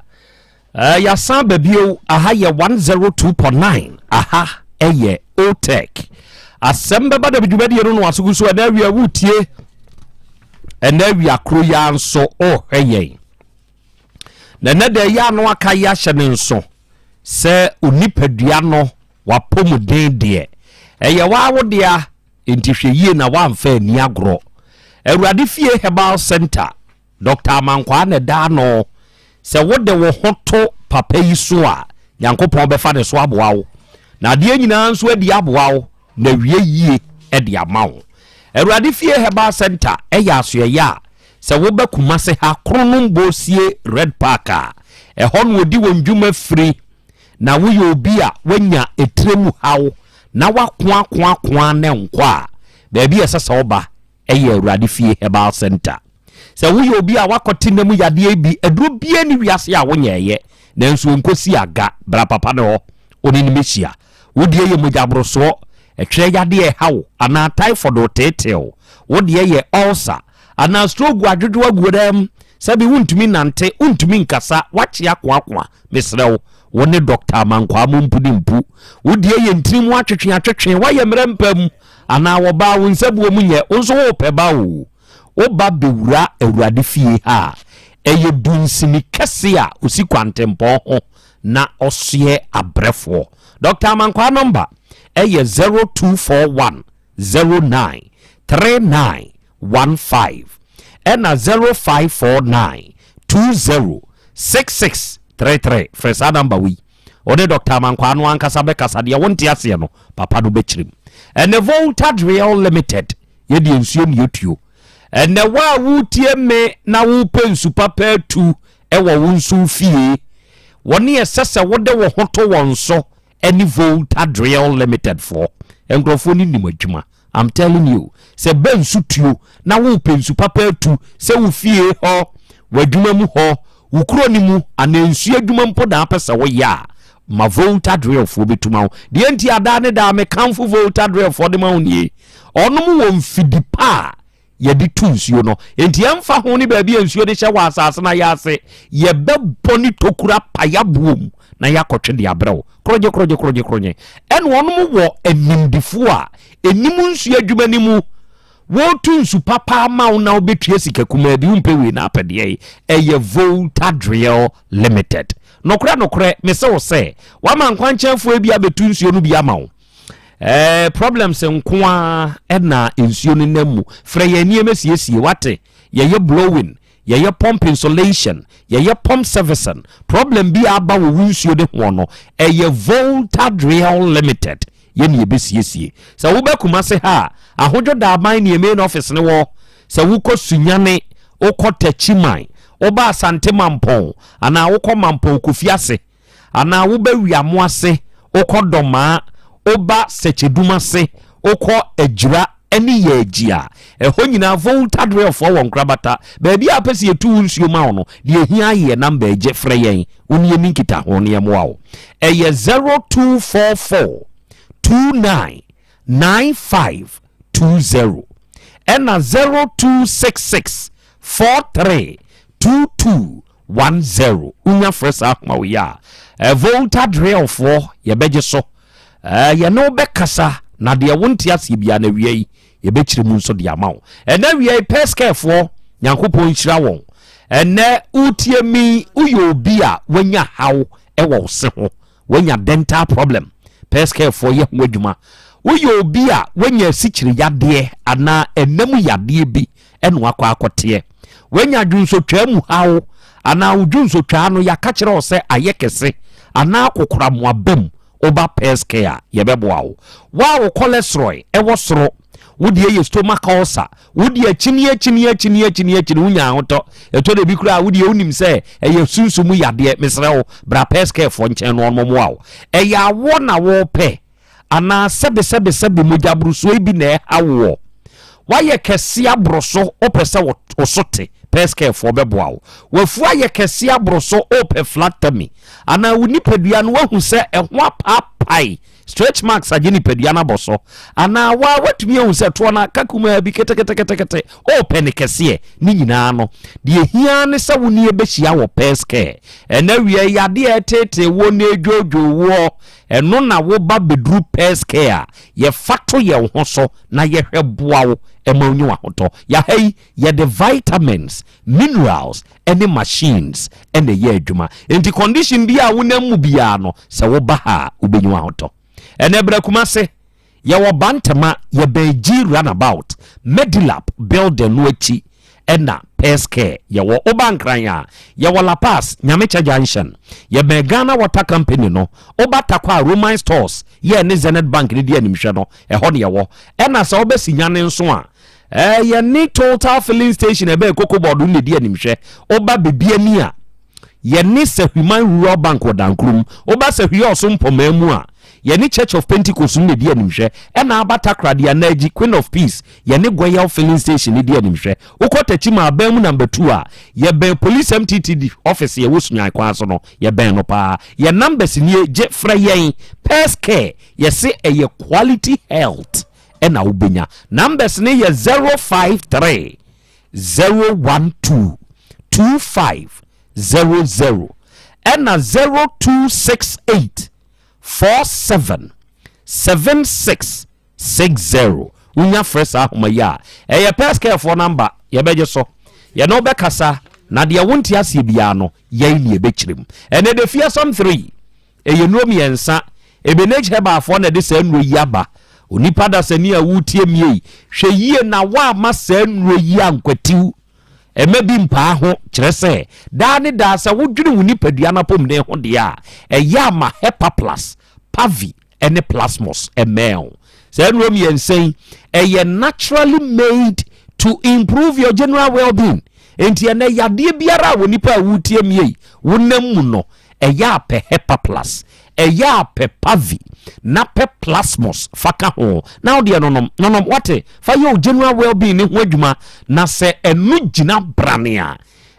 eh, yɛasan aba bio aha yɛ 102.9 aha ɛyɛ otec asɛm bɛba da bi dwumadie no no asogu so ɛna awia wotie ɛna awia koro yi ara nso ɔrehwɛ yɛn Na ɛnɛ da yi ano aka yi ahyɛ ne nso sɛ onipadua no wapɔmuden deɛ ɛyɛ waa wo dea nti hwɛ yie na woamfa ani agorɔ. Awurade Fie Herbal Center, Dr. Amankwaa na ɛda ano. Sɛ wode wo ho to papa yi so a, Nyankopɔn bɛfa ne so aboa wo. Na adeɛ nyinaa nso adi aboa wo. na awie yie de ama wo. Awurade Fie Herbal Centre yɛ asoɛeɛ a sɛ woba Kumase ha Kronom Bosie Red Park a, ɛhɔ na wɔdi wɔn dwuma firi. Na woyɛ obi a woanya etire mu haw na woakoakoakoa na ɛnkɔ a, baabi a ɛsɛ sɛ woba yɛ Awurade Fie Herbal Centre. Sɛ woyɛ obi a woakɔte nna mu yadeɛ yi bi, aduro biara nni wiase a wonyɛeɛ, nanso ɔnkɔsi aga, bra papa no hɔ, wo ne no mmɛhyia. Wo deɛ yɛ mogyaborosoɔ, ɛtwerɛ yadeɛ ɛha wo, anaa typhoid reteetee wo. Wo deɛ yɛ ulcer, anaa stroke adwodwo agu wo dam, sɛbe wontumi nnante, wontumi nkasa, woakye akoakoa, mesrɛ wo, wo ne Dɔkta Amankwaa mompu ne mpu. Wo deɛ yɛ ntini mu atwetwe atwetwe, woayɛ mmerɛ mpa mu, anaa wɔbaa wo nsabuo mu nyɛ, wo nso worepɛ ba oo. Wo ba bɛwura Awurade fie ha a, ɛyɛ dunsini kɛse a ɔsi kwantempɔn ho na ɔsoɛ abrɛfoɔ. Dɔkta Amankwaa nɔmba yɛ 0241 09 3915 ɛna 0549 20 6633. Frɛ saa nɔmba wei. Wo ne Dɔkta Amankwaa no ankasa bɛkasa, deɛ wonte aseɛ no, papa no bɛkyerɛ mu. Ɛne Volta Driel Limited. Yɛdeɛ nsuo ne yɛtuo. Ɛnɛ wo a woretie me na wopɛ nsu papa atu wɔ wo nso fie, wɔne ɛsɛ sɛ wode wo ho to wɔn so ne Volta Drill Limited foɔ. Nkurɔfoɔ no nim adwuma. I'm telling you. Sɛ bɛ nsu tuo na wopɛ nsu papa atu sɛ wo fie hɔ, w'adwuma mu hɔ, Wo kuro no mu anaa nsuo adwuma mpo na apɛ sɛ woyɛ a, ma Volta Drillfoɔ bɛtu ma wo. Deɛ nti a daa ne daa mekamfo Volta Drillfoɔ de ma wo nie, wɔnom wɔ mfidi pa a yɛde tu nsuo no. Enti ɛmfa ho ne baabi a nsuo no hyɛ wɔ asase no ayɛ ase, yɛbɛbɔ ne tokura payaboɔ mu na yɛakɔtwe de abrɛ wo. Korogye, korogye, korogye, korogye. Ɛna wɔnom wɔ animdifoɔ a ɛnim nsuo adwuma no mu. Wɔretu nsu papa ama wo na wobɛtua sika kumaa bi, wompɛ wei na apɛ deɛ yi, ɛyɛ Volta Drill Limited. Nokorɛ nokorɛ, mese wo sɛ, wama nkwankyɛnfoɔ bi abɛtu nsuo no bi ama wo. Eh, problems nko ara na nsuo no nam mu. Frɛ yɛn nneɛma siesie, wate? Yɛyɛ blowing, yɛyɛ pump insulation, yɛyɛ pump servicing. Problem bi a aba wɔ wo nsuo no ho no, ɛyɛ Volta Drill Limited. Yɛ ne yɛbɛsiesie. Sɛ woba Kumase ha a, Ahodwo Daaban ne yɛn main office no wɔ. Sɛ wokɔ Sunyani, wokɔ Techiman, woba Asante Mampɔn, anaa wokɔ Mampɔn Kofi ase, anaa woba Wiamo ase, wokɔ Dɔmaa, woba Sɛkyɛdum ase, wokɔ Agyira ne Yaagyi a, ɛhɔ nyinaa Volta Drillfoɔ wɔ nkorabata. Baabi a wopɛ sɛ yɛtu wo nsuo ma wo no, deɛ ɛhia ara yɛ number yi, gye frɛ yɛn. Wo ne yɛnni nkitaho na yɛmmoa wo. Ɛyɛ 0244 29 9520 ɛna 0266 43 2210. Wonya frɛ saa ahoma wei a, eh, Volta Drillfoɔ yɛbɛgye so. Eh, yɛne wo bɛkasa na deɛ wonte aseɛ biara no awia yi yɛbɛkyerɛ mu nso de ama wo. Ɛnɛ awia yi pɛskɛfoɔ Nyankopɔn nhyira wɔn. Ɛnɛ wotie mi woyɛ obi a wanya haw ɛwɔ wo se ho, wanya dental problem, pɛskɛfoɔ yɛ ho adwuma. Woyɛ obi a wanya asikyire yadeɛ anaa ɛnam yadeɛ bi ɛna wakɔ akɔteɛ. Wanya dwonsotwaa mu haw anaa wo dwonsotwaa no yɛaka kyerɛ wo sɛ ayɛ kɛse anaa kokoramoa bam. Woba Pairs Care a, yɛbɛboa wo. Wo a wo cholesterol wɔ soro, wo deɛ yɛ stomach ulcer, wo deɛ akyini akyini akyini akyini akyini wonya ahotɔ. Ɛtɔ da bi koraa wo deɛ wonim sɛ ɛyɛ sunsum mu yadeɛ, mesrɛ wo bra Pairs Care foɔ nkyɛn na wɔn mmoa wo. Ɛyɛ awoɔ na wopɛ anaa sɛbesɛbesɛbe mogyaborosoɔ yi bi na ɛha woɔ? Woayɛ kɛse aboro so, wopɛ sɛ wo so te, Pɛskɛɛfoɔ bɛboa wo. W'afu ayɛ kɛse aboro so, wopɛ flat tummy, anaa wo nipadua no woahu sɛ ɛho apaapae, stretch marks agye nipadua no abɔ so, anaa wo ara woatumi ahu sɛ toɔ no aka kumaa bi keteketekete, wopɛ ne kɛseɛ, ne nyinaa no, deɛ ɛhia ara ne sɛ wo ne yɛbɛhyia wɔ Pɛskɛɛ. Ɛnnɛ awia yi, adeɛ a ɛreteetee woɔ na ɛredwoodwoo woɔ, ɛno na woba bɛduru Pɛskɛɛ a, Yɛfa to yɛn ho so na yɛhwɛ boa wo ma wonya w'ahotɔ. Yɛha yi, yɛde vitamins, minerals ne machines na ɛyɛ adwuma. Enti condition biara a wonam mu biara no, sɛ woba ha a, wobɛnya w'ahotɔ. Ɛnnɛ bra Kumase, yɛwɔ Bantama, yɛbɛn G Runabout, Medilab building no akyi ɛna Pairs Care yɛwɔ. Woba Nkran a, yɛwɔ La Paz, Nyamekyɛ Junction. Yɛbɛn Ghana Water Company no. Woba Tarkwa a, Roman Stores yɛ ne Zenith Bank no di animhwɛ no, ɛhɔ na yɛwɔ. Ɛna sɛ woba Sinyane nso a, yɛne Total Filling Station a ɛbɛn Cocoa Board no na ɛdi animhwɛ. Woba Bibiani a, yɛne Sahwiman Rural Bank wɔ Dankurom. Woba Sahwi-Ɔso Mpɔmaa mu a, yɛne Church of Pentecost no na ɛdi animhwɛ. Ɛna aba Takoradi Anaaji, Queen of Peace, Yɛne Goyal filling station no di animhwɛ. Wokɔ Techiman aban mu number two a, yɛbɛn police MTTD office a ɛwɔ Sunyani kwan so no, yɛbɛn no paa. Yɛn numbers nie, gye frɛ yɛn. Pairs Care, yɛse ɛyɛ quality health ɛna wobɛnya. Numbers no yɛ 053 012 2500 ɛna 0268 47 76 60. Wonya frɛ saa ahoma yi a, ɛyɛ Pɛskɛɛfoɔ namba, yɛbɛgye so. Yɛne wo bɛkasa, na deɛ wonte aseɛ biara no, yɛn ne yɛbɛkyerɛ mu. Ɛnnɛ da Fearsome 3, ɛyɛ nnuro mmiɛnsa. Ebenage Herbalfoɔ na ɛde saa nnuro yi aba. Onipa dasani a woretie me yi, hwɛ yie na woamma saa nnuro yi ankwatiw. Ɛmma bi mpaa ho, kyerɛ sɛ, daa ne daa sɛ wodwene wo nipadua no apɔmuden ho deɛ a, ɛyɛ a ma Hepaplus, Pavi, ne Plasmos mmɛn wo. Saa nnuro mmiɛnsa yi, ɛyɛ naturally made to improve your general well-being. Enti ɛnɛ yadeɛ biara a onipa a woretie mie yi wonam mu no, ɛyɛ a pɛ Hepaplus, ɛyɛ a pɛ Pavi, na pɛ Plasmos fa ka ho. Na wo deɛ nonom, nonom, wate, fa yɛ wo general well-being ne ho adwuma, na sɛ ɛno gyina brane a,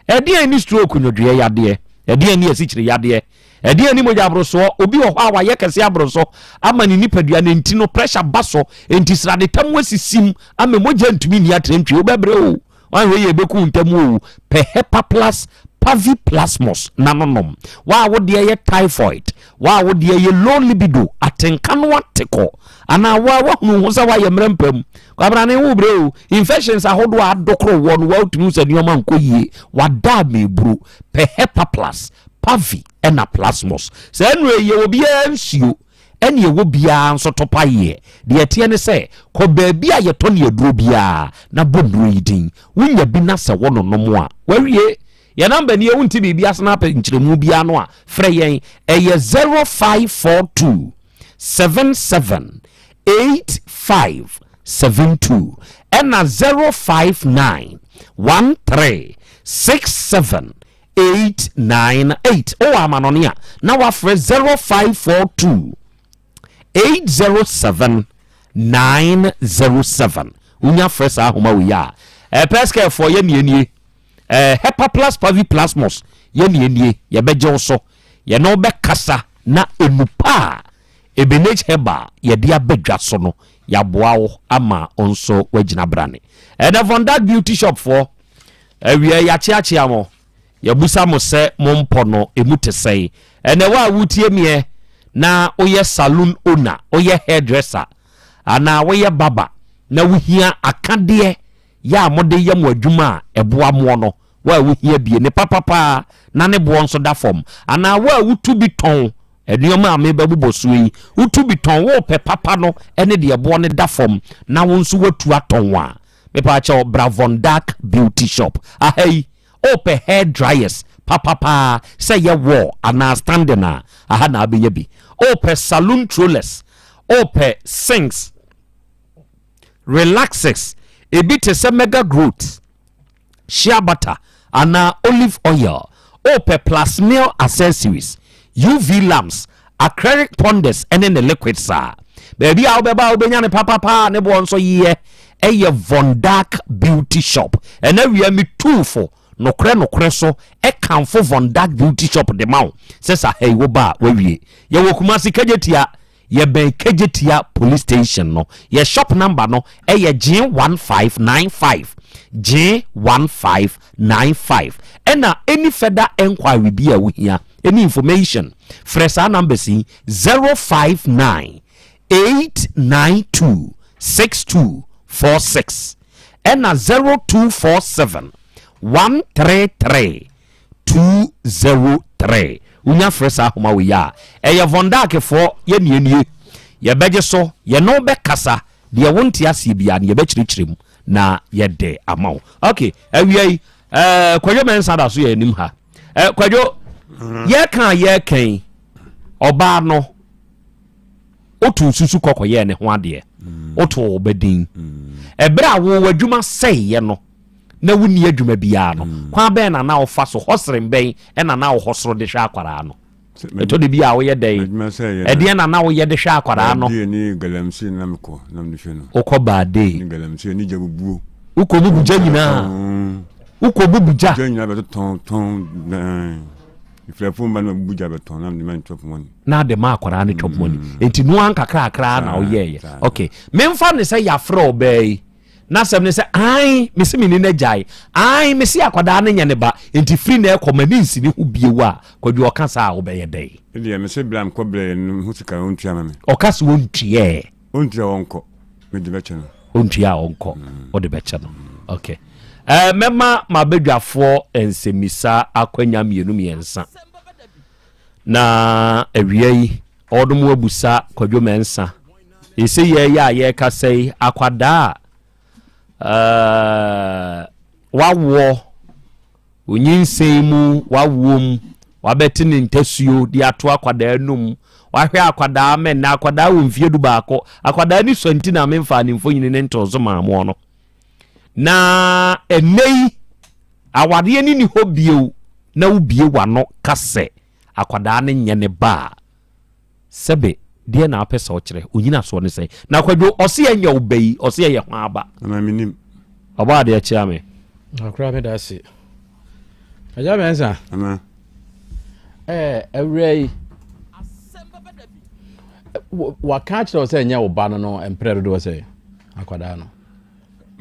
ɛdeɛn ne stroke nwodwoeɛ yadeɛ? Ɛdeɛn ne asikyire yadeɛ? Ɛdeɛn ne mogya aborosoɔ? Obi wɔ hɔ a wayɛ kɛse aboro so ama ne nipadua no nti no pressure ba so nti sradetam asisim ama mogya ntumi nni atrantwie. Wobɛbrɛ o, wanhwɛ yie ɛbɛku wo ntam o. Pɛ Hepaplus Paviplasmus na no nom. Wo a wo deɛ yɛ typhoid, wo a wo deɛ yɛ low libido, atenka no ate kɔ, anaa wo a woahunu wo ho sɛ woayɛ mmerɛ mpa mu. Kwabrane wo brɛ o, infections ahodoɔ a adokoro woɔ no woatumi hu sɛ nneɛma nkɔ yie, wada ameburu. Pɛ Hepaplus Pavi ɛna Plasmos. Saa nnuro yi yɛwɔ biara nsuo ɛne ɛwɔ biara nso to payeɛ. Deɛ ɛteɛ ne sɛ, kɔ baabi a yɛtɔ ne aduro biara na bɔ nnuro yi din. Wonya bi na sɛ wononom a, wawie. Yɛn namba nie, wonte biribi ase na apɛ nkyerɛmu biara no a, frɛ yɛn. Ɛyɛ 0542 77 85 72 ɛna 059 13 67 898 wowɔ amanɔne a na wafrɛ 0542 807 907 wonya frɛ saa ahoma wei a ɛpɛskɛfoɔ yɛ neɛ nie Hepaplus Paviplasmos yɛ neɛ nie yɛbɛgye wo so yɛne wobɛkasa na enupa a Ebenage Herbal yɛde aba dwa so no yɛaboa wo ama wo nso woagyina brane ɛnɛ Von Dutch Beauty Shop foɔ Awia yi yɛakyeakyea mo, yɛabusa mo sɛ mo mpɔ no ɛmu te sɛn? Ɛnɛ wo a woretie meɛ na woyɛ saloon owner, woyɛ hairdresser anaa woyɛ barber na wohia akadeɛ yɛ a mode yɛ mo adwuma a ɛboa moɔ no, wo a wohia bie ne papapaa na ne boɔ nso da fam anaa wo a wotu bi tɔn nneɛma a mebɛbobɔ soɔ yi, wotu bi tɔn, worepɛ papa no ne deɛ boɔ no da fam na wo nso woatu atɔn a, Mepaakyɛw bra Von Dark Beauty Shop aha yi, wopɛ hair dryers papapaa sɛ ɛyɛ wall anaa standing a, aha na wobɛnya bi. Wopɛ saloon trollers, wopɛ sinks, relaxers, ebi te sɛ mega growth, shea butter anaa olive oil, wopɛ plasmil accessories, UV lamps, acrylic ponders ne ne liquids a, baabi a wobɛba a wobɛnya ne papapa a ne boɔ nso yeɛ ɛyɛ Vondark Beauty Shop. Ɛna wia me tuufo nokorɛ nokorɛ so ɛkamfo Vondark Beauty Shop de ma wo sɛ sa hei wo ba a wawie. Yɛwɔ Kumasi Kagyetia Yɛbɛn Kejetia Police Station no. Yɛ shop number no yɛ G1595, G1595. Ɛna any further enquiry bi a wohia, any information, frɛ saa numbers yi, 059 892 6246 ɛna 0247 133 203 Wonya frɛ saa ahoma wei a, ɛyɛ Von Dijk-foɔ yɛ nea nie. Yɛbɛgye so, yɛne wo bɛkasa, deɛ wonte aseɛ biara no yɛbɛkyerɛkyerɛ mu na yɛde ama wo. Ok, awia yi, eh, Kwadwo Mensah da so yɛ anim ha. Eh, Kwadwo, mm-hmm. yɛka a yɛka yi, ɔbaa no, woto susu kɔkɔyɛɛ ne ho adeɛ, mm. woto wo bɛdin. Mm. Ɛberɛ a wo w'adwuma sɛeɛ no, na wonni adwuma biara no, mm. kwan bɛn na na wofa so hɔseren bɛn na na wohɔ soro de hwɛ akwaraa no? Ɛtɔ de bi a woyɛ dɛn? Ɛdeɛn na na woyɛ de hwɛ akwaraa no? Wokɔ baadee. Wokɔ bubu gya nyinaa. Mm. Wokɔ bubu gya. Na de ma akwaraa no chop money. Mm. Nti noa nkakrakra na woyɛɛyɛ. Okay. Memfa ne sɛ yɛafrɛ ɔbaa yi. N'asɛm ne sɛ, Aane, mese me ne no agyae. Aane, mese akwadaa no nyɛ ne ba, enti firi nnɛ rekɔ m'ani nsi ne ho bio a, Kwadwo, ɔka saa a, wobɛyɛ dɛn? Me deɛ, mese berɛ a mekɔ brɛeɛ no, me ho sika no, ɔntua ma me. Ɔka sɛ ɔntua ɛ? Ɔntua a ɔnkɔ, mede bɛkyɛ no. Ɔntua a ɔnkɔ, wode bɛkyɛ no. Ok. Eh, mɛma m'abadwafoɔ nsɛmmisa akwanya mmienu mmiɛnsa. Na awia yi, ɔnom abusa Kwadwo Mensah. Ese yɛyɛ a yɛrekasa yi, akwadaa a wawoɔ, onyinsɛn mu, wawoɔ mu, wabɛte ne ntasuo de ato akwadaa anum, wahwɛ akwadaa mɛ na akwadaa wɔ mfie du baako, akwadaa ni sɔ nti na memfaa ne mfonyini ne ntoo so maa moɔ no. Na ɛnɛ yi, awareɛ no ni hɔ bio na wobie w'ano ka sɛ akwadaa no nyɛ ne ba a, Sɛbe, deɛ na wopɛ sɛ ɔkyerɛ? Onyinasoɔ ne sɛn? Na Kwadwo, ɔse ɛnyɛ wo ba yi, ɔse ɛyɛ hwan ba? Nana menim. Ɔbɔ adeɛ kyea me. Akora meda ase. Agya Mensah. Nana. Ɛɛ awura yi. Waka akyerɛ wo sɛ ɛnyɛ wo ba no no mprɛ dodoɔ sɛ akwadaa no.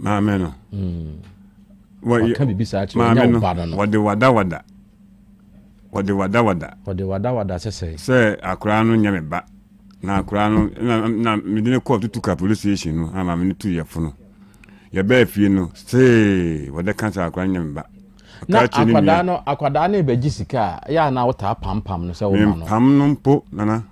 Maame no. Mm. Waka biribi saa kyerɛ ɛnyɛ wo ba no no. Wɔde wadawada. Wɔde wadawada. Wɔde wadawada sɛ sɛn? Sɛ akwadaa no nyɛ me ba. Na akwadaa no na na mede no kɔɔ Tutuka police station no a maame no tu yɛ fono. Yɛbɛɛ fie no see wɔde ka sɛ akwadaa no nyɛ me ba. Na akwadaa no akwadaa no rebɛgye sika a ɛyɛ a na wotaa pampam no sɛ woma no. Mempam no mpo nana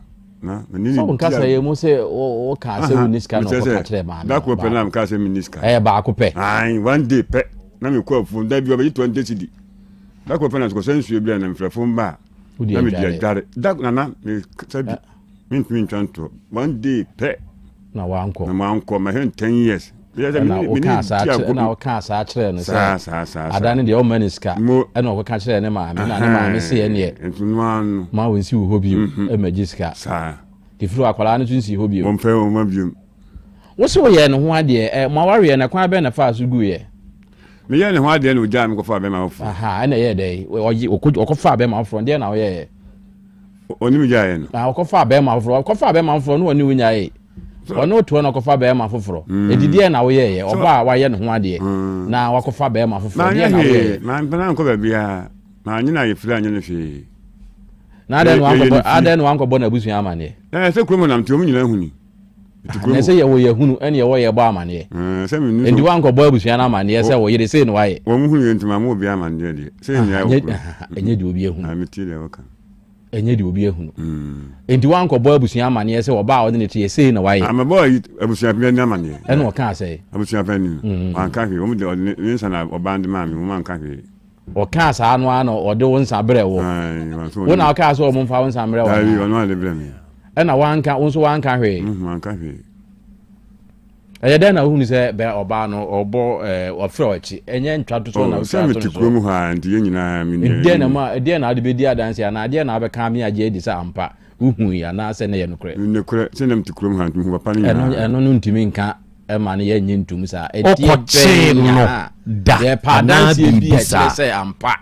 na mene ne di nkasa yɛ mu sɛ woka sɛ wonni sika na ɔkɔka kyerɛ maame. Da koro pɛ na meka sɛ menni sika. Ɛyɛ baako pɛ. Ae one day pɛ na mekɔ afuom da bi ɔbɛgye 20 cedi. Da koro pɛ na mekɔsɛ nsuo bi a na mfrɛfo mba a na mede adware da nana mekasa bi mentumi ntwa ntorɔ one day pɛ na wankɔ na wankɔ mahwɛ no ten years ɛna wokaa saa kyerɛ no sɛ ada no deɛ ɔmma ne sika ɛna ɔkɔka kyerɛ ne maame na ne maame se ɛneɛ ma wɔnsi wo hɔ bio ɛmagye sika ɛfiri akwadaa no so nsi hɔ bio wɔmfɛ wɔma bio wo se woyɛ ne ho adeɛ ɛ mo awareɛ no kwan bɛn na faa so guiɛ Meyɛɛ ne ho adeɛ na ɔgyaa me kɔfaa bɛrima foforɔ. Aha, ɛna ɛyɛɛ dɛ? Ɔgye, ɔkɔfaa bɛrima foforɔ, deɛ na ɔyɛɛ? Ɔne me gyaeɛ no. Ah, ɔkɔfaa bɛrima foforɔ, ɔkɔfaa bɛrima foforɔ no ɔne wo nyae. Ɔne wo toɔ na ɔkɔfa bɛrima foforɔ. Mm. Edi deɛ na woyɛɛyɛ? Ɔbaa a wayɛ ne ho adeɛ mm. na wakɔfa bɛrima foforɔ, deɛ na woyɛɛyɛ? Mampena ankɔ baabiara, manye no ayefiri anyɛ no hwee. Na adɛn na wankɔbɔ adɛn na wankɔbɔ n'abusua amaneɛ? Ɛɛ sɛ kurom nam te wɔn nyinaa hu ni. Na sɛ yɛwɔ yɛhunu ɛne yɛwɔ yɛbɔ amaneɛ. Nti woankɔbɔ abusua no amaneɛ sɛ wo yere sei na wayɛ. Wɔn hunu yɛ nti ma mo obi amaneɛ deɛ. Sɛ nyinaa wɔ kuro. Ɛnyɛ deɛ obi ahunu. Metie deɛ wɔka. Ɛnyɛ deɛ obi ahunu. Nti woankɔbɔ abusua amaneɛ sɛ ɔbaa a ɔde ne teɛ sei na wayɛ. Amabɔ abusua panyin amaneɛ. Ɛna ɔkaa sɛ. Abusua panyin. Wanka hwee. Wɔn de ne nsa na ɔbaa de maa me. Wɔn anka hwee. Ɔkaa saa no ara na ɔde wo nsa brɛ wo. Wo na ɔkaa sɛ ɔmo mfa wo nsa mbrɛ wo. Daabi, ɔno ade brɛ me. Ɛna wanka, wo nso wanka hwee. Mhm, wanka hwee. Ɛyɛ dɛn na wohunu sɛ bɛ ɔbaa no ɔbɔ ɛɛ ɔfrɛ ɔkyi ɛnyɛ ntwa to so na oh, wotwa to no so. Sɛ mete kurom hɔ a nti yɛn nyinaa me nua. Ɛdeɛn na ma ɛdeɛn na ade bɛdi adanse anaa ɛdeɛn na abɛka ame agye adi sɛ ampa wohui anaasɛ na ɛyɛ nokorɛ. Nokorɛ sɛ na mete kurom ha nti mehu papa no nyinaa. Ɛno ɛno no ntumi nka ɛma no yɛnyɛ ntum saa. Ɛdeɛ Wokɔkyee bɛn no na da yɛpɛ anaa adanseɛ bi biribi a ɛkyerɛ saa. sɛ ampa.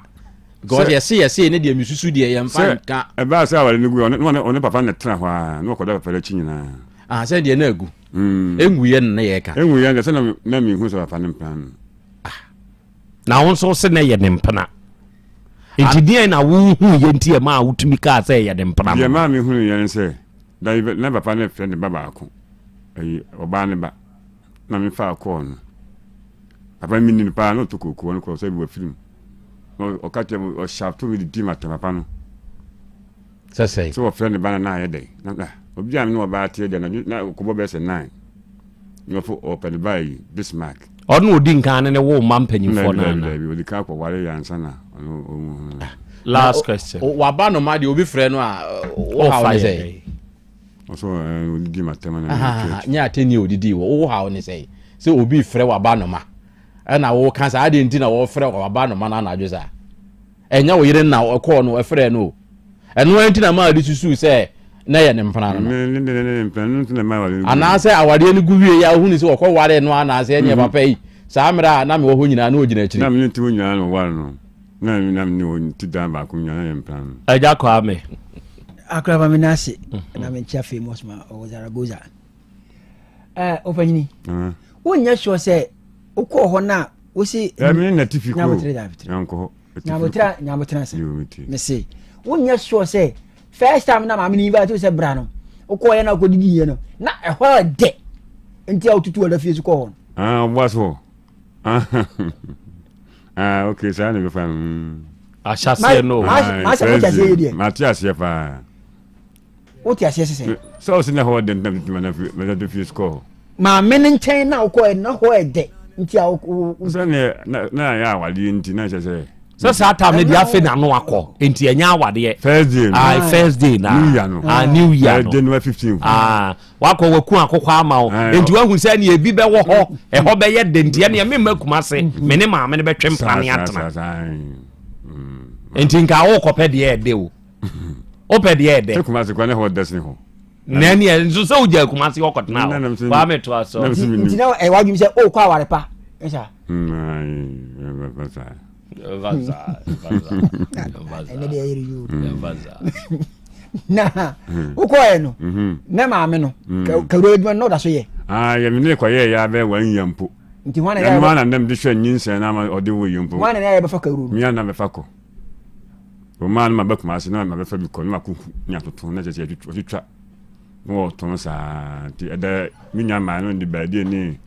Because yɛse yɛse ne deɛ mesusu deɛ yɛmfa Sɛ nka. ɛbaa sɛ aware no gu ɔne ɔne papa no na ɛtena hɔ ara na ɔkɔda papa no akyi nyinaa. Ah, sɛ deɛ na agu. Ɛnguiɛ no na yɛka. Ɛnguiɛ no sɛ na na mehu sɛ papa no mpena no. Ah. Na wo nso se na ɛyɛ ne mpena. Nti deɛn na wohuiɛ nti ɛmaa wotumi kaa sɛ ɛyɛ ne mpena no? Deɛ maa mehunuiɛ ne sɛ, da bi na papa no frɛ ne ba baako, ɛyi ɔbaa ne ba, na mefaa kɔɔ no. Papa no menim no paa, na ɔtɔ kookoo, ɔno kɔɔ sɛ bi wafiri mu. Na ɔka kyerɛ me, ɔhyɛ me de di m'atɛm papa no. Sɛ sɛn? Sɛ wɔfrɛ ne ba no na ayɛ dɛn? Na na obi a me ne ɔbaa teɛ deɛ na na ɔkɔbɔ bɛyɛ sɛ nine. Na ɔfo ɔpɛ ne ba yi Bismarck. Ɔno odi nkan ne ne wo mma mpanyinfoɔ no ana? Dabi odi kan kɔware yɛ ansa na ɔno ɔmu ho. Last question. Waba no ma deɛ obi frɛ no a wo haw ne sɛ? Ɔsɛ ɔdidi ma tɛm na. Nyɛ atɛni odidi wɔ wo haw ne sɛ sɛ obi frɛ waba no ma ɛna wo ka saa adeɛ nti na wɔfrɛ waba no ma no anadwo saa. Ɛnyɛ wo yere na ɔkɔɔ no ɛfrɛɛ no o. Ɛno ara nti na maa de susuu sɛ na ɛyɛ ne mpena no no. Anaasɛ awareɛ no gu wieeɛ a wohunu sɛ ɔkɔwaree no anaasɛ ɛneɛ papa yi saa mmerɛ a na mewɔ hɔ nyinaa na ɔgyina akyire. Na me ne te hɔ nyinaa na ɔware no. Na na me ne wɔn te dan baako mu nyinaa na yɛ mpena no. Agya Kwame. Akora ma me nan ase na menkyia famous ma ɔwɔ Zaragoza. Eh, ɔpanyini. Wonyɛ sure sɛ wokɔɔ hɔ no a wosi. Ɛmi na tifi kuro. Nyankɔ hɔ. Nyabotra nyabotra sɛ. Mese wonyɛ sure sɛ first time na maame no invite wo sɛ bra no wokɔɔ yɛ na wokɔdidi yɛ no na ɛhɔ dɛ nti a wotutu ɔda fie so kɔɔ hɔ no. Ah, ɔboa so. Ah, okay, saa na bɛfa no. Ahyɛseɛ no. Maasɛ wote aseɛ yɛ deɛ. Mate aseɛ paa. Wote aseɛ sesɛ. Sɛ ɔsi na hɔ dɛ ntina tuntun na fi mɛtɛ to fie sukɔɔ hɔ. Maame ne nkyɛn na wokɔ na hɔ ɛdɛ nti a wo. Sɛ ne na na yɛ awadeɛ nti na kyɛ sɛ. Sɛ saa tam no deɛ afei na ano akɔ nti ɛnyɛ awadeɛ. First day no. Ah first day na. New year no. Ah new year no. January 15. Ah wakɔ waku akokɔ ama wo nti wahu sɛ ɛne ebi bɛwɔ hɔ ɛhɔ bɛyɛ de nti ɛne ɛmema kuma se me ne maame no bɛtwe mpena ne atena. Nti nka wokɔpɛ deɛ ɛde o. wopɛ deɛ ɛdɛ. sɛ kumase kwan ne hɔ dɛ sene hɔ. na ɛni ɛ nso sɛ wogya kumase hɔ kɔtena hɔ kwame to aso. nti na ɛwɔ adwuma sɛ o kɔ aware pa ɛsa. ɛnɛ deɛ ɛyere yi o. na wokɔɛ no ne maame no kawura adwuma no na ɔda so yɛ. yɛ me ne kɔyɛ yɛ abɛ wɔn yɛ mpo. nti hwan na yɛ ɛnu ana nam de hwɛ nyinsɛn na ama ɔde wɔ yɛ mpo. hwan na yɛ bɛfa kawuro no. mi ana bɛfa kɔ. Wɔmaa no ma ba Kumasi na mabɛfa bi kɔ na makɔhu ne atoto na kyerɛ sɛ wɔtwitwa na wɔtɔn saa nti ɛda me nua maa no de baadie ne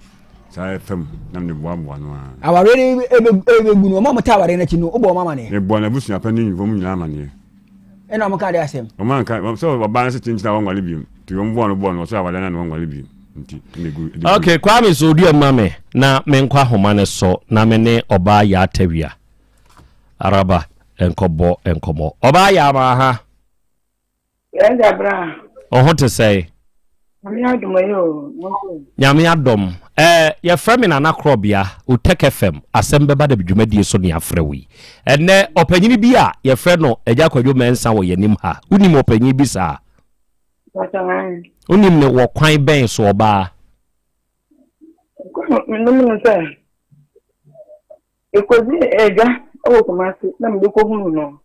saa fam na mede boaboa no ara. Awareɛ no ɛbɛgu no wɔn a wɔte awareɛ no akyi no wobɔ wɔn amaneɛ? Mebɔ n'abusua pa ne wɔn nyinaa amaneɛ. Ɛna wɔn ka de asɛm? Wɔn anka sɛ ɔbaa no sɛ kyenkyen a wɔnwale biom nti wɔn boɔ no boɔ no wɔsɛ awareɛ no na wɔnwale biom nti ɛna egu. Okay, Kwame so dua ma me na menkɔ ahoma no so na me ne ɔbaa Yaa Tawia. Araba nkɔbɔ nkɔmmɔ. Ɔbaa Yaama ha. Yɛn da bra. Ɔho te sɛe? Nyame adom ɛyɛ o. Nyame adom. Ɛɛ yɛfrɛ me Nana Korɔbea, Otec FM, asɛm bɛba da dwumadie so ne afrɛ wo yi. Ɛnnɛ ɔpanyini bi a yɛfrɛ no Agya Kwadwo Mensah wɔ yɛn anim ha. Wonim ɔpanyin bi saa? Wonim no wɔ kwan bɛn so ɔbaa? Menim no sɛ Mekodii agya wɔ Kumasi na mede kɔhunuu no.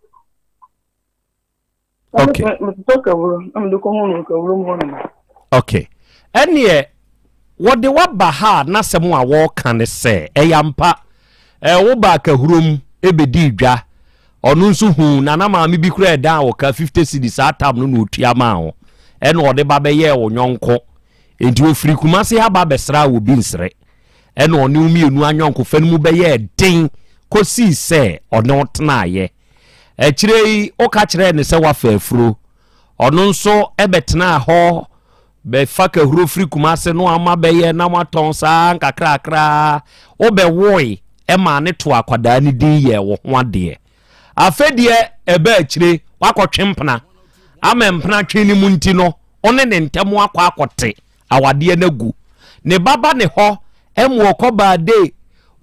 Okay. Metotɔ kawuro na mede kɔhunuu no kawuro mu hɔ nom. Okay. Ɛneɛ wɔde waba ha a n'asɛm a wɔreka ne sɛ ɛyɛ ampa wobaa kahurom ɛbɛdii dwa ɔno nso huu na na maame bi kura ɛdan a wɔka 50 cedi saa tam no na ɔtua maa wo ɛna ɔde ba bɛyɛɛ wo nyɔnko nti ɔfiri Kumasi ha ba bɛsraa wɔ bi nsere Ɛnna ɔne wo mmienu ayɔnkofa no mu bɛyɛɛ den kɔsii sɛ ɔne wo tenaeɛ. Akyire yi, woka kyerɛɛ no sɛ woafa afuro. Ɔno nso bɛtenaa hɔ bɛfa kahuro firi Kumase no ama bɛyɛ na moatɔn saa nkakrakra. Wobɛwoe. maa no too akwadaa no din yɛɛ wo ho adeɛ. Afei deɛ ɛbaa akyire, woakɔtwe mpena ama mpena twe no mu nti no, wo ne ne ntam akɔ akɔte awadeɛ no agu. Ne ba ba ne hɔ ma ɔkɔ baadee,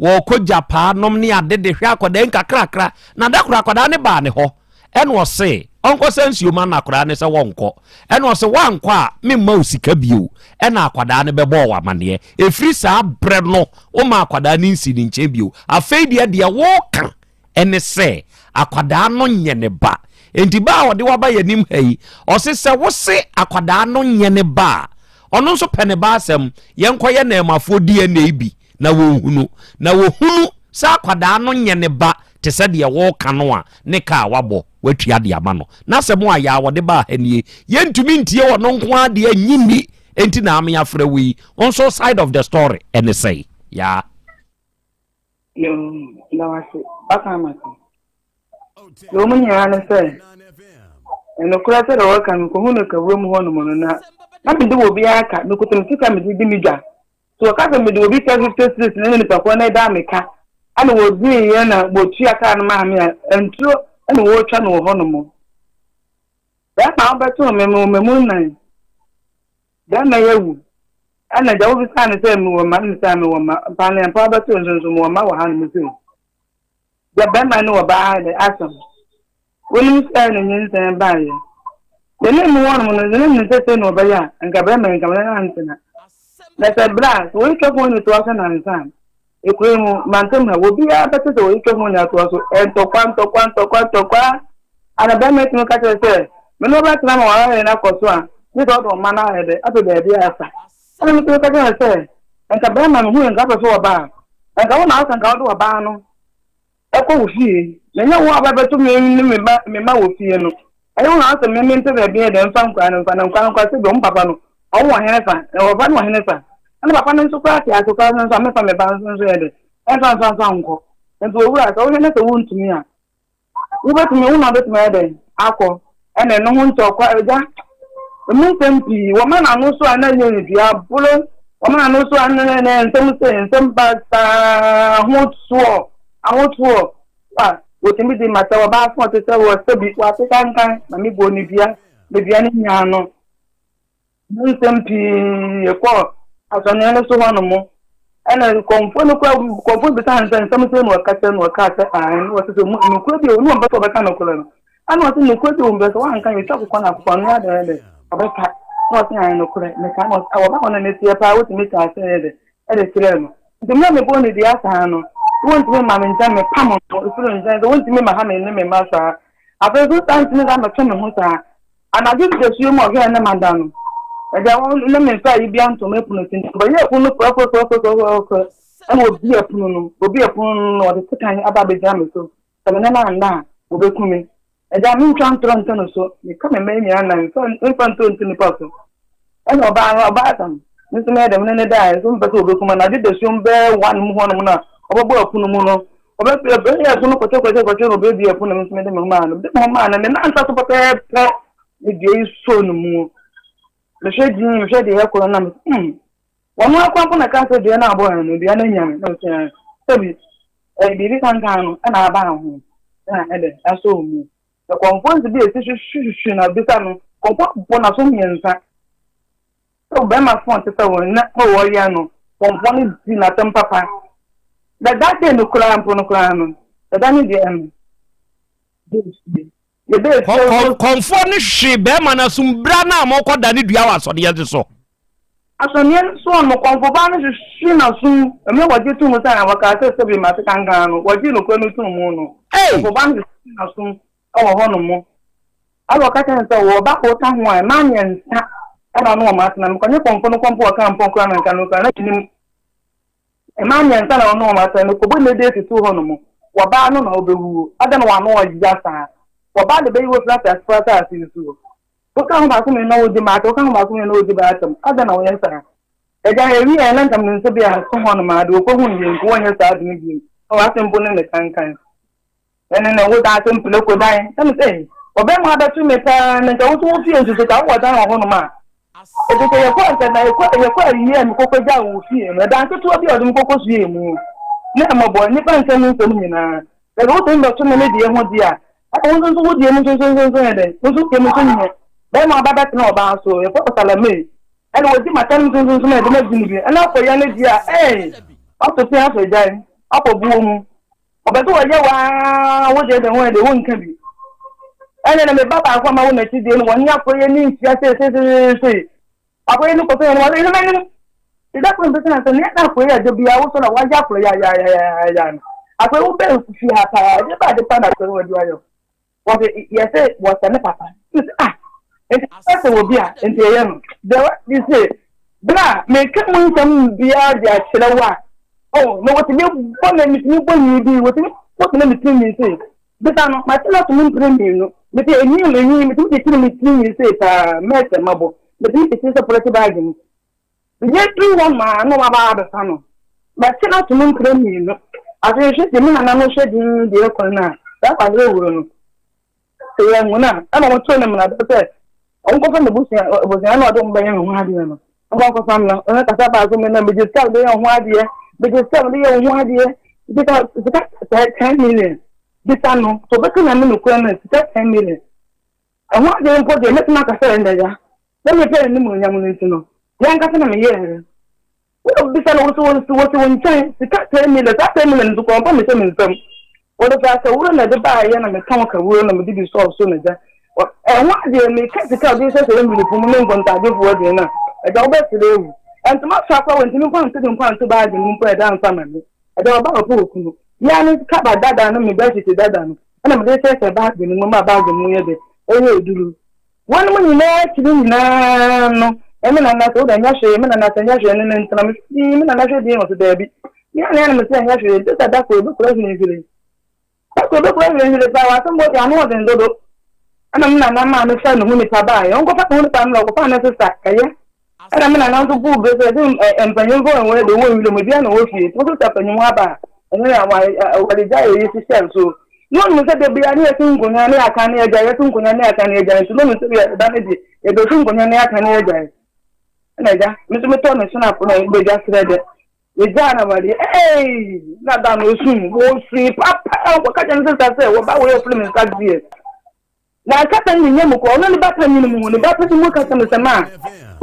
wɔkɔ gyapaa nom ne ade de hwɛ akwadaa yi nkakrakra. Na da koro akwadaa no baa ne hɔ ɛna ɔse ɔnkɔsa nsuo ma no akwadaa no sɛ wɔnkɔ. Ɛna ɔse woankɔ a memma wo sika bio. Ɛna akwadaa no bɛbɔɔ wo amaneɛ. Ɛfiri saa berɛ no woma akwadaa no nsi ne nkyɛn bio. Afei deɛ deɛ woka ɛne sɛ akwadaa no nyɛ ne ba. Enti ba a ɔde wo aba yɛn anim ha yi, ɔse sɛ wose akwadaa no nyɛ ne ba a, ɔno nso pɛ ne ba asɛm. Yɛnkɔyɛ nnɛɛmafoɔ DNA bi na wɔnhunu. Na wɔhunu sɛ akwadaa no nyɛ ne ba te sɛ deɛ woreka no a, ne ka a wabɔ, watua de ama no. N'asɛm a yɛ a wɔde baa ha nie. Yɛntumi ntie ɔno nko ara deɛ nnye nni, enti na ame afrɛ wo yi. Wo nso side of the story ɛne sɛn? Yaa. Yoo, meda wo ase. Waka ama se. Deɛ wɔn nyinaa ne sɛ, nokorɛ sɛ deɛ wɔka no, mekɔhu no kawuram hɔ nom no, na na mede wɔ biara ka, mekuta me sika mede di me dwa. So wɔka sɛ mede obi ka 50 cedis na nipa korɔ no da me ka, ɛna wɔdiiɛ na wɔtua kaa no maa me a, nturo ɛna wɔretwa no wɔ hɔ nom. Bɛrima a wobɛtoo me, mewɔ mmamu nnan. Bɛrima yi awu. Ɛna agya wobisaa no sɛ mewɔ mma, na mesaa mewɔ mma. Mpaneampa wobɛtoo nso nso mewɔ mma wɔ hanom sei. Deɛ bɛrima ne ɔbaa ha de asɛm. Wonim sɛ ne nyinsɛn baeɛ. Yɛne mu wɔnom no, yɛne nim sɛ sei na ɔbɛyɛ a, anka bɛrima yi nka mene no antena. Na sɛ berɛ a, sɛ wɔyi twɛ ho ne toa so nansa a, ekuro yi mu, mantam ha, obiara bɛte sɛ wɔyi twɛ ho ne atoa so, ntɔkwa, ntɔkwa, ntɔkwa, ntɔkwa. Ana bɛrima yi tumi ka kyerɛ sɛ, me ne wo bɛtena ma w'awareɛ no akɔ so a, gye sɛ wode wo mma no ayɛ dɛ, apɛ baabi afa. Ɛna metumi ka kyerɛ no sɛ, nka bɛrima no hu nka wopɛ sɛ ɔba a, nka wo na wosɛ nka wode ɔbaa no kɔ wo fie, na ɛnyɛ wo a wobɛbɛto me ne me ba me mma wɔ fie no. Ɛnyɛ wo na wosɛ me mempɛ baabi yɛ dɛ mfa nkwadaa no mfa na nkwadaa no koraa sɛ bi wɔn papa no ɔwo wɔ hene fa, na wɔfa no wɔ hene fa. Ɛna papa no nso koraa te ase koraa nso a memfa me ba nso nso yɛ dɛ ɛmfa mfa mfa nkɔ. Nti owura sɛ wohwɛ na sɛ wontumi a, Wobɛtumi, wo na wobɛtumi ayɛ dɛn akɔ? Ɛna ɛno ho ntɔkwa, agya, emu nsɛm pii. Wɔma n'ano so a na ɛnyɛ nnua bolo, wɔma n'ano so a na ɛnyɛ nsɛm sɛ nsɛm basaa, ahotoɔ, ahotoɔ. A wɔtumi di mata wɔ baako a ɔte sɛ wɔ sɛbi wɔate kankan na mebɔ ne dua, ne dua no nyaa no. Mu nsɛm pii kɔɔ asɔneɛ no so hɔ nom. Ɛna kɔmfoɔ no kora kɔmfoɔ bisa no sɛ nsɛm sɛ na ɔka kyerɛ no ɔkaa sɛ ae na ɔsɛ sɛ nokorɛ bi ne ɔmpɛ sɛ ɔbɛka nokorɛ no ɛna ɔsɛ nokorɛ bi ɔmpɛ sɛ wanka yɛtwa akokɔ no akokɔ no adɛn dɛ ɔbɛka na ɔsɛ ae nokorɛ meka na ɔsɛ wɔba hɔ no ne teɛ paa wotumi kaa sɛ yɛ dɛ ɛde kyerɛɛ no nti mmerɛ mebɔɔ ne dua saa no wontumi ma me nkyɛn mepam no ɛfiri nkyɛn sɛ wontumi ma ha me ne me mma saa afei nso saa ntumi saa mɛtwe me ho saa Anadwo dasuo mu a ɔhwɛɛ ne mma da no, agya wɔn ne me nsa yi bi anto me pono ti nti ɔbɛyɛɛ pono no korɔkorɔkorɔkorɔkorɔ ɛna obi ɛpono no obi ɛpono no na ɔde sekan aba abɛgyina me so sɛ me ne no anna a wɔbɛku me. Agya mentwa ntorɔ nto no so, meka me mma yi nyinaa nan mfa mfa ntorɔ nto nipa so. Ɛna ɔbaa no ɔbaa tam me nso mɛyɛ dɛ me ne no daeɛ nso mepɛ sɛ ɔbɛku me anadwo dasuo mu bɛyɛ one mu hɔnom no a ɔbɛbɔ ɛpono mu no Ɔbɛbue ɛpono kɔkyɛkɔkyɛkɔkyɛ na ɔbɛbue ɛpono na me nso mede me ho maa no. Mede me ho maa no, ne nan nsa so pɛpɛɛpɛ ne dua yi sɔɔ ne mu. Mehwɛ din, mehwɛ deɛ ɛkɔ no na me hmm. Wɔn akora mpo na ɛka sɛ dua no abɔ no, dua no anya me. Na mesɛ eh, sɛbi ɛyɛ biribi kankan no ɛna aba ho na ɛdɛ asɔ mu. Na kɔmfoɔ nso bi a ɛsi hwehwehwehwe na bisa no, kɔmfoɔ abɔ n'aso mmiɛnsa. Sɛ ɔbarima fon te sɛ wo na wɔyɛ no, kɔmfoɔ no di n'asɛm papa. Na that day no koraa mpo no koraa no, ɛda no deɛ ɛno. Kɔmfoɔ no hwe bɛrima no asom bra no a mokɔ da ne dua wɔ asɔdeɛ no so. Asɔneɛ no soɔ no, kɔmfobaa no hwehwe n'asom. Mmerɛ wɔgye too mu sɛ wɔkaa sɛ sɛbi mate kankan no, wɔgyee nokorɛ no too mu no, kɔmfobaa no hwehwe n'asom wɔ hɔ nom. Ɛna ɔka kyerɛɛ no sɛ, Wɔ ɔba kor ka ho a, mmaa miɛnsa na ɔne wɔn atena. Mekɔ nye pɔnkɔ no kɔ mpo ɔkaa mpɔnkɔ a na nka no koraa na minnim. Mmaa miɛnsa na ɔne wɔn atena. Mekɔbɔ ne date too hɔ nom. Wɔbaa no na ɔbɛwuo. Adɛn na w'ano ɔya saa? Wɔbaa de bɛyi wo afiri asase pa asase yi so. Woka ho baako mmienu na wodi m'atɛm, woka ho baako mmienu na wodi m'atɛm. Adɛn na woyɛ saa? Agya, yɛwieɛ na nka menim sɛ bi a so hɔ nom a, deɛ ɔkɔhuu deɛ nka wɔnyɛ saa ade no bio. Na w'asɛm mpo ne me kankan. Ɛne ne wo daakye mpene ko dan. Na me sɛ, ɔbɛma abɛto me paa na nka wo nso wo fie nso so ka wowɔ dan wɔ hɔnom a. Ɛfiri sɛ yɛkɔ nka na yɛkɔ yɛkɔ ayie a mekɔkɔ gyaa wo fie no, ɛdan ketewa bi a ɔde me kɔkɔ suee mu. Na mmɔbɔ, nnipa nsɛm mu nsɛm nyinaa. Na sɛ wotumi bɛto me me deɛ ho deɛ a, ɛna wo nso nso wo deɛ mu nso nso nso nso yɛ dɛn? Wo nso wo deɛ mu nso nyɛ. Bɛrima aba bɛtena ɔbaa so, yɛfrɛ wo Salome. Ɛna wɔdi m'atɛm nso nso nso na ɛde m'adi no bi. Ɛna akɔyɛ no deɛ a, ee, wato pia asɔ gyae, akɔ buo mu. Ɔpɛ sɛ ɔyɛ wo ara wo deɛ deɛ ho yɛ deɛ wonka bi. Ɛna na me ba baako a mawo n'akyi deɛ no, wɔne akɔyɛ ne nhyia seeseeseesei. Akɔyɛ no kɔsɛ yɛn wɔde yɛn anim. Ɛda koro mpɛ sɛ na sɛ nea na akɔyɛ ɛda biara wosɔ na wayɛ akɔyɛ yayayayaya no. Akɔyɛ wo bɛn fi ha paa ɛde ba ade pa na akɔyɛ wɔde ayɛ. Wɔde yɛsɛ wɔsɛ ne papa. Nti ah nti sɛ wɔ bi a nti ɛyɛ no. Deɛ wɔde sɛ bere a meka mu nsɛm biara de akyerɛ wo a oh na wɔtumi bɔ na metumi bɔ nyi bi wɔtumi bɔ na metumi nyi sei. Bisa no, mate no ato mu mpere mmienu. Mete enwi mu enwi, metumi kyekyere me tiri nwi sei paa, mɛsɛ mabɔ. Metumi kyekyere sɛ pɔlɛte baage mu. Meyɛ duru hɔ maa na wɔaba abɛfa no. Mate no ato mu mpere mmienu. Afei hwɛ sɛ me nana no hwɛ din deɛ kwan no a, saa kwan no wuro no. Sɛ yɛanhu no a, ɛna wɔtoo no mmarabɔ sɛ ɔnkɔfa n'abusua abusua na ɔde wɔn bɛyɛ ne ho adeɛ no. Ɔnkɔ nkɔfa mmra. Ɔno kasa baako mu na megye sika mede yɛ ho adeɛ. Megye sika mede yɛ wo ho adeɛ. Sika sika 10 million. Bisa no sɛ ɔbɛka nyame nokorɛ no sika 10 million. Ɛho adeɛ mpo deɛ mɛtumi aka sɛ ɛndɛ ya. Na mepɛ n'animuonyam no nti no, deɛ ankasa na meyɛɛ. Wobisa no, wɔsi wɔsi wɔsi wo nkyɛn sika 10 million, saa 10 million nso kɔn mpa mehyɛ me nsam. Wɔde fa kawuro na ɛde baayɛ na metɔn kawuro na mede bi sɔɔ so na gya. Ɛho adeɛ meka sika a ɔde hyɛ sɛ envelope mu ne nkontagyefoɔ deɛ no a, agya wobɛsere awu. Ntoma fa koraa wɔntumi mfa nto de mfa nto baage mu mpo ɛda mfa ma me. Agya ɔba ɔpɛ okunu. Yɛa ne kaba dada no me bedsheet dada no ɛna mede hyɛ baage no mu ma baage no mu yɛ dɛ ɛyɛ duru. Wɔnom nyinaa akyiri nyinaa no, me nana sɛ wode ɛnyɛ hwee, me nana sɛ ɛnyɛ hwee, ne ne ntena me din, me nana hwɛ din, ɔse daabi. Me anaa na mese ɛnyɛ hwee, gye sɛ da koro bɛkura hwirihwiri. Da koro bɛkura hwirihwiri paa, w'asɛm bɔ deɛ ano ɔden dodo. Ɛna me nana maa me faa ne ho nipa baeɛ, ɔnkɔfa ne ho nipa no na ɔkɔfaa ne sista, ɛyɛ. Ɛna me nana nso buu bɛ sɛ, sɛ mpanyimfo a wɔwɔ de wɔ nwura mu, bia na wɔ fie, nti wo sista panyin aba a, ɛnyɛ na wɔde gya yɛ yi hyehyɛ nso. Na ɔnim sɛ da biara ne yɛsi nkonnwa ne yɛaka ne yɛagyae, yɛsi nkonnwa ne yɛaka ne yɛagyae, nti na ɔnim sɛ bia da no deɛ yɛbɛsi nkonnwa ne yɛaka ne yɛagyae. Ɛna agya, me nso metɔɔ me snap na bɛgya serɛ dɛ. Yɛgyaa no awadeɛ, ei, na da no ɔsui, ɔsui papa, ɔkɔka kyerɛ ne sista sɛ wɔba wei ɔfiri me nsa deɛ. N'ankasa ne nya mu kɔ, ɔno ne ba panyin mu, ne ba panyin mu ka kyerɛ me sɛ, Ma,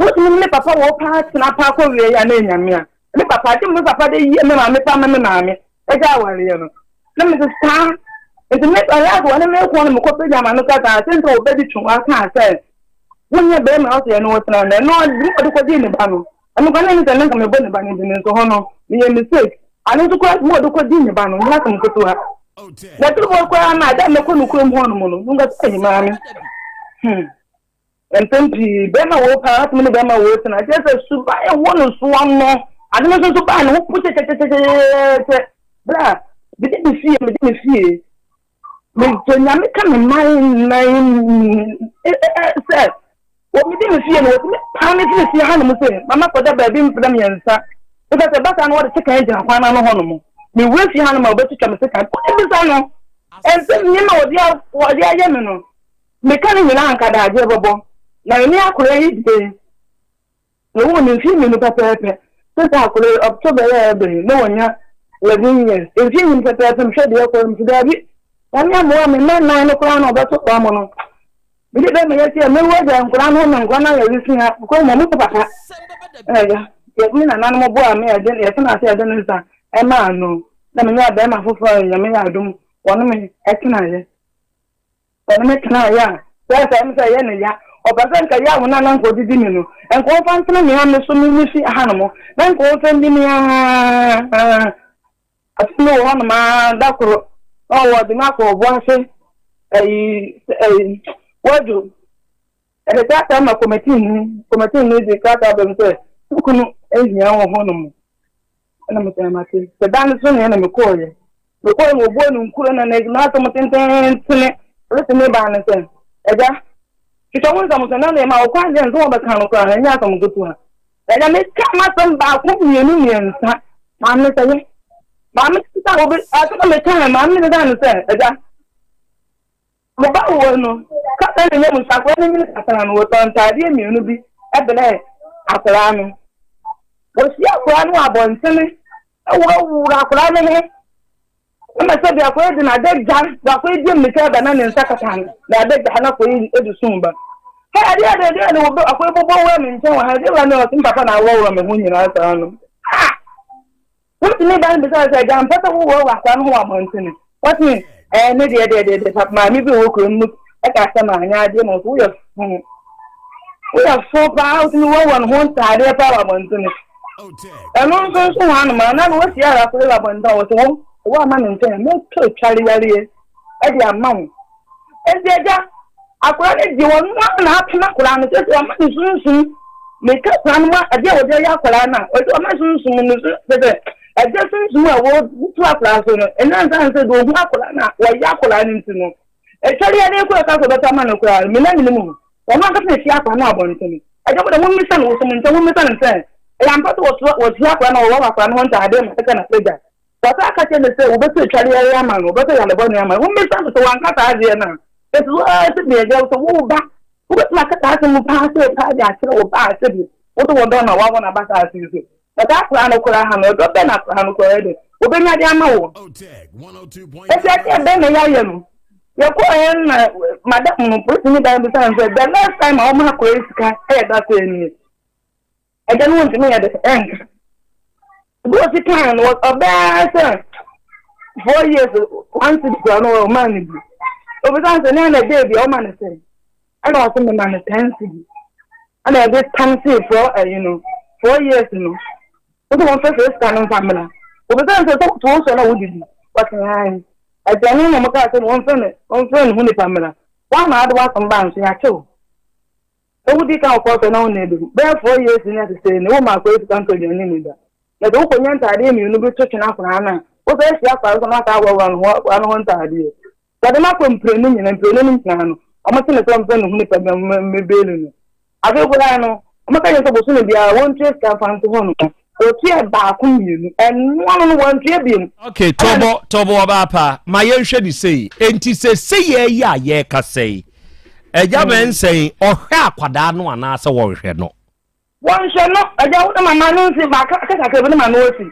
wotumi ne me papa wɔ paa tena paa kɔ wie a na enya me a. Me papa, gye me papa de yie me maame paa ma me maame agya awareɛ no. Na me sɛ saa. Nti me ɛyɛ ase wɔne me kɔ no mekɔ pagya ma no kasa sɛ nti wɔbɛdi twe wɔaka sɛ wonyɛ bɛrima ɔsɛ yɛne wo tena na ɛno ɔde ɔde kɔgyee ne ba no. Ɛno kora na ɛne sɛ ne nka mebɔ ne ba no nti ne nso hɔ no meyɛ mistake. Ano nso kora mo ɔde kɔgyee ne ba no nyɛ asɛm ketewa. Na tiri bɔ koraa na ada mɛkɔ no kurom hɔ nom no nka sɛ ayi maame. Mpɛn pii bɛrima wɔ paa atumi ne bɛrima wɔ tena kyerɛ sɛ suban ɛwɔ no soɔ no ade no nso nso baa ne ho po kyɛkyɛkyɛkyɛkyɛ berɛ a mede me fie mede me fie mesɛ nyame ka me man nan sɛ wɔmede me fie no wɔtumi paa me firi fie hanom sɛ mama kɔda baabi mprɛ mmiɛnsa ɛfɛ sɛ basa no wɔde sekan gyina kwan no ano hɔ nom mewura fie hanom a wɔbɛtwitwa me sekan bisa no ɛnsɛ nneɛma wɔde ayɛ me no meka ne nyinaa anka daagyeɛ bɛbɔ na ɛne akora yi deɛ Mewoo no mfe mmienu pɛpɛɛpɛ. Sɛ sɛ akwadaa yi October yi a ɛreba yi na wanya 11 years. Mfe mmienu pɛpɛɛpɛ mehwɛ deɛ ɛkɔ no mese daabi. Nyame ammoa me mma nnan no koraa na ɔbɛto kwa mu no. Mede bɛma yɛsi a mɛwu agya nkwadaa no ho ma nkwadaa no ayɛ wesua because wɔn mo papa. Ɛyɛ yɛ me nananom boa me yɛde yɛtena ase yɛde ne nsa ɛmaa no na menya bɛrima foforɔ a Nyame yɛ adom wɔne me ɛtenaeɛ. Ɔne me tenaeɛ a, sɛ sɛ ɛm sɛ ɛyɛ ne ya. Ɔpɛ sɛ nka yaw no a na nka ɔde di me no, nka ɔmfa ntena me ara me so me me fi hanom, na nka ɔmfa nni me ara. Afei mewɔ hɔnom ara da koro, na ɔwɔ de me akɔ ɔbo ase, ɛyi, ɛyi, wadwo. Ɛde krataa ma kɔmɛtii ni, kɔmɛtii ni de krataa bɛm sɛ, wo kunu ahia wɔ hɔnom. Ɛna mesɛ mate. Sɛ da no so neɛ na mekɔɔyɛ. Mekɔɔyɛ na wɔbuo no nkuro na n'asɛm tententene. Polisi ne baa no sɛ, agya, twitwa wo nsɛm so na deɛ ma wo kwan deɛ nsɛm wɔbɛka no koraa ɛnyɛ asɛm ketewa. Agya meka m'asɛm baako mmienu mmiɛnsa. Maame sɛ yɛ. Maame sɛ obi asɛm a meka maame ne da no sɛ agya. Mo ba wɔ no, kasa ne nyɛ mu nso akwadaa no nyini kakra no, wɔtɔ ntaadeɛ mmienu bi brɛ akwadaa no. Wɔhyia akwadaa no wɔ abɔntene. Ɛworɔworɔ akwadaa no ho. Ɛna sɛbi akwadaa yi de n'adagya, akwadaa yi di mmirika ba na ne nsa kata no, na adagya na akwadaa yi de sum ba. Hɛ, adeɛ adeɛ adeɛ na wɔbɛ akwadaa yi bɔbɔ wura me nkyɛn wɔ ha, adeɛ wura ne ɔse papa na aworɔworɔ me ho nyinaa saa no. Ah! Wotumi ba no bisa sɛ, agya mpɛ sɛ woworɔworɔ akwadaa no ho wɔ abɔntene. Wɔse, ɛɛ ne deɛ deɛ deɛ deɛ papa maame bi wɔ kurom mu ɛka sɛ maanyɛ adeɛ na ɔse woyɛ fo. Woyɛ fo paa wotumi wɔwɔ ne ho ntaadeɛ paa wɔ abɔntene. Ɛno nso nso ho anoma na no wɔsi ara kɔ wɔ abɔntene wɔ sɛ wo wo ama ne nkyɛn mɛtɔ tware yareɛ ɛde ama wo. Enti agya akora no deɛ wɔn ara na apem akora no sɛ sɛ wɔma ne sunsum meka akora no ma adeɛ a wɔde ayɛ akora no a wɔde wɔma sunsum no so sɛ sɛ ɛgya sunsum a wɔtu akora so no ɛnna nsa sɛ deɛ ɔhu akora no a wɔyɛ akora no nti no Ɛtwɛre yɛ den koraa sɛ ɔbɛtɔ ama no koraa no, me na menim no. Ɔno ankasa na ɛtua akwadaa no abɔntene. Agya mo deɛ mommisa no, wɔsɔ mo nkyɛn mommisa no sɛ, ɛyɛ ampa sɛ wɔtua wɔtua akwadaa no, wɔwɔ akwadaa no ho ntaadeɛ ma ɛka n'apagya? Wɔsan ka kyerɛ no sɛ wɔbɛtɔ atware yare ama no, wɔbɛtɔ yare bɔne ama no. Mommisa no sɛ wanka saa adeɛ no a. Ɛsi so ara sɛ deɛ agya sɛ wo ba, wobɛtumi aka saa asɛm paa sɛ paa de akyerɛ wo ba a sɛdeɛ wode wo dɔ na wawo no aba saa ase yi so. Na saa akwadaa no koraa ha no, ɔdɔ bɛn na akwadaa no koraa de obenya de ama wo? Eti ɛdeɛ bɛn na yɛayɛ no? Yɛkɔɔ yɛn na madam no polisi ne dan bisa no sɛ the last time a wɔn akɔyɛ sika ɛyɛ da sɛ nie. Ɛgya no wɔntumi yɛ de ɛnka. Ebi wɔ sika no ɔbɛɛ sɛ 4 years 1 cedi koraa no ɔmaa no bi. Obisa sɛ ne na ɛdɛ bi a ɔma no sɛ ɛna ɔsɛ mema no 10 cedi. Ɛna yɛde tam see four ɛyi no 4 years no wode wɔn fɛfɛ sika no nfa mmra obisa sɛ sɛ woto wo sɔ na wodidi wɔte han aduane na wɔn kaa sɛ wɔn fɛ no wɔn fɛ ne ho nipa mmra wɔn ama ade wasɛm ba nso yɛakyew ewu di kan kɔ sɛ na wɔn na ebi bɛyɛ 4 years ne asese ne wɔn akɔ sika ntɔ aduane ni da na sɛ wokɔ nya ntaadeɛ mmienu bi to twene akwaraa no a wosɛ ahyia akwaraa so na asa awɔwɔ no ho akwaraa no ho ntaadeɛ wɔde no akɔ mprenu nyina mprenu no nyinaa no wɔn se ne sɛ ɔmfɛ ne ho nipa bi mmebeelu no. Afei koraa no, wɔka kyerɛ sɛ bosome biara wɔntua sika mfa nto hɔ nom. Wɔtua baako mmienu, ɛno ano no wɔantua biom. Ok, Tobo, Tobo ɔbaa pa, ma yɛnhwɛ ne sei. Enti sɛ yɛ yi a yɛrekasa yi, Agya Mensah yi, ɔhwɛ akwadaa no anaasɛ wɔnhwɛ no? Wɔnhwɛ no, Agya, wo ne mama no nsi, maka kakra bi ne ma no asi.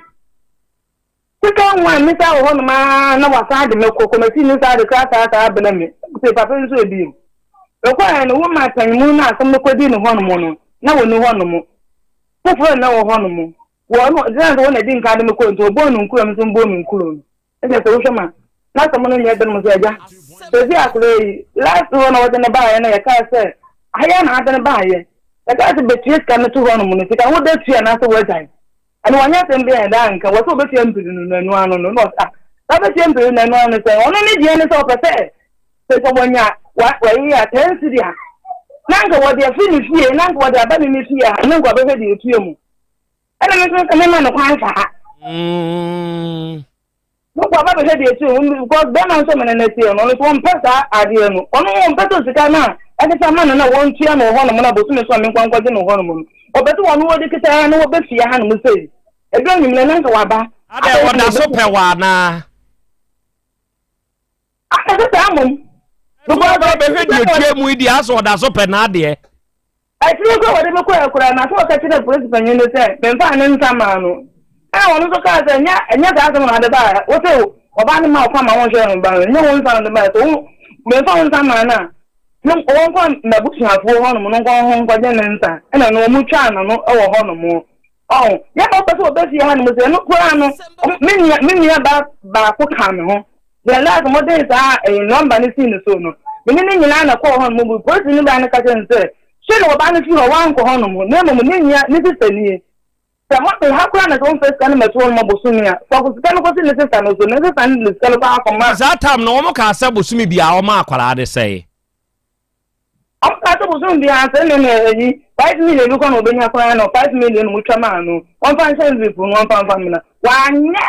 Sika ho a misa wɔ hɔnom ara na wɔasan de me kɔ kɔmɛtii no saa de krataa saa brɛ me sɛ papa nso ebiem. Mekɔɛ no, woma panyimu no asɛm no kɔdii ne hɔnom no, na wɔnni hɔnom. Foforɔ na wɔ hɔnom. Wɔ no, gyina sɛ wɔn na di nkan de me kɔɔ nti, wɔbɔɔ no nkuro me nso mbɔɔ me nkuro no. Ɛsɛ sɛ wohwɛ ma n'asɛm no nyɛ dɛn mo sɛ agya. Sɛsi akora yi, last hɔ na wɔde ne baeɛ no yɛkaa sɛ, ahaya na ade no baeɛ. Yɛkaa sɛ bɛtua sika no to hɔnom no, sika no wobɛtua anaasɛ woagyae. Ɛno wanyɛ asɛm bi a ɛda nka wɔ sɛ ɔbɛtua mpiri no n'anu ano no na ɔsɛ ah na ɔbɛtua mpiri no n'anu ano sɛ ɔno ne deɛ ne sɛ ɔpɛ sɛ sɛ sɛ wɔnya wɔyi a 10 cedi a na nka wɔde afiri ne fie na nka wɔde aba ne ne fie a na nka ɔbɛhwɛ deɛ ɛtua mu ɛna me nso sɛ mema no kwan saa Wokɔ aba bɛhwɛ deɛ ɛsi ho because bɛrima nso mene no teɛ no ɔno nso ɔmpɛ saa adeɛ no ɔno ɔmpɛ sɛ sika no a ɛkeka ma no na wɔntua no wɔ hɔnom na bosome so a menkɔ nkɔgye no wɔ hɔnom no ɔpɛ sɛ wɔn wɔde kita na wɔbɛfie hanom sei ɛduru anwummerɛ na nka waba. Adɛ ɔda so pɛ wɔ anaa? Asɛ sɛ saa mmom. Because ɔba bɛhwɛ deɛ ɔtua mu yi deɛ asɛ ɔda so pɛ n'adeɛ. Akyiri yi koraa wɔde me kɔe koraa na sɛ ɔka kyerɛɛ polisi panyin no sɛ memfaa ne nsa mmaa no. Ɛnna ɔno nso kaa sɛ, Ɛnyɛ ɛnyɛ saa asɛm na ɔde bae. Wose ɔbaa no maa wo kwan ma wonhwɛɛ no ba no, ɛnyɛ wo nsa na ɔde bae. Sɛ wo memfa wo nsa mmaa no a, no wɔnkɔ m'abusuafoɔ hɔnom no nkɔ ho nkɔgye ne nsa. Ɛnna no wɔtwaa n'ano wɔ hɔnom. Ɔho, yɛ na ɔpɛ sɛ ɔbɛ fie hanom sɛ ɛno koraa no, me nua me nua ba baako kaa me ho. The last mo de saa ɛyi nɔmba no sii ne so no, me ne ne nyinaa na kɔɔ hɔnom bi. Polisi no baa no ka kyerɛ no sɛ, hwɛ na ɔbaa no fi hɔ, wankɔ hɔnom, na mmom ne nua ne sista nie. Sɛ mo de ha koraa na sɛ wɔmfa sika no mɛto hɔnom bosome a, fa sika no kɔsi ne sista no so, ne sista no de sika no kɔ akɔma. Saa tam no, wɔn kaa sɛ bosome biara wɔma akwadaa de sɛe. Ɔmo kaa sɛ bosome biara sɛ ne na ɛyi 5 million bi kɔ na ɔbɛnya koraa no 5 million mu twa maa no wɔmfa nhyɛ envelope no wɔmfa mfa mmena wanyɛ.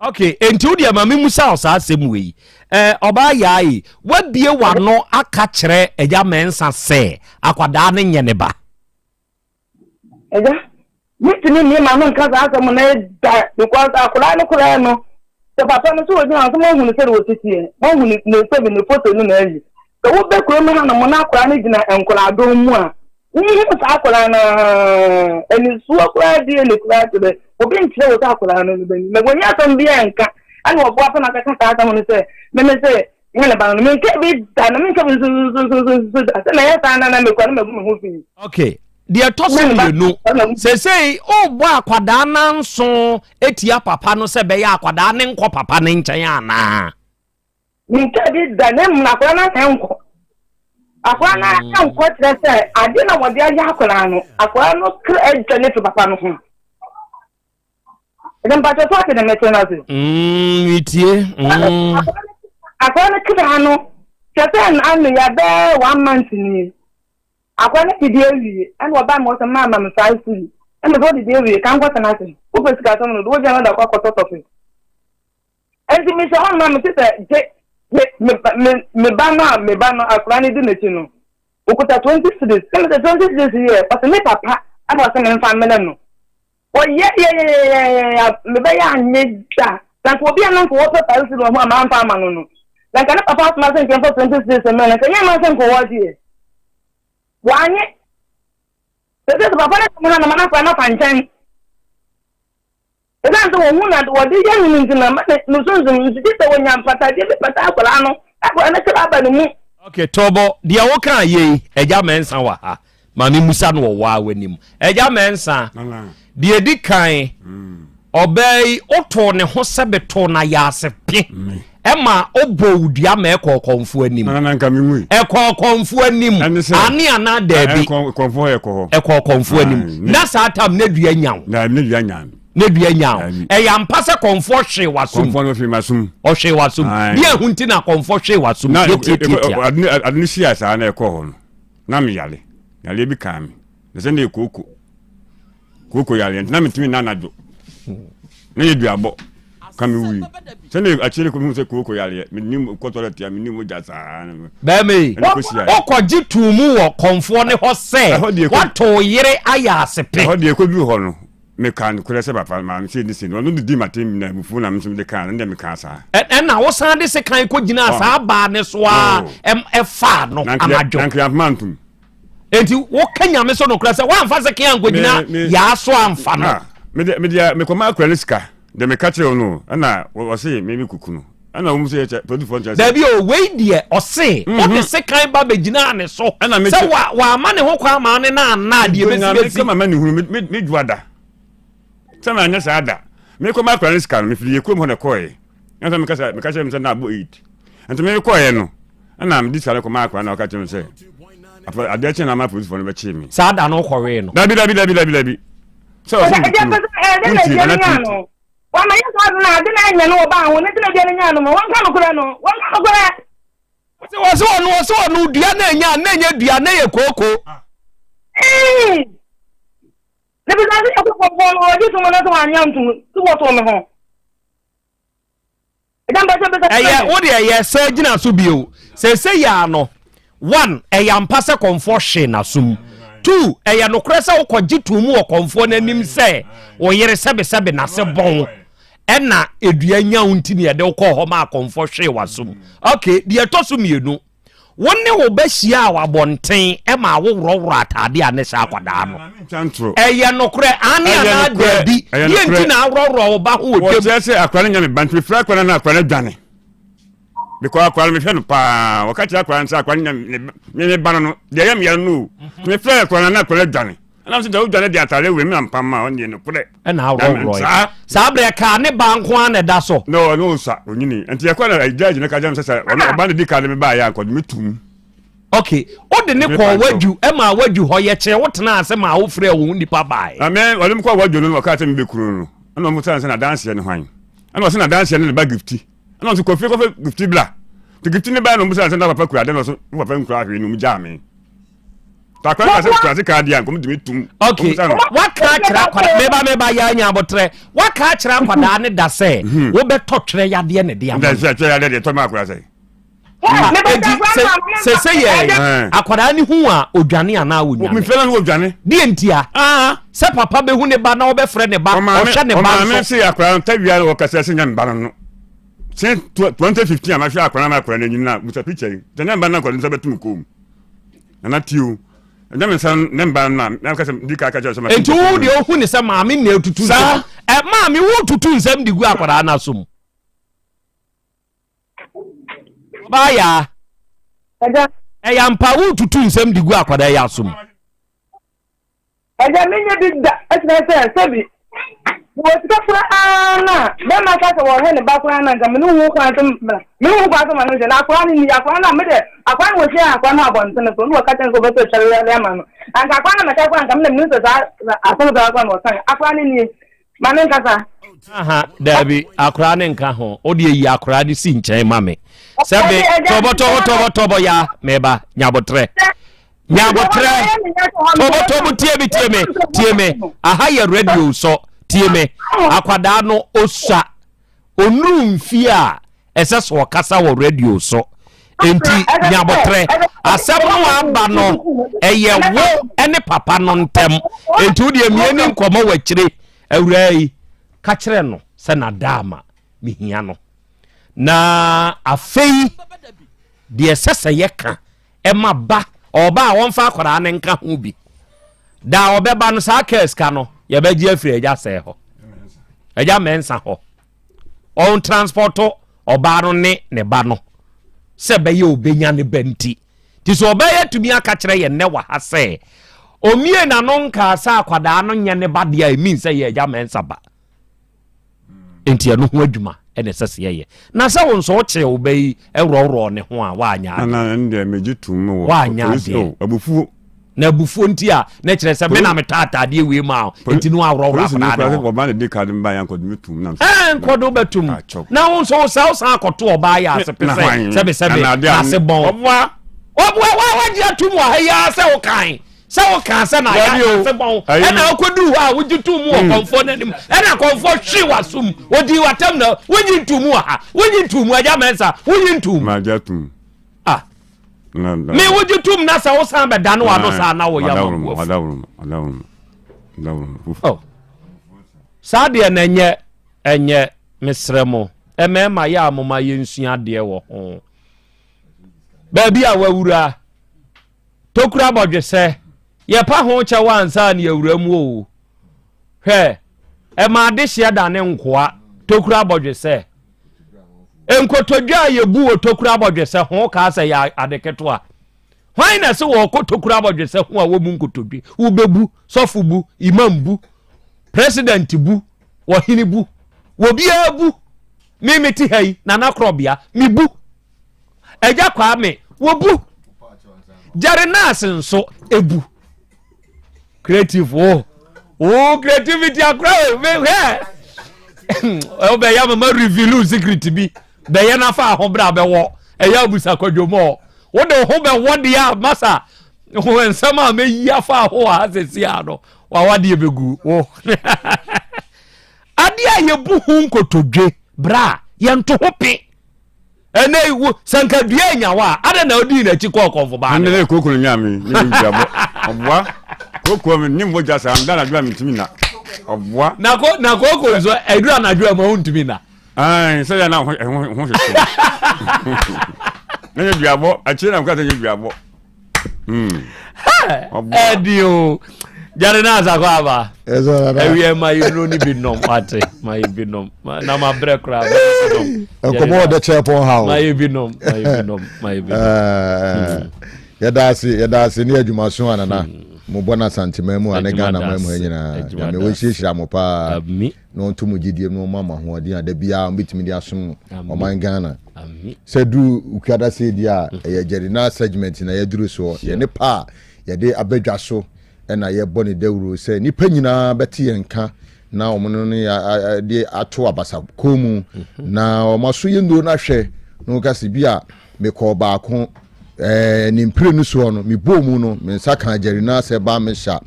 Ok, enti wo deɛ ma me musa wo saa asɛm wei. Eh, ɔbaa yaa yi, wabie w'ano aka kyerɛ Agya Mensah sɛ akwadaa no nyɛ ne ba? Agya, mentumi mmie m'ano nka saa asɛm no da because akwadaa no koraa no, sɛ papa no sɛ ɔgyina hɔ sɛ moahu no sɛdeɛ ɔsi teɛ, moahu ne ne sɛbi ne foto no na ayi. Sɛ wobɛ kurom hanom na akwadaa no gyina nkwadaa mu a, wohu saa akwadaa no ara, anisuo koraa deɛ ne koraa kyerɛ. Obi nkyerɛ wo sɛ akwadaa no ne ba ni. Na wɔnni asɛm biara nka. Ɛna ɔboa pɛ na akaka saa asɛm no sɛ meme sɛ nyɛ ne ba no. Menka bi da na menka bi nso nso nso nso nso da. Sɛ na ɛyɛ saa na na mekura na magu me ho fi. Okay. Deɛ ɛtɔ so mmienu, seesei wobɔ akwadaa nanso etia papa no sɛ bɛyɛ akwadaa ne nkɔ papa ne nkyɛn anaa? Menka bi da na mmom akwadaa no asan nkɔ. Akwadaa no asan nkɔ kyerɛ sɛ ade na wɔde ayɛ akwadaa no, akwadaa no kra adwa ne fi papa no ho. Ɛdɛ mpakyɛ so ate ne mete no ase. Metie. Akwadaa no kra no kyerɛ sɛ ano yɛ bɛɛ one month nie. Akwadaa no didi awie ɛna ɔbaa mi hɔ sɛ maa ma me 5 cedi. Ɛna sɛ ɔdidi awie ka nkɔ tena ase. Wopɛ sika asɛm no do wogya no da kɔ akɔtɔ tɔfe. Enti mehyɛ hɔ ma mete sɛ gye me me me me ba no a me ba no akwadaa no di n'akyi no okuta 20 cedis. Sɛ mete 20 cedis yɛ ɔsɛ me papa ɛna ɔsɛ me nfa mmɛlɛ no. Ɔyɛ yɛyɛyɛyɛyɛ mebɛyɛ anye da. Na nka obi a na nka wɔpɛ 5 cedis wɔ ho a mamfa ama no no. Na nka ne papa asoma sɛ nka mfa 20 cedis mmɛlɛ no nka nyɛ ma sɛ nka wɔgye. Wanye. Sɛ sɛ papa no sɛ mo ha na ma no akwadaa no afa nkyɛn. Esiane sɛ wɔhu na wɔde yɛ no no nti na ma ne sunsum nti gye sɛ wɔnya mpatadeɛ bi pata akwadaa no, akwadaa no kra aba ne mu. Ok Tɔbɔ, deɛ wo kaa yei, Agya Mensah wɔ ha, ma me musa no wɔ waa w'anim. Agya Mensah, deɛ ɛdi kan, ɔbaa yi, wo too ne ho sɛ betoo no ayaase pe, ɛma ɔbɔɔ wo dua ma ɛkɔɔ kɔmfoɔ anim. Ɛkɔɔ kɔmfoɔ anim, aane anaa daabi? Ɛkɔɔ kɔmfoɔ anim. Na saa tam na dua nya wo. Ne dua nya wo. Ɛyɛ ampa sɛ kɔmfoɔ hwee w'asom. Ɔhwee w'asom. Deɛ ɛho nti na kɔmfoɔ hwee w'asom. Yɛ tiatiatia. Ade no hyia saa na ɛkɔɔ hɔ no, na meyare. Yareɛ bi kaa me. Na sɛ na ɛyɛ kooko. Kooko yareɛ nti na mentumi nna anadwo. Na yɛ duabɔ ka me wui. Sɛ na akyire kɔ mehu sɛ kooko yareɛ. Menim kɔ tɔlɛt a menim mogya saa. Bɛrima yi, wokɔgye too mu wɔ kɔmfoɔ no hɔ sɛ woato wo yere ayɛ asepe. Ɛhɔ deɛ ɛkɔduru hɔ no, mekaa nokorɛ sɛ papa maame sei ne sei. Ɔno de dii m'atɛm na abufuo na me nso mede kaa no, ɛndeɛ mekaa saa. Ɛnna wosan de sekan kɔgyinaa saa baa no so ara faa no anadwo. Na nka yɛamfa antom. Enti woka Nyame so nokorɛ sɛ woamfa sekan ankɔgyina yaa so amfa no. Mede mede mekɔma akura no sika deɛ meka kyerɛ wo no ɛna ɔse me me kuku no ɛna wɔn sɛ yɛkyɛ polisifoɔ nkyɛn sɛ. Dabi o wei deɛ ɔse mhm. wode sekan ba bɛgyinaa ne so sɛ wa wama ne ho kwan ma ne na anna deɛ bɛsi bɛsi. Mekɔ mama ne hunu me me dwa da sɛ manyɛ saa da mekɔma akura no sika no mefiri yɛ kurom hɔ na ɛkɔɛ ɛna meka sɛ meka kyerɛ me sɛ na abɔ 8 nti mekɔɛ no ɛna mede sika no kɔmaa akwadaa na ɔka kyerɛ me sɛ adeɛ kye na ama apolisifoɔ no bɛkyee me. Saa da no wokɔwee no? Dabi dabi dabi dabi dabi sɛ ɔsɛ mede kunu wontie nana tie. Wama yɛ saa na ade na anya no wɔ baa ho ne tena dua no nya no ma wɔnka nokorɛ no wɔnka nokorɛ. Wɔsɛ wɔsɛ ɔno wɔsɛ ɔno dua na anya na anya dua na yɛ kooko. Ne bisa sɛ yɛ kɔkɔfoɔ no ɔgye tom no sɛ wanyɛ ntom sɛ wɔtoo me ho. Ɛyɛ wo deɛ yɛ sɛ gyina so bio. Seesei yi ara no, one, ɛyɛ ampa sɛ kɔmfoɔ hwee n'asom. Two, ɛyɛ nokorɛ sɛ wokɔgye too mu wɔ kɔmfoɔ no anim sɛ wo yere sɛbesɛbe n'ase bɔn ɛna edua nya wo nti na yɛde wo kɔɔ hɔ maa kɔmfoɔ hwee w'asom. Okay, deɛ ɛtɔ so mmienu, Wo ne wo ba hyiaa wɔ abɔnten ma woworɔworɔ ataade a na ɛhyɛ akwadaa no. Ɛyɛ nokorɛ, aane anaa daabi? Deɛ nti na aworɔworɔ wo ba ho wɔ dwam? Wɔkyerɛ sɛ akwadaa no nyɛ me ba nti mefrɛ akwadaa no na akwadaa no adwane. Because akwadaa no mehwɛ no paa. Wɔka kyerɛ akwadaa no sɛ akwadaa no nyɛ me ba no no deɛ ɛyɛ me yare no o. Nti mefrɛ akwadaa no na akwadaa no adwane. Ɛna sɛ deɛ wodwane de ataade wei me na mpam ma ɔno deɛ nokorɛ. Ɛna aworɔworɔe. Saa berɛ kaa ne ba nko ara na ɛda so. Na ɔno ɔsa onyini. Nti ɛkɔ na judge no ka kyerɛ me sɛ sɛ ɔno ɔba no di ka de me baeɛ a nkɔde me tum. Ok, wode ne kɔɔ wadwu ɛma wadwu hɔ yɛkyerɛ wo tenaa ase maa wofrɛɛ wo ho nipa baeɛ. Na me ɔde me kɔɔ wadwu no na ɔkaa sɛ mebɛkunu no ɛna ɔmo sane sɛ n'adanseɛ ne hwan ɛna ɔse n'adanseɛ ne ne ba Gifti ɛna ɔse kɔ fie kɔfɛ Gifti bla nti Gifti ne baeɛ na ɔmo sane sɛ na papa kura ade na ɔse wo papa nkura hwee na ɔmo gyaa me. Okay, waka akyerɛ akwadaa meba meba yɛ anya abotrɛ waka akyerɛ akwadaa ne da sɛ mhm. wobɛtɔ twerɛ yadeɛ ne de ama eti sese yɛ akwadaa ne hu a odwane anaa odwane deɛ ntia ah. sɛ papa bɛhu ne ba na ɔbɛfrɛ ne ba ɔhwɛ ne ba nso ɔmaame se akwadaa no tawia wɔkasa sɛ nya ne ba no no since 2015 a mahwɛ akwadaa no akwadaa no anyini na musa picture yi sɛ ne ba no akwadaa no nsa bɛtum kɔn mu Nana tie o. Ɛnyɛ me nsa ne mba no a na kasa di ka ka kyerɛ sɛ ma. Enti wo deɛ ohu ne sɛ maame na etutu nso. Ɛ maame wotutu nsɛm de gu akwadaa no asom. Ɔbaa yaa. Ɛyɛ ampa wotutu nsɛm de gu akwadaa yi asom. Ɛgya menyɛ bi da ɛkyerɛ sɛ sɛbi wɔ sika koraa na bɛrima ka sɛ wɔhwɛ ne ba koraa na nka mene ho kwan sɛ mene ho kwan sɛ ma no nhwɛ na akwaraa no ni akwaraa no a mede akwaraa no wɔhyia akwaraa no abɔntene so ne wɔka kyɛn sɛ wɔbɛsɛ twɛre ama no anka akwaraa no mɛka koraa nka mene mene sɛ saa asɛm saa koraa na wɔsan akwaraa no nie Ma ne nkasa. Aha, daabi, akwaraa ne nka ho. O deɛ yi akwaraa ne si nkyɛn ma me. Sɛbe, tɔbɔ tɔbɔ tɔbɔ tɔbɔ ya, meba, nyabotrɛ. Nyabotrɛ, tɔbɔ tɔbɔ tie me tie me tie me. Aha yɛ radio sɔ, tie me. Akwadaa no osua. Ɔnnuruu mfie a ɛsɛ sɛ ɔkasa wɔ radio so. Enti nyabotrɛ. Asɛm no aba no, ɛyɛ wo ne papa no ntam. Enti wo deɛ mie ni nkɔmmɔ wɔ akyire. Awuraa yi, ka kyerɛ no sɛ nadaama mehia no. Na afei deɛ ɛsɛ sɛ yɛka ɛma ba ɔba a wɔmfa akwadaa no nka ho bi da ɔbɛba no saa kaa sika no yɛbɛgye afiri agya sɛɛ hɔ agya mɛnsa hɔ ɔn transporto ɔbaa no ne ne ba no sɛ bɛyɛ ɔbɛnya ne ba nti nti sɛ ɔbɛyɛ tumi aka kyerɛ yɛn nnɛ wɔ ha sɛ ɔmie n'ano nkaa sɛ akwadaa no nyɛ ne ba deɛ a ɛmin sɛ yɛ agya mɛnsa ba nti ɛno ho adwuma ɛna ɛsɛ sɛ yɛyɛ na sɛ wo nso wokyee wo ba yi worɔworɔ ne ho a woanyɛ adeɛ. Nana ɛno deɛ megye tom wɔ woanyɛ adeɛ oh, abufuo na abufuo nti a na kyerɛ sɛ me na metɔ ataadeɛ wei ma wo nti no aworɔworɔ akwadaa ne ho ɔba ne de ka de mba yɛ nkɔde metum na ɛɛ nkɔde wobɛtum na wo nso wo sɛ wo san akɔto ɔbaa yɛ ase pe sɛ sɛbesɛbe ase bɔn ɔboa ɔboa wa wagye atum wɔ ha yi ara sɛ wo kan sɛ wokaa sɛ na ayɛ ase bɔn ɛna wokɔduu hɔ a wogye too mu wɔ hmm. kɔmfoɔ no anim ɛna kɔmfoɔ hwee w'asom wɔdii w'atam na wonyi nto mu wɔ ha wonyi nto mu agya mɛnsa wonyi nto mu ah. me wogye tom na sɛ wosan bɛdane w'ano saa na woyɛ mabuafu oh. saa deɛ na ɛnyɛ ɛnyɛ mesrɛ mo ɛmɛɛma yɛ a moma yɛnsua adeɛ wɔ ho baabi a wawura Tokura bɔdwesɛ, yɛpa ho kyɛw ansa na yɛawura mu o. Hwɛ, ɛma adehyeɛ dane nkoa, tokura bɔdwesɛ. Nkotodwe a yɛbu wɔ tokura bɔdwesɛ ho kaa sɛ yɛ ade ketewa. Hwan na ɛsɛ wɔkɔ tokura bɔdwesɛ ho a wɔmu nkotodwe? Wobɛbu, sɔfo bu, imam bu, president bu, ɔhene bu, obiara bu. Me mete ha yi, Nana Korɔbea, mebu. Agya Kwame, wɔbu. Jerry Nas nso ebu. Creative o. O creativity akora o hwɛ. Ɔbɛyɛ mama reveal secret bi. Bɛyɛ nafa aho bra bɛwɔ. Ɛyɛ abusa kwadwo mɔ. Wode ho bɛwɔ deɛ a masa. Ho nsɛm a mɛyi afa aho a asɛsi a no. Wawadeɛ bɛgu wo. Adeɛ a yɛbu ho nkotodwe bra yɛnto ho pe. Ɛnɛ yi wo sɛ nka dua anya hɔ a adɛn na wodii n'akyi kɔɔ kɔmfo baa no? Ɛnɛ kooko no nyaa me ne me duabɔ ɔboa kooko me ne mogya saa meda anadwo a mentumi nna ɔboa. Na ko na kooko nso ɛduru anadwo a ma wontumi nna. Ayi sɛ yɛ na ho ho ho hwehwɛ na nyɛ duabɔ akyire na meka sɛ nyɛ duabɔ. Ɛdi o. Jare na asakɔ aba. Ɛwiɛ ma yɛ nuro ni bi nɔm wate ma yɛ bi nɔm na ma brɛ koraa ma yɛ bi nɔm. Nkɔmɔ wɔ dɛ kyɛ pɔn ha o. Ma yɛ bi nɔm ma yɛ bi nɔm ma yɛ bi nɔm. Yɛda ase yɛda ase ne adwumaso anana mo bɔ na Asantema mu ane Ghana man mu ha nyinaa. Nyame wɔnhyirahyira mo paa. na ɔnto mo gyidie mu na ɔma mo ahoɔden a da biara mobɛtumi de asom ɔman Ghana. Sɛ duru Ukuada sɛ di a ɛyɛ Jerina segment na yɛaduru soɔ. Yɛ ne pa a yɛde aba dwa so na yɛbɔ ne dawuro sɛ nnipa nyinaa bɛte yɛn nka na wɔn no ne de ato abasa kɔn mu na wɔn aso yɛ nnuro no ahwɛ na wɔka sɛ bi a mekɔɔ baako ɛɛ ne mprenu soɔ no mebɔɔ mu no me nsa kaa Jerinas herbal mixture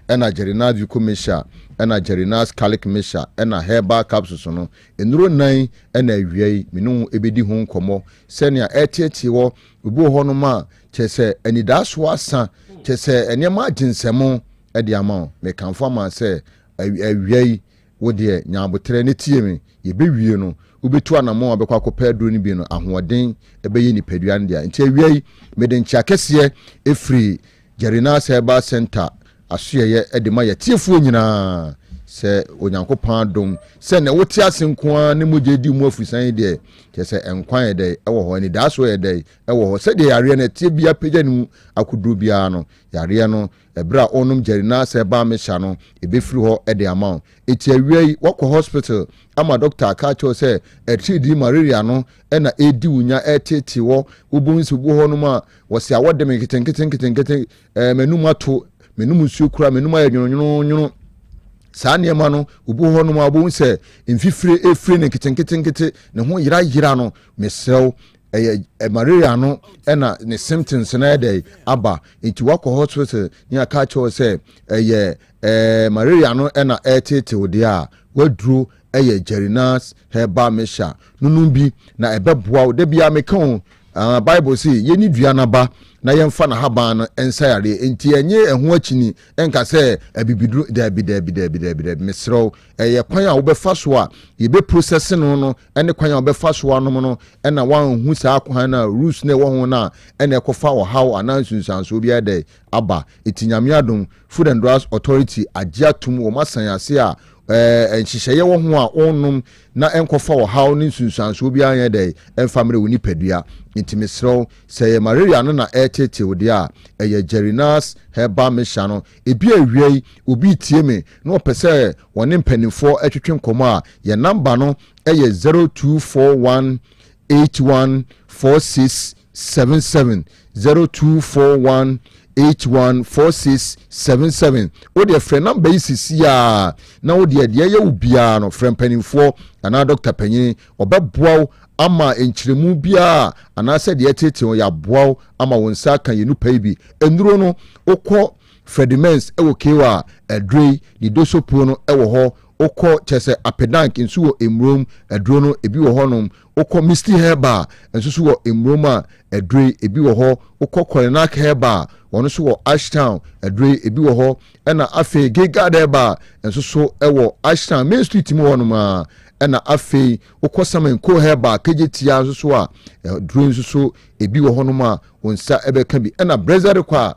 ɛna Jerinas Vico mixture ɛna Jerinas Calic mixture ɛna herbal capsules no nnuro nan ɛna awia yi me ne wo ɛbɛdi ho nkɔmmɔ sɛnea ɛreteetee wɔ obi wɔ hɔnom a kyerɛ sɛ anidaasoɔ asa kyerɛ sɛ nneɛma agye nsɛmo ɛde ama wo mekamfo ama sɛ awia yi Wo deɛ, nya aboterɛ na tie me. Yɛbɛwie no, wobɛtu anammɔn a wobɛkɔ akɔpɛ aduro no bi no, ahoɔden bɛyɛ nipadua no dea. Nti awia yi, mede nkyea kɛseɛ firi Jerinas Herbal Centre asoɛeɛ de ma yɛatiefoɔ nyinaa. Sɛ Onyankopɔn adom sɛ nea wote ase nko ara ne mogya di mu afusan yi deɛ, kyerɛ sɛ nkwa yɛ dɛn wɔ hɔ, anidasoɔ yɛ dɛn wɔ hɔ. Sɛdeɛ yareɛ no ɛteɛ biara pagya ne mu akoduro biara no, yareɛ no, ɛberɛ a wonom Gyarinaase herbal mixture no, ɛbɛfiri hɔ de ama wo. Ɛti awia yi, woakɔ hospital ama doctor aka akyerɛ wo sɛ atiridii malaria no na ɛredi wo nya, ɛreteetee wɔ, wobɛhu sɛ obi wɔ hɔnom a, wɔse awɔ de me nketenkete nketenkete, ɛɛ m'anum ato, m'anum nsuo kura, m'anum ayɛ nwononwononwono. Saa nneɛma no, obi wɔ hɔnom a wobɛhu sɛ mfifire efiri ne nketenketenkete, ne ho yerayera no, mesrɛ wo, ɛyɛ malaria no ɛna ne symptoms no ayɛ dɛ aba. Nti wakɔ hospital ne aka akyerɛ wo sɛ ɛyɛ ɛɛ malaria no ɛna ɛretetew deɛ a, waduro ɛyɛ Jerinas herbal mixture. Nonom bi na ɛbɛboa wo. Da biara meka o, ah, Bible se yɛni dua no aba na yɛmfa n'ahaban no nsa yareɛ. Enti ɛnye ɛho akyini nka sɛ abibiduro, daabi, daabi, daabi, daabi, daabi. Mesrɛ wo, ɛyɛ kwan a wobɛfa so a yɛbɛ process no no ɛne kwan a wobɛfa so anom no ɛna woanhu saa kwan no a rules no ɛwɔ ho no a ɛna ɛkɔfa ɔhaw anaa nsunsuansoɔ biara dɛ aba. Enti Nyame adom, Food and Drugs Authority agye atom, wɔn asan ase a ɛɛ nhyehyɛeɛ wɔ ho a wonnom na ɛnkɔfa ɔhaw ne nsunsuansoɔ biara nyɛ dɛn ɛmfa mmerɛ wo nipadua. Nti mesrɛ wo, sɛ ɛyɛ malaria no na ɛreteetee wo deɛ a, ɛyɛ Jerinas Herbal Mixture no. Ebia awia yi obi retie me na ɔpɛ sɛ wɔne mpanimfoɔ twetwe nkɔmmɔ a, yɛn number no yɛ 0241 81 46 77 0241 81 46 77 wo deɛ frɛ namba yi sisi a na wo deɛ deɛ ɛyɛ wo biara no frɛ mpanimfoɔ anaa dɔkta panyin ɔbɛboa wo ama nkyerɛmu biara anaasɛ deɛ ɛtete ho yɛaboa wo ama wo nsa aka yɛn nupa yi bi nnuro no wokɔ Fredimens wɔ kewa a aduro yi ne dosopuo no wɔ hɔ wokɔ kyɛ sɛ apedank nso wɔ mmurom aduro no ebi wɔ hɔnom Wokɔ Misty Herbal nso so wɔ Mmrom a, aduro yi ebi wɔ hɔ. Wokɔ Korinak Herbal, wɔn nso wɔ Ashtown, aduro yi ebi wɔ hɔ. Ɛna afei Gilgad Herbal nso so wɔ Ashtown Main Street mu hɔnom ara. Ɛna afei wokɔ Saman Co Herbal Kejetia nso so a, aduro yi nso so ebi wɔ hɔnom a wo nsa bɛka bi. Ɛna Brezerikwa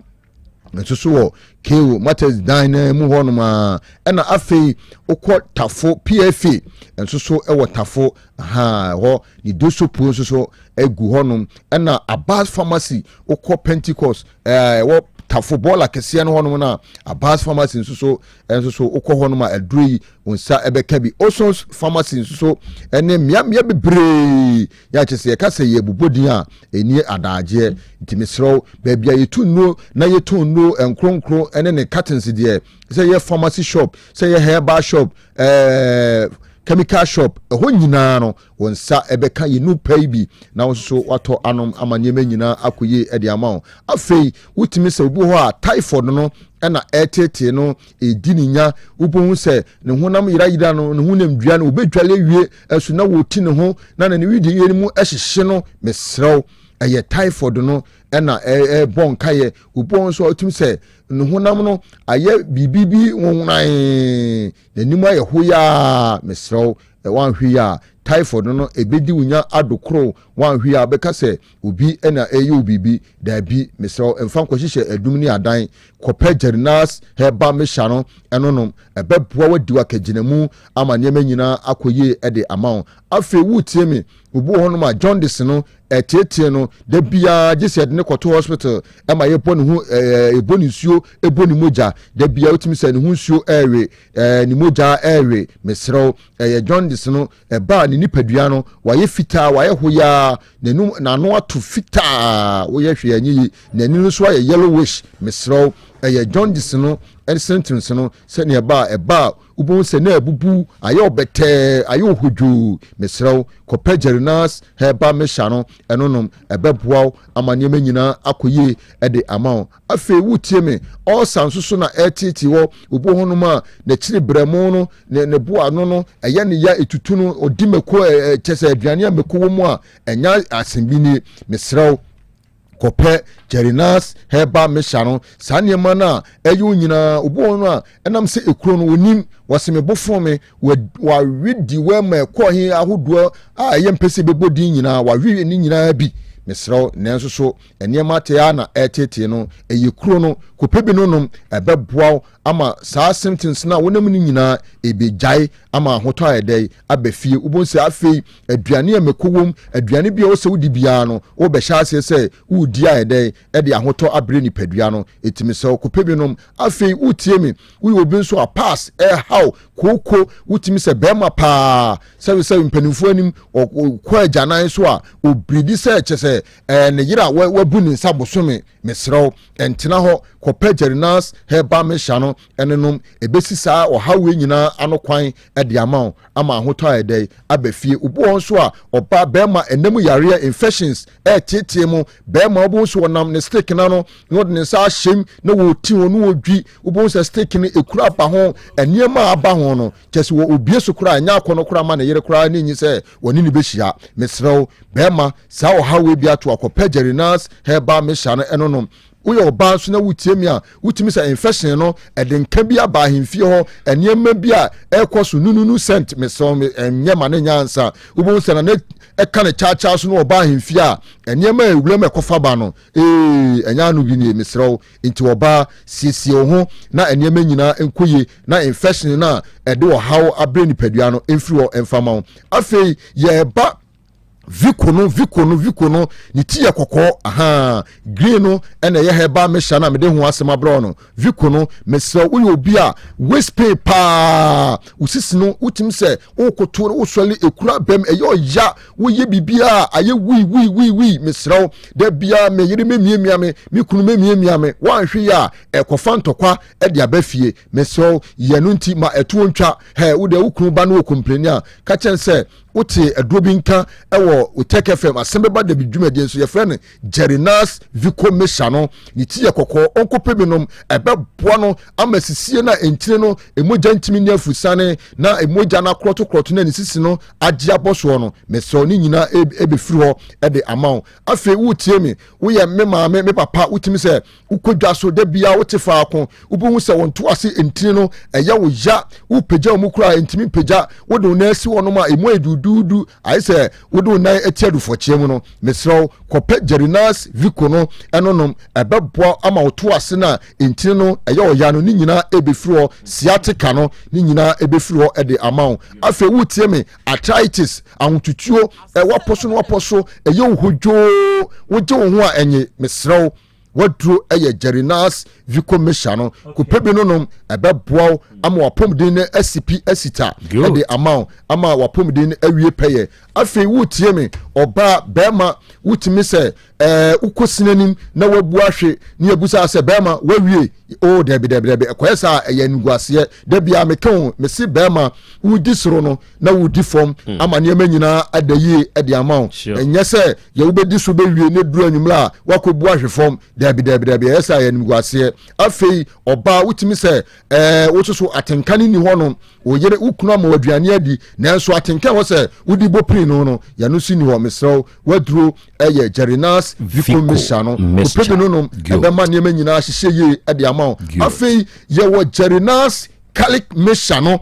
nso so wɔ KO Matters dan no mu hɔnom a ɛna afei wokɔ Tafo PFA nso so wɔ Tafo aha hɔ ne dosopuo nso so egu hɔnom ɛna Abbas Pharmacy wokɔ Pentecost ɛɛ wɔ Tafo bɔɔla kɛseɛ no hɔnom na Abbas Pharmacy nso so nso so wokɔ hɔnom a aduro yi wo nsa ɛbɛka bi Osons Pharmacy nso so ɛne mmeammea bebree Yɛ a kyerɛ sɛ yɛka sɛ yɛbobɔ din a ɛnni adaagyeɛ. Nti mesrɛ wo, baabi a yɛtu nnuro na yɛtɔn nnuro nkronkron ne ne cartons deɛ, sɛ yɛ pharmacy shop, sɛ yɛ herbal shop, ɛɛ chemical shop, ɛhɔ nyinaa no, wo nsa ɛbɛka yɛn nu pa yi bi na wo nso watɔ anom ama nneɛma nyinaa akɔ yie de ama wo. Afei, wotumi sɛ obi wɔ hɔ a typhoid no ɛna ɛreteetee no, ɛredi ne nya, wobɛhu sɛ ne honam yerayera no, ne honam dua no, wɔbɛdwale awie ɛso na wɔti ne ho na ne wedeɛ no mu hyehye no, mesrɛ wo, ɛyɛ typhoid no ɛna ɛbɔ nkaeɛ. Obi wɔ nso a wotumi sɛ ne honam no ayɛ biribi bi nwonan, n'anim ayɛ hoyaa, mesrɛ wo, wanhwɛ yi a typhoid no ɛbɛdi wo nya adokoro, wanhwɛ yi a wobɛka sɛ obi na ɛyɛ wo biribi. Daabi, mesrɛ wo, mfa nkɔhyehyɛ adum ne adan. Kɔpɛ Jerinas herbal mixture no ɛno nom. Ɛbɛboa wo adi w'akagyinamu ama nneɛma nyinaa akɔ yie de ama wo. Afei woretie me, obi wɔ hɔnom a jaundice no ɛteetee no da biara gye sɛ yɛde no kɔto hospital ɛma yɛbɔ ne ho ɛɛ yɛbɔ ne nsuo ɛbɔ ne mogya da biara wotumi sɛ ne ho nsuo ɛrewe ɛɛ ne mogya ɛrewe. Mesrɛ wo, ɛyɛ jaundice no ɛbaa ne nipadua no wayɛ fitaa wayɛ hoyaa n'anum n'ano ato fitaa woyɛ hwee anyɛ yi n'ani no nso ayɛ yellowish mesrɛ wo ɛyɛ jaundice no symptoms no sɛnea ɛbaa ɛbaa wobɛhu sɛ na abubu ayɛ ɔbɛtɛɛ ayɛ ohodwoo mesrɛ wo kɔpɛ Jerinas herbal mixture no ɛno nom ɛbɛboa wo ama nneɛma nyinaa akɔ yie ɛde ama wo Afei wotie me, ɔɔsa nso so na ɛreteetee hɔ. Obi wɔ hɔnom a n'akyiri brɛmo no, ne ne bo ano no, ɛyɛ ne ya, etutu no, ɔdi mako, ɛ kyɛ sɛ aduane a mako wɔ mu a, ɛnya asɛm bi nie. Mesrɛ wo, kɔpɛ Jerinas herbal mixture no. Saa nneɛma no a ɛyɛ wo nyinaa, obi wɔ hɔ no a, ɛnam sɛ ekuro no, onim, wɔse me bo fon me, wawe di wɔ ma ɛkɔɔ he ahodoɔ a ɛyɛ mpɛ sɛ ɛbɛbɔ din nyinaa, wawe ne nyinaa bi. Mesrɛ wo, nanso so nneɛma te ara na ɛreteetee no, ɛyɛ kuro no, kɔpɛ bi no nom, ɛbɛboa wo ama saa symptoms no a wonam no nyinaa ɛbɛgyae ama ahotɔ ayɛ dɛn aba fie. Wobɛhu sɛ afei aduane a mako wom, aduane bi a ɛwɔ sɛ wodi biara no, wobɛhyɛ aseɛ sɛ woredi ayɛ dɛn ɛde ahotɔ abrɛ nipadua no. Ɛtumi sɛ wokɔpɛ bi nom. Afei wotie me, woyɛ obi nso a pass ɛhaw kooko, wotumi sɛ bɛrima paa sɛbesɛbe mpanimfoɔ anim ɔkɔ agyanan so a ɔbiridi sɛ kyɛ sɛ ɛɛ ne yere a wabu ne nsa bosome. Mesrɛ wo, ntena hɔ, kɔpɛ Jerinas Herbal Mixture no ne nom. Ɛbɛsi saa ɔhaw wei nyinaa ano kwan de ama wo, ama ahotɔ ayɛ dɛn aba fie. Obi wɔ hɔ nso a, ɔba bɛrima ɛnna mu yareɛ, infections, ɛreteetee mu. Bɛrima wobɛhu sɛ ɔnam ne stick no ano na ɔde ne nsa ahyɛm na wɔreti ho na wɔdwi. Wobɛhu sɛ stick no ɛkura aba ho, nneɛma a aba ho no, kyɛ sɛ wɔ obie so koraa ɛnyɛ akɔnnɔ koraa ma ne yere koraa ne nyi sɛ wɔne no bɛhyia. Mesrɛ wo, bɛrima, Saa ɔhaw wei bi ato akɔpɛ Jerinas herbal mixture no ɛno nom. Woyɛ ɔbaa nso na wotie me a, wotumi sɛ infection no ɛde nka bi aba ahemfie hɔ, nneɛma bi a ɛrekɔ so nununu scent mesrɛ me ɛnyɛ ma ne nyɛ ansa. Wobɛhu sɛ na ne ɛka ne kyaakyaa so na ɔba ahemfie a nneɛma a ewuram ɛkɔfa ba no ee ɛnyɛ ano bi nie mesrɛ wo. Nti ɔbaa siesie wo ho na nneɛma nyinaa nkɔ yie na infection no a ɛde ɔhaw abrɛ nipadua no mfiri hɔ mfa ma wo. Afei yɛreba Vico no Vico no Vico no ne ti yɛ kɔkɔɔ ahaa green no ɛna ɛyɛ herbal mixture na mede ho asɛm abrɛ no Vico no mesrɛ woyɛ obi a waist pain paa wosisi no wotumi sɛ wokoto no wosɔle ekura bɛm ɛyɛ ɔya woyɛ biribiara ayɛ wui wui wui wui mesrɛ wo da biara me yere memiamia me me kunu memiamia me woanhwe yɛ a ɛkɔfa ntɔkwa ɛde aba fie mesrɛ wo yɛ no nti ma ɛtoɔ ntwa hɛ wo deɛ wo kunu ba no wɔ kompleni a ka kyɛn sɛ Wote aduro bi nka wɔ Otec FM asɛm bɛba dabi dwumadie nso yɛfrɛ no Jerinas Vico Mesha no ne ti yɛ kɔkɔɔ ɔnkɔpɛ bi nom ɛbɛboa no ama sisie no a nkyire no mogya ntumi nni afusane na mogya no akorɔtokorɔto no a ne sisi no agye abɔ soɔ no mesrɛ ne nyinaa ɛbɛfiri hɔ de ama wo afei wotie me woyɛ me maame me papa wotumi sɛ Wokɔ dwa so da biara wote faako, wobɛhu sɛ wo ntoase ntini no ɛyɛ wo ya, wopagya wo mu koraa ɛntumi mpagya, wode wo nan asi hɔnom a ɛmu ayɛ duuduudu, ayɛ sɛ wode wo nan ati adufɔkyeɛ mu no. Mesrɛ wo, kɔpɛ Jerinas Vico no ɛno nom, ɛbɛboa ama wo toase no a ntini no ɛyɛ wo ya no ne nyinaa ɛbɛfiri hɔ, sciatica no ne nyinaa ɛbɛfiri hɔ de ama wo. Afei wotie me, arthritis, ahotutuo, wapɔ so no wapɔ so, ɛyɛ wo hodwoo, wogye wo ho a ɛnye, mesrɛ wo, waduro yɛ Jerinas Vico Mixture no kɔpɛ bi no nom ɛbɛboa wo ama wapɔmuden no asi pi asita ɛde ama wo ama wapɔmuden no awie pɛyɛ afei wotie me ɔbaa bɛrima wotumi sɛ ɛɛ wokɔ sinanim na wabu ahwe ne abusa sɛ bɛrima wawie o dɛbi dɛbi dɛbi ɛkɔyɛ saa ɛyɛ niguaseɛ dabi a meka o mese bɛrima wodi soro no na wodi fam hmm. ama nneɛma nyinaa ada yie de ama wo ɛnyɛ sɛ yɛ wobɛdi so bɛwie ne duru anwummerɛ a woakɔbu ahwe fam daabi daabi daabi ɛyɛ sɛ ayɛ animguaseɛ afei ɔbaa wotumi sɛ ɛɛ wososo atenka no nni hɔ no wo yere wo kunu ama aduane adi nanso atenka wɔ sɛ wodi bɔ pini no no yɛno nso nni hɔ mesrɛ wo waduro ɛyɛ Jerinas Vico Mixture no kɔpɛ bi no nom ɛbɛma nneɛma nyinaa hyehyɛ yie de ama wo afei yɛwɔ Jerinas Calic Mixture no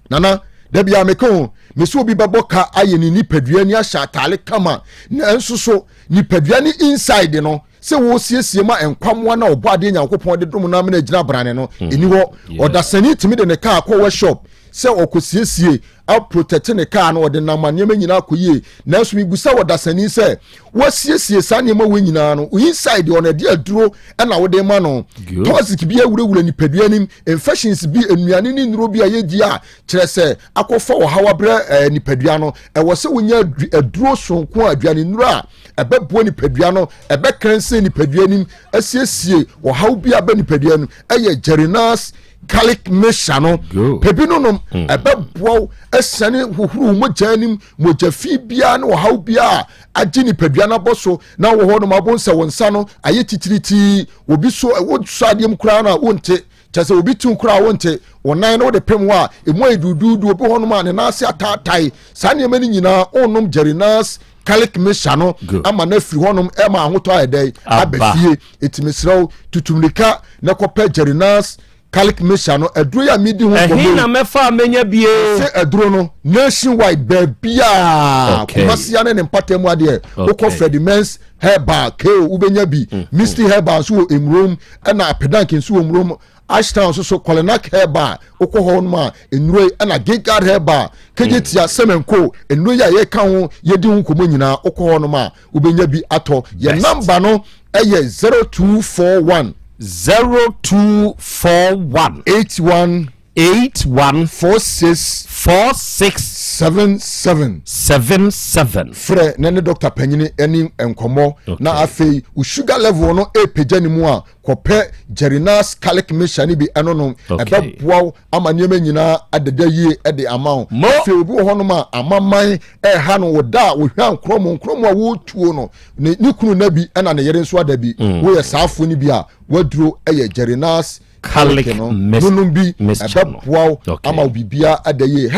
Nana, da bia meka o, me sɛ obi bɛbɔ ka ayɛ ne nipadua ni ahyɛ ataale kama, nanso so nipadua ne inside no sɛ wɔsiesie ma nkwamoa na ɔbɔ adeɛ Nyankopɔn de dom no amena gyina brane no, hmm. ɛni hɔ. Ɔdasani tumi de ne kaa kɔ workshop sɛ ɔkɔsiesie aprotɛte ne kaa no ɔde nam nneɛma nyinaa kɔ yie nanso mebusa ɔdasani sɛ wasiesie saa nneɛma wɔ nyinaa no inside ɔno ɛde aduro ɛna wode ma no toxic bi awurawura nipadua nim infections bi nnuane ne nnuro bi a yɛdi a kyerɛ sɛ akɔfa ɔhaw abrɛ eh, nipadua no ɛwɔ sɛ wonya aduro sonko a aduane nnuro a ɛbɛboa nipadua no ɛbɛkɛnse nipadua nim asiesie ɔhaw bi abɛ nipadua no ɛyɛ Jerinas garlic mixture no pɛbi no nom hmm. ɛbɛboa wo asiane hohoro mogya anim mogya fi biara ne ɔhaw biara agye nipadua no abɔ so na wɔ hɔ nom abɔ nsɛ wo nsa no ayɛ titiritii obi so wosɔ adeɛ mu koraa no a wonte kyɛ sɛ obi tu koraa wonte wo nan no wode pem hɔ a ɛmu ayɛ duduudu obi hɔ nom a ne nan ase ataatae saa nneɛma no nyinaa wonom Jerinas garlic mixture no ama no afiri hɔnom ɛma ahotɔ ayɛ dɛn aba fie ɛti mesrɛ wo tutumirika na kɔpɛ Jerinas garlic mixture no aduro yi a medi ho nkɔmmɔ ɛhe na mɛfa a mɛnya bie sɛ aduro no nationwide baabiaa okay. Kumasi ne ne mpata mu adeɛ wokɔ Freddie Mens herbal keo wobɛnya bi mm. Misty herbal nso wɔ Emurom ɛna Apedank nso wɔ Emurom. Ashtown nso so Kɔlenak Herbal wokɔ hɔ nom a nnuro yi ɛna Gilgad Herbal kegye tia Semenko nnuro yi a yɛka ho yɛdi ho nkɔmmɔ nyinaa wokɔ hɔ nom a wobɛnya bi atɔ. Yɛn namba no ɛyɛ 0241 0241 81 81 46 46 77 77. Frɛ na ne dɔkta panyini ɛne nkɔmmɔ na afei wo sugar level no ɛrepagya ne mu a kɔpɛ Jerinas Calic mixture no bi ɛno nom. Ɛbɛboa wo ama nneɛma nyinaa adeda yie de ama wo. Afei obi wɔ hɔnom a amaman ɛha no wɔ da a wɔhwa nkorɔmo nkorɔmo a wɔretuo no ne ne kunu na bi ɛna ne yere nso ada bi. Woyɛ saafoɔ no bi a waduro ɛyɛ Jerinas Calic no nonom bi ɛbɛboa wo ama wo biribiara ada yie.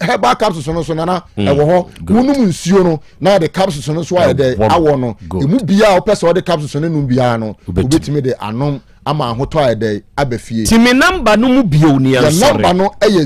Herbal capsules no so nana ɛwɔ hɔ. Wonom nsuo no na ɔde capsules no so ayɛ dɛ awɔ no emu biara wopɛ sɛ ɔde capsules no nom biara no wobɛtumi de anom ama ahotɔ ayɛ dɛ aba fie. Ti me namba no mu bio ne yɛn sɔre. Yɛn namba no yɛ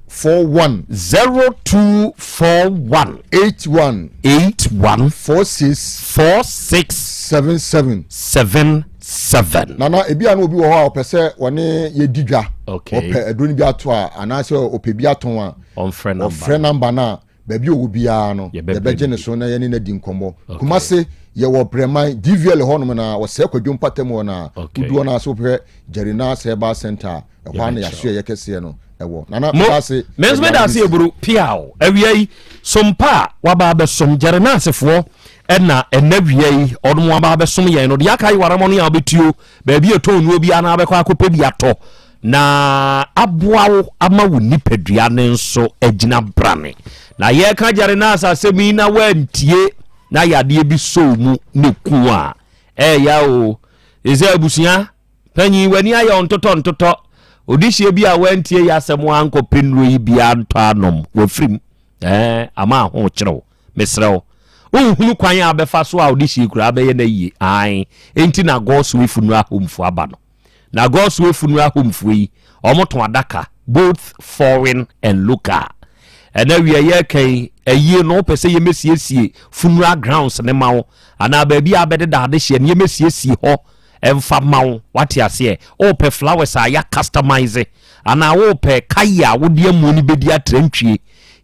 0241. 0241. 81. 81. 46. 46. 77. 77. Nana ebi a na obi wɔ hɔ a ɔpɛ sɛ ɔne yɛ di dwa. Okay. Ɔpɛ aduro no bi ato a anaasɛ ɔpɛ bi atɔn a. Ɔmfrɛ namba. Ɔfrɛ namba no a baabi a ɔwɔ biara no yɛbɛgye ne so na yɛne no adi nkɔmmɔ. Kumase yɛwɔ Brɛman DVL hɔnom na ɔsɛe kwadwo mpatam hɔ na wodu hɔ no a sɛ wopɛ Jerrynas Herbal Center a ɛhɔ a na yɛasoɛyɛ kɛseɛ no ɛwɔ. Nana Mo, meda ase. me nso meda ase eburu piaw awia yi sompa a waba abɛsom Jerrynasefoɔ ɛna ɛnɛ wia yi ɔnom waba abɛsom yɛn no deɛ aka yi waramɔ no yɛ a wobɛtuo baabi a ɛtɔn nnuo biara na abɛkɔ akɔpɛ bi atɔ na aboa wo ama wo nipadua no nso agyina brane. Na yɛreka Jeremias asɛm yi na woantie na yadeɛ bi sɔ wo mu ne ku a, ɛɛya o. Ɛsɛ abusua panyin w'ani ayɛ wo ntotɔ ntotɔ. Odihyeɛ bi a woantie yɛ asɛm ankɔpɛ nnuro yi biara ntɔ anom wafirim. Ɛɛ ama aho kyerɛ wo. Mesrɛ wo. Wonhunu kwan a bɛfa so a odihyeɛ koraa bɛyɛ no ayie. Ae, enti na Godswill Funeral Home fo aba no. Na Godsway Funeral Home foɔ yi, wɔn tɔn adaka both foreign and local. Ɛna wia yɛreka yi, ayie no wopɛ sɛ yɛmɛsiesie funeral grounds ne ma wo, anaa baabi a abɛdeda adehyeɛ no yɛmɛsiesie hɔ ɛmfa ma wo, wate aseɛ. Wopɛ flowers a yɛ customize, anaa wopɛ kayi a wode amuo no bɛdi atrantwie.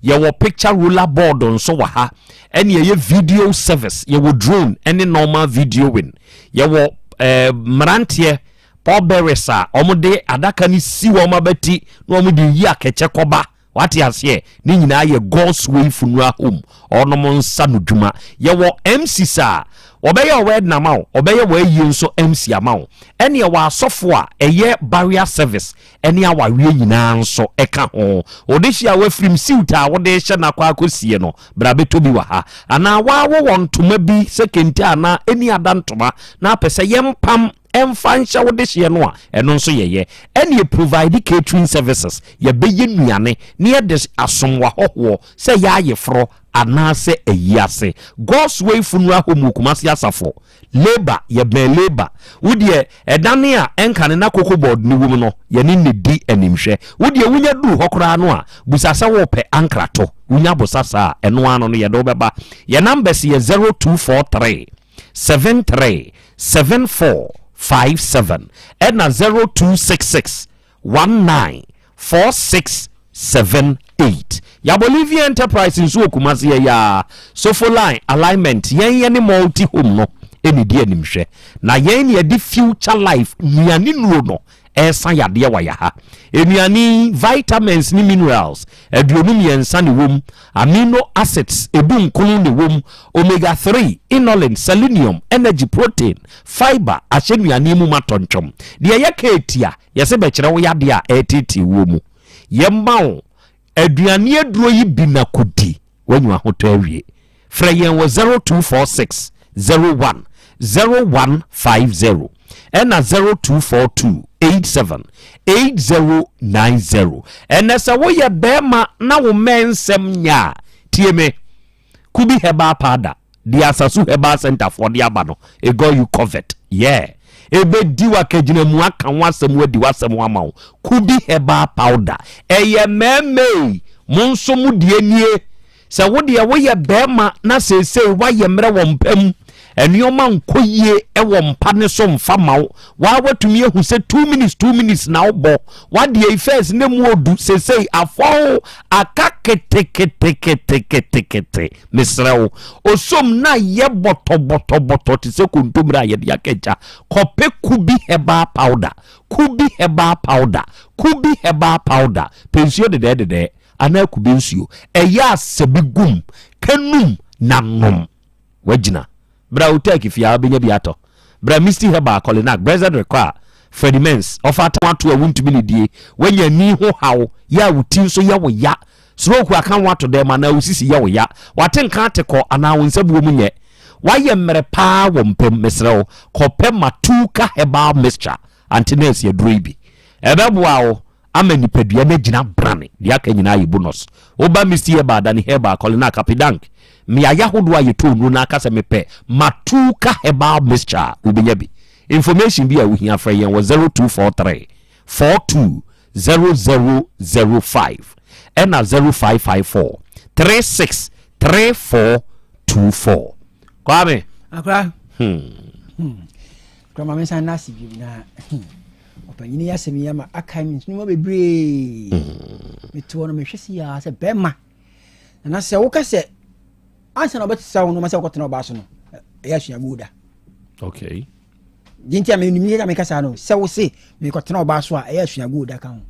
Yɛwɔ picture roller board nso wɔ ha, ɛne ɛyɛ video service, yɛwɔ drone ɛne normal videoing. Yɛwɔ eh, mmeranteɛ pallbearers a wɔde adaka no si wɔn abati na wɔde yi akɛkyɛ kɔba. Wate aseɛ? Ne nyinaa yɛ God's Way Funeral Home. Ɔnom nsa no dwuma. Yɛwɔ MCs a wɔbɛyɛ ɔwɛdin ama wo, wɔbɛyɛ w'ayie nso MC ama wo. Ɛne yɛwɔ asɔfo a ɛyɛ burial service ne awareɛ nyinaa nso ka ho. Wode hyɛ a wafirim siwt a wode rehyɛ no akɔ akɔsie no, bra bɛtɔ bi wɔ ha. Anaa woa wowɔ ntoma bi sɛ kente anaa ɛni ada ntoma na apɛ sɛ yɛmpam mfa nhyɛ wo dehyeɛ no a, ɛno nso yɛyɛ. Ɛne yɛ provide catering services, yɛbɛyɛ nnuane na yɛde asom w'ahɔhoɔ sɛ ɛyɛ ayeforɔ anaasɛ ayi ase. God's Way Funeral Home wɔ Kumasi Asafo. Labour, yɛbɛn Labour. Wo deɛ, ɛdane a ɛnkane na Cocoa Board no wom no, yɛne no di animhwɛ. Wo deɛ, wonya duru hɔ koraa no a, busa sɛ worepɛ ankrato. Wonya bosa saa a, ɛno ara no no, yɛde wo bɛba. Yɛn numbers yɛ 0243 73 74 57 ɛna 0266 19 4678 Yɛabɔ Livia Enterprise nso wɔ Kumasi yɛ yaa Sofo Line Alignment yɛn yɛne Multi Home no ɛna ɛdi animhwɛ na yɛn na yɛde Future Life nnuane nnuro no ɛresa yadeɛ wɔ yɛ ha. Nnuane yi vitamins ne minerals 53 na ɛwɔ mu, amino acids 19 na ɛwɔ mu, omega 3, inulin, selenium, energy, protein, fiber ahyɛ nnuane yi mu ma tɔntwom. Deɛ ɛyɛ keetia Yɛse bɛkyerɛ wo yadeɛ a ɛreteetee woɔ mu. Yɛma wo aduane aduro yi bi na kɔdi, woanya ahotɔ awie. Frɛ yɛn wɔ 0246 01 0150 ɛna 0242 87 8090. Ɛnɛ sɛ woyɛ bɛrima na wo mmɛnsɛm nyɛ a, tie me. Kubi Herbal Powder deɛ Asasu Herbal Center foɔ de aba no, it got you covered. Yeah. Ɛbɛdi w'akagyinamu aka ho asɛm adi w'asɛm ama wo. Kubi Herbal Powder. Ɛyɛ mmarima yi, mo nso mo deɛ nie. Sɛ wo deɛ woyɛ barima na seesei woayɛ mmerɛ wɔ mpa mu, Nneɛma nkɔ yie wɔ mpa ne so mfa ma wo. Waa watumi ahu sɛ 2 minutes 2 minutes na wobɔ. Wadeɛ yi first na mu odu sesei afɔw aka keteketeketekete. Mesrɛ wo, osom na yɛ bɔtɔbɔtɔbɔtɔ te sɛ kontomire a yɛde aka gya. Kɔpɛ Kubi herbal powder, Kubi herbal powder, Kubi herbal powder. Pɛ nsuo dedɛɛdedɛɛ anaa kube nsuo. Ɛyɛ a sɛ bi gum, ka num na nom. Wagyina. Bra Otec fie a wobɛnya bi atɔ. Bra Misty Herbal, Kolinak, Brexit Require, Freddie Mens, ɔfa atam ato a wontumi nidie, woanya ani ho haw, yɛ a wo ti nso yɛ wo ya, stroke aka wo ato dɛm anaa wo sisi yɛ wo ya, w'atenka ate kɔ anaa wo nsa buo mu nyɛ, woayɛ mmerɛ paa wɔ mpa mu, mesrɛ wo kɔpɛ Matuka Herbal Mixture, Ante Nurse aduro yi bi. Ɛbɛboa wo. ama nipadua no agyina brane, deɛ aka nyinaa yɛ bonus. Woba Misty Herbal, Dani Herbal, Kolinak, Apidank, mmeaeɛ ahodoɔ a yɛtɔ nnuro no aka sɛ mepɛ Matuka Herbal Mixture a, wobɛnya bi. Information bi a wohia frɛ yɛn wɔ 0243 42 0005 ɛna 0554 36 3424. Kwame. Akora. Hmm. Hmm. Akora ma me nsa nna ase bio na hmm. Ɔpanyin yi asɛm yi ama akae me nneɛma bebree. Mete hɔ no mehwɛ si yaa sɛ bɛrima. Na sɛ woka sɛ ansa na ɔbɛsesa wo nneɛma sɛ wokɔtena ɔbaa so no, ɛyɛ asuaguo da. Okay. Deɛ nti a menim yɛ meka saa no, sɛ wo se mekɔtena ɔbaa so a ɛyɛ asuaguo da ka ho.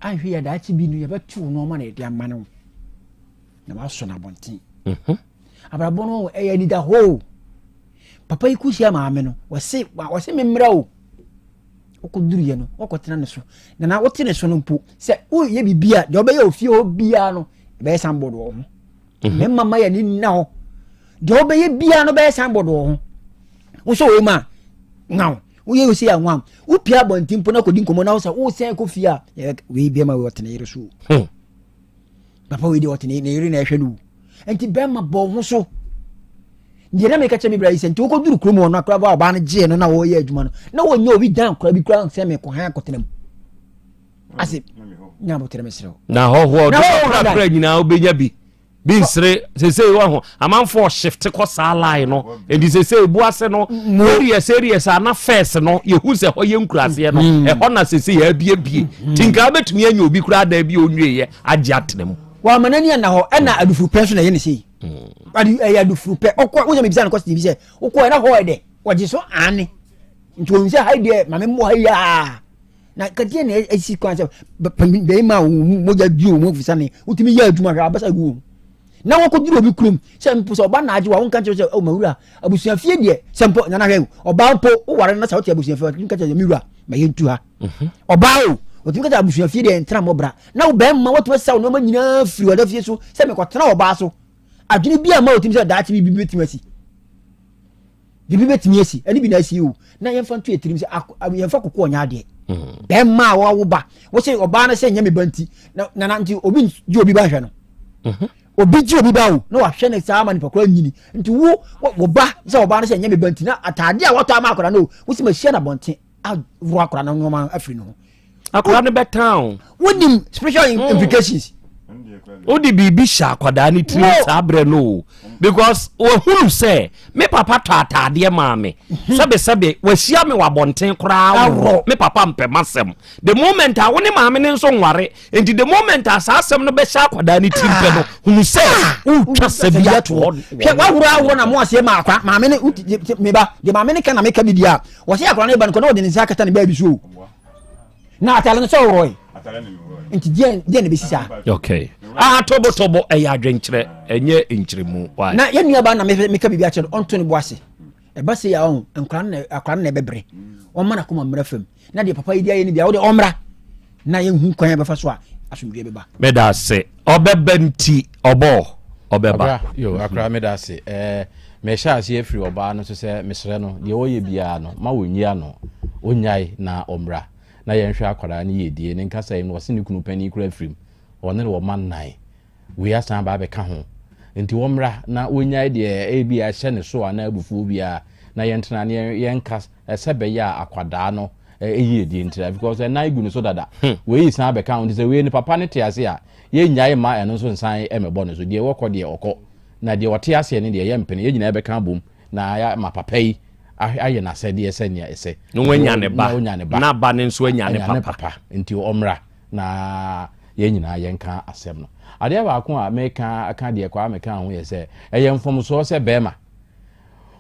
Anhwɛ yɛ daakye bi no yɛbɛto wo nneɛma na yɛde ama no na wasɔ no abɔnten. Mhm. Abrabɔ no ɛyɛ anidahɔ Papa yi kɔhyia maame no, wɔse wɔse memmra o. Wokɔduruyɛ no, wɔkɔtena ne so. Na na wote ne so no mpo, sɛ woyɛ biribi a, deɛ wobɛyɛ ofie hɔ biara no, ɛbɛyɛ sanbɔɔd wɔ ho. Mhm. Mmarima ma yɛ ani nna hɔ. Deɛ wobɛyɛ biara no bɛyɛ sanbɔɔd wɔ ho. Wosɔ wei mu a, nwaw. Woyɛ wei sei a, nwaw. Wopia abɔnten mpo na kɔdi nkɔmmɔ na wo sɛ wosɛn kɔ fie a, wei bɛma wei ɔtene yere so o. Hmm. Papa wei deɛ ɔtene ne yere na ɛhwɛ no o. Nti bɛrima bɔ ho so. Deɛ na meka kyerɛ me bra yi sɛ nti wokɔduru kurom hɔ no akora bɔ a ɔbaa no gyee no na wɔyɛ adwuma no na wɔnyɛ obi dan kora bi kora sɛ mekɔ han akɔtena mu ase nya aboterɛ mesrɛ wo na hɔhoɔ de nyinaa wobɛnya bi bi nsere sesei wɔ ho amanfoɔ shift kɔ saa line no nti sesei bu ase no areas areas a na first no yɛhu sɛ hɔ yɛ nkuraseɛ no mm. ɛhɔ na sesei yɛabiebie mm. nti nka wobɛtumi anya obi koraa dan bi ɔnwieɛ agye atena mu wama n'ani anna hɔ ɛna adufuru pɛ nso na ɛyɛ ne sei ade ɛyɛ adufuru pɛ ɔkɔ wosɛ mebisa no kɔsi bi sɛ wokɔ ɛna hɔ ɛdɛ wɔgye so ane nti wɔn sɛ ha deɛ maame mmɔ ha yi aa na kadeɛ na esi kwan sɛ bɛrima a wɔn mogya di wɔn afisa ne wotumi yɛ adwuma hwɛ abasa gu wɔn na wɔkɔ duru obi kurom sɛ mpo sɛ ɔba na agye wa wɔn nka kyerɛ sɛ ɔma wura abusuafie deɛ sɛ mpo nana hwɛ ɔbaa mpo woware na sɛ wote abusuafie wɔtumi ka kyerɛ sɛ me wura ma yɛntu ha mhm. ɔbaa o wɔtumi ka kyerɛ abusuafie deɛ ntena mmɔbra na wo bɛrima watumi asesa wo nneɛma nyinaa firi ɔda fie so sɛ mekɔtena ɔbaa so adwene bi a ma wɔtumi sɛ daakye biribi bɛtumi asi biribi bɛtumi asi ɛne bi na asi o na yɛmfa nto yɛ tirim sɛ yɛmfa koko ɔnyɛ adeɛ mm. bɛrima a wawo ba wɔsɛ ɔbaa no sɛ nyɛ me ba nti na nana nti obi gye obi ba nhwɛ no mhm. obi gye obi ba o na wahwɛ ne saa ma nipa koraa nyini nti wo wo ba sɛ ɔbaa no sɛ nyɛ me ba nti na ataade a watɔ ama akwadaa no o wosi ma hyia na abɔnten aworɔ akwadaa no nneɛma afiri ne ho akwadaa no bɛtan o. wonim spiritual mm. implications. wode biribi hyɛ akwadaa no tirim saa berɛ no o because wahunu sɛ me papa tɔ ataadeɛ maa me mhm. sɛbesɛbe wahyia me wɔ abɔnten koraa worɔ me papa mpɛ m'asɛm the moment a wo ne maame no nso nware nti the moment a saa asɛm no bɛhyɛ akwadaa no tirim pɛ no hunu sɛ wotwa sɛ bi ato hɔ hwɛ wahoro ahoro na mo aseɛ ma akwa maame ne meba deɛ maame ne ka na meka bi deɛ a wɔsɛ akwadaa no ba no kɔ na ɔde ne nsa akata ne baabi so o na atare no sɛ ɔworɔe nti deɛ deɛ na ɛbɛsi saa okay ah tobotobo ɛyɛ adwenkyerɛ ɛnyɛ nkyerɛmu why na yɛn nuabaa na meka biribi akyerɛ no ɔnto ne bo ase ɛba sɛ yɛ ɔho nkora no akora no na ɛbɛbrɛ ɔma no akoma mmra fam na deɛ papa yi de ayɛ no bia wode ɔmmra na yɛnhu kwan a bɛfa so a asomdwoeɛ bɛba meda ase ɔbɛba nti ɔbɔ ɔbɛba yo akora meda ase ɛɛ mehyɛ aseɛ afiri ɔbaa no so sɛ mesrɛ no deɛ ɔyɛ biara no ma wɔnyi ano ɔnyae na ɔmmra na yɛnhwɛ akwadaa no yiedie ne nkasa yi no ɔse ne kunu panin kura afirim ɔne no wɔma nnan wei asan aba abɛka ho nti wɔmmra na wɔnyae deɛ ebi ahyɛ ne so anaa abufuo biara na yɛntena ne yɛnka sɛ bɛyɛ a akwadaa no yiedie ntira because ɛnan gu ne so dada hmm. wei san abɛka ho nti sɛ wei ne papa ne te ase a yɛnnyae mma ɛno nso nsan mmɛbɔ ne so deɛ wɔkɔ deɛ ɔkɔ na deɛ ɔte aseɛ ne deɛ yɛmpene yɛn nyinaa bɛka abom. na yɛama papa yi ayɛ n'asɛdeɛ sɛnea ɛsɛ. Na wanya ne ba, na wanya ne ba, na ba no nso anya ne papa. Nti ɔmmra na yɛn nyinaa yɛnka asɛm no. Adeɛ baako a meka aka deɛ Kwame kaa ho yɛ sɛ, ɛyɛ mfomsoɔ sɛ bɛrima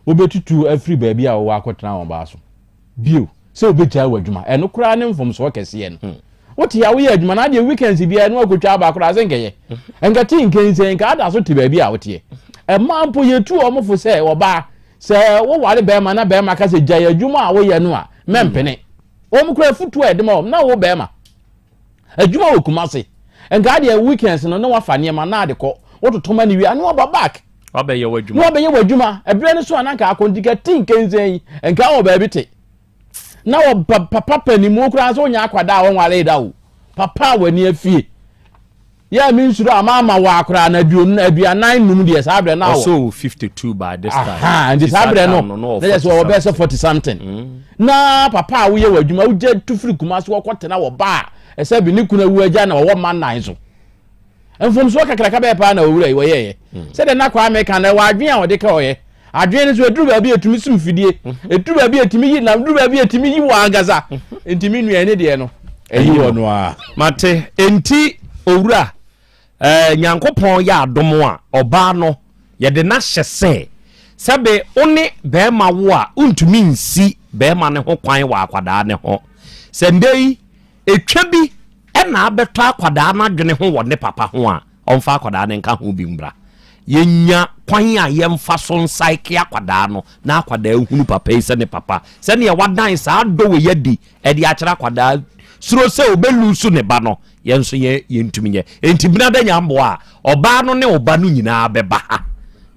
wobɛtutu afiri baabi a wɔwɔ akɔtena wɔn baa so. Bio, sɛ wobɛgyae w'adwuma, ɛno koraa ne mfomsoɔ kɛseɛ no. Hmm. Wote a woyɛ adwuma na adeɛ weekends biara no akɔtwa aba koraa sɛ nkɛyɛ. Hmm. Nka te nkɛnsɛn nka ada so te baabi a woteɛ. Ɛmaa mpo yɛtu wɔn fo sɛ ɔbaa sɛ woware bɛrima na bɛrima ka sɛ gyae adwuma a woyɛ no a mɛmpene. Wɔn kura afutuo a ɛde ma wɔn na wo bɛrima adwuma wɔ Kumase nka adeɛ weekends no na wafa nneɛma na ade kɔ wototo ma ne wie a na waba back wabɛyɛ w'adwuma na wabɛyɛ w'adwuma ɛberɛ no so a na nka akɔntika ti nkɛnsɛn yi nka wɔ baabi te na wɔ papa panimu koraa sɛ wonya akwadaa a wɔnware da o papa a w'ani afie Yɛ a mensuro a maama wɔ akora na aduonu aduanan num deɛ saa berɛ na wɔ. Ɔsɛ 52 by this time. Aha, nti saa berɛ no na yɛ sɛ ɔwɔ bɛyɛ sɛ 40 something. Mm. Na papa a woyɛ wɔ adwuma wogya tu firi kuma so wɔkɔ tena wɔ ba a ɛsɛ bi ne kunu awu agya na wɔwɔ mma nnan so. Mfomsoɔ kakraka bɛyɛ paa na owura yi wɔyɛɛyɛ. Mm. Sɛdeɛ na Kwame ka no ɛwɔ adwene a ɔde ka ɔyɛ. Adwene no so ɛduru baabi a ɛtumi sum fidie, ɛduru baabi a ɛtumi yi nam, ɛduru baabi a ɛtumi yi wɔ ankasa. Nti me nua ɛne deɛ no, ɛyi wɔ no a. Mate, enti owura, eh, Nyankopɔn yɛ adom a, ɔbaa no, yɛde no ahyɛ sɛ, sɛbe wo ne bɛɛma wo a, wontumi nsi bɛɛma no ho kwan wɔ akwadaa no ho. Sɛ ndɛ yi, etwa bi na abɛtɔ akwadaa no adwene ho wɔ ne papa ho a, ɔmfa akwadaa no nka ho bi mbra. Yɛnya kwan a yɛmfa so nsaeke akwadaa no na akwadaa hunu papa yi sɛ ne papa. Sɛdeɛ wadan saa dɔ wei adi de akyerɛ akwadaa suro sɛ ɔbɛluusu ne ba no, yɛn nso yɛ yɛntumi nyɛ. Enti Benada nya mmoa a, ɔbaa no ne ɔba no nyinaa bɛba ha.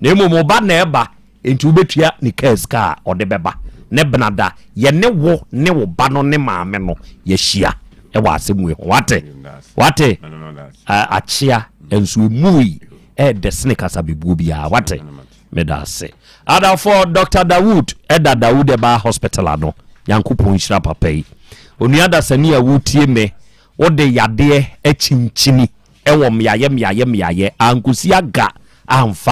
Na mmom ɔba na ɛba Enti wobɛtua ne kaa sika a ɔde bɛba ne benada yɛne wo ne wo ba no ne maame no yɛahyia wɔ asɛm wei ho. Wate? Wate? Akyea nso emui ɛɛdɛ sene kasabebuo biara. Wate? Meda ase. Adamfoɔ Dr. Dawood ɛda Dawood Ɛbaa Hospital ano. Nyankopɔn nhyira papa yi. Onua dasani a wotie me, wode yadeɛ akyinkyini ɛwɔ mmeaeɛ mmeaeɛ mmeaeɛ ankosi aga amfa.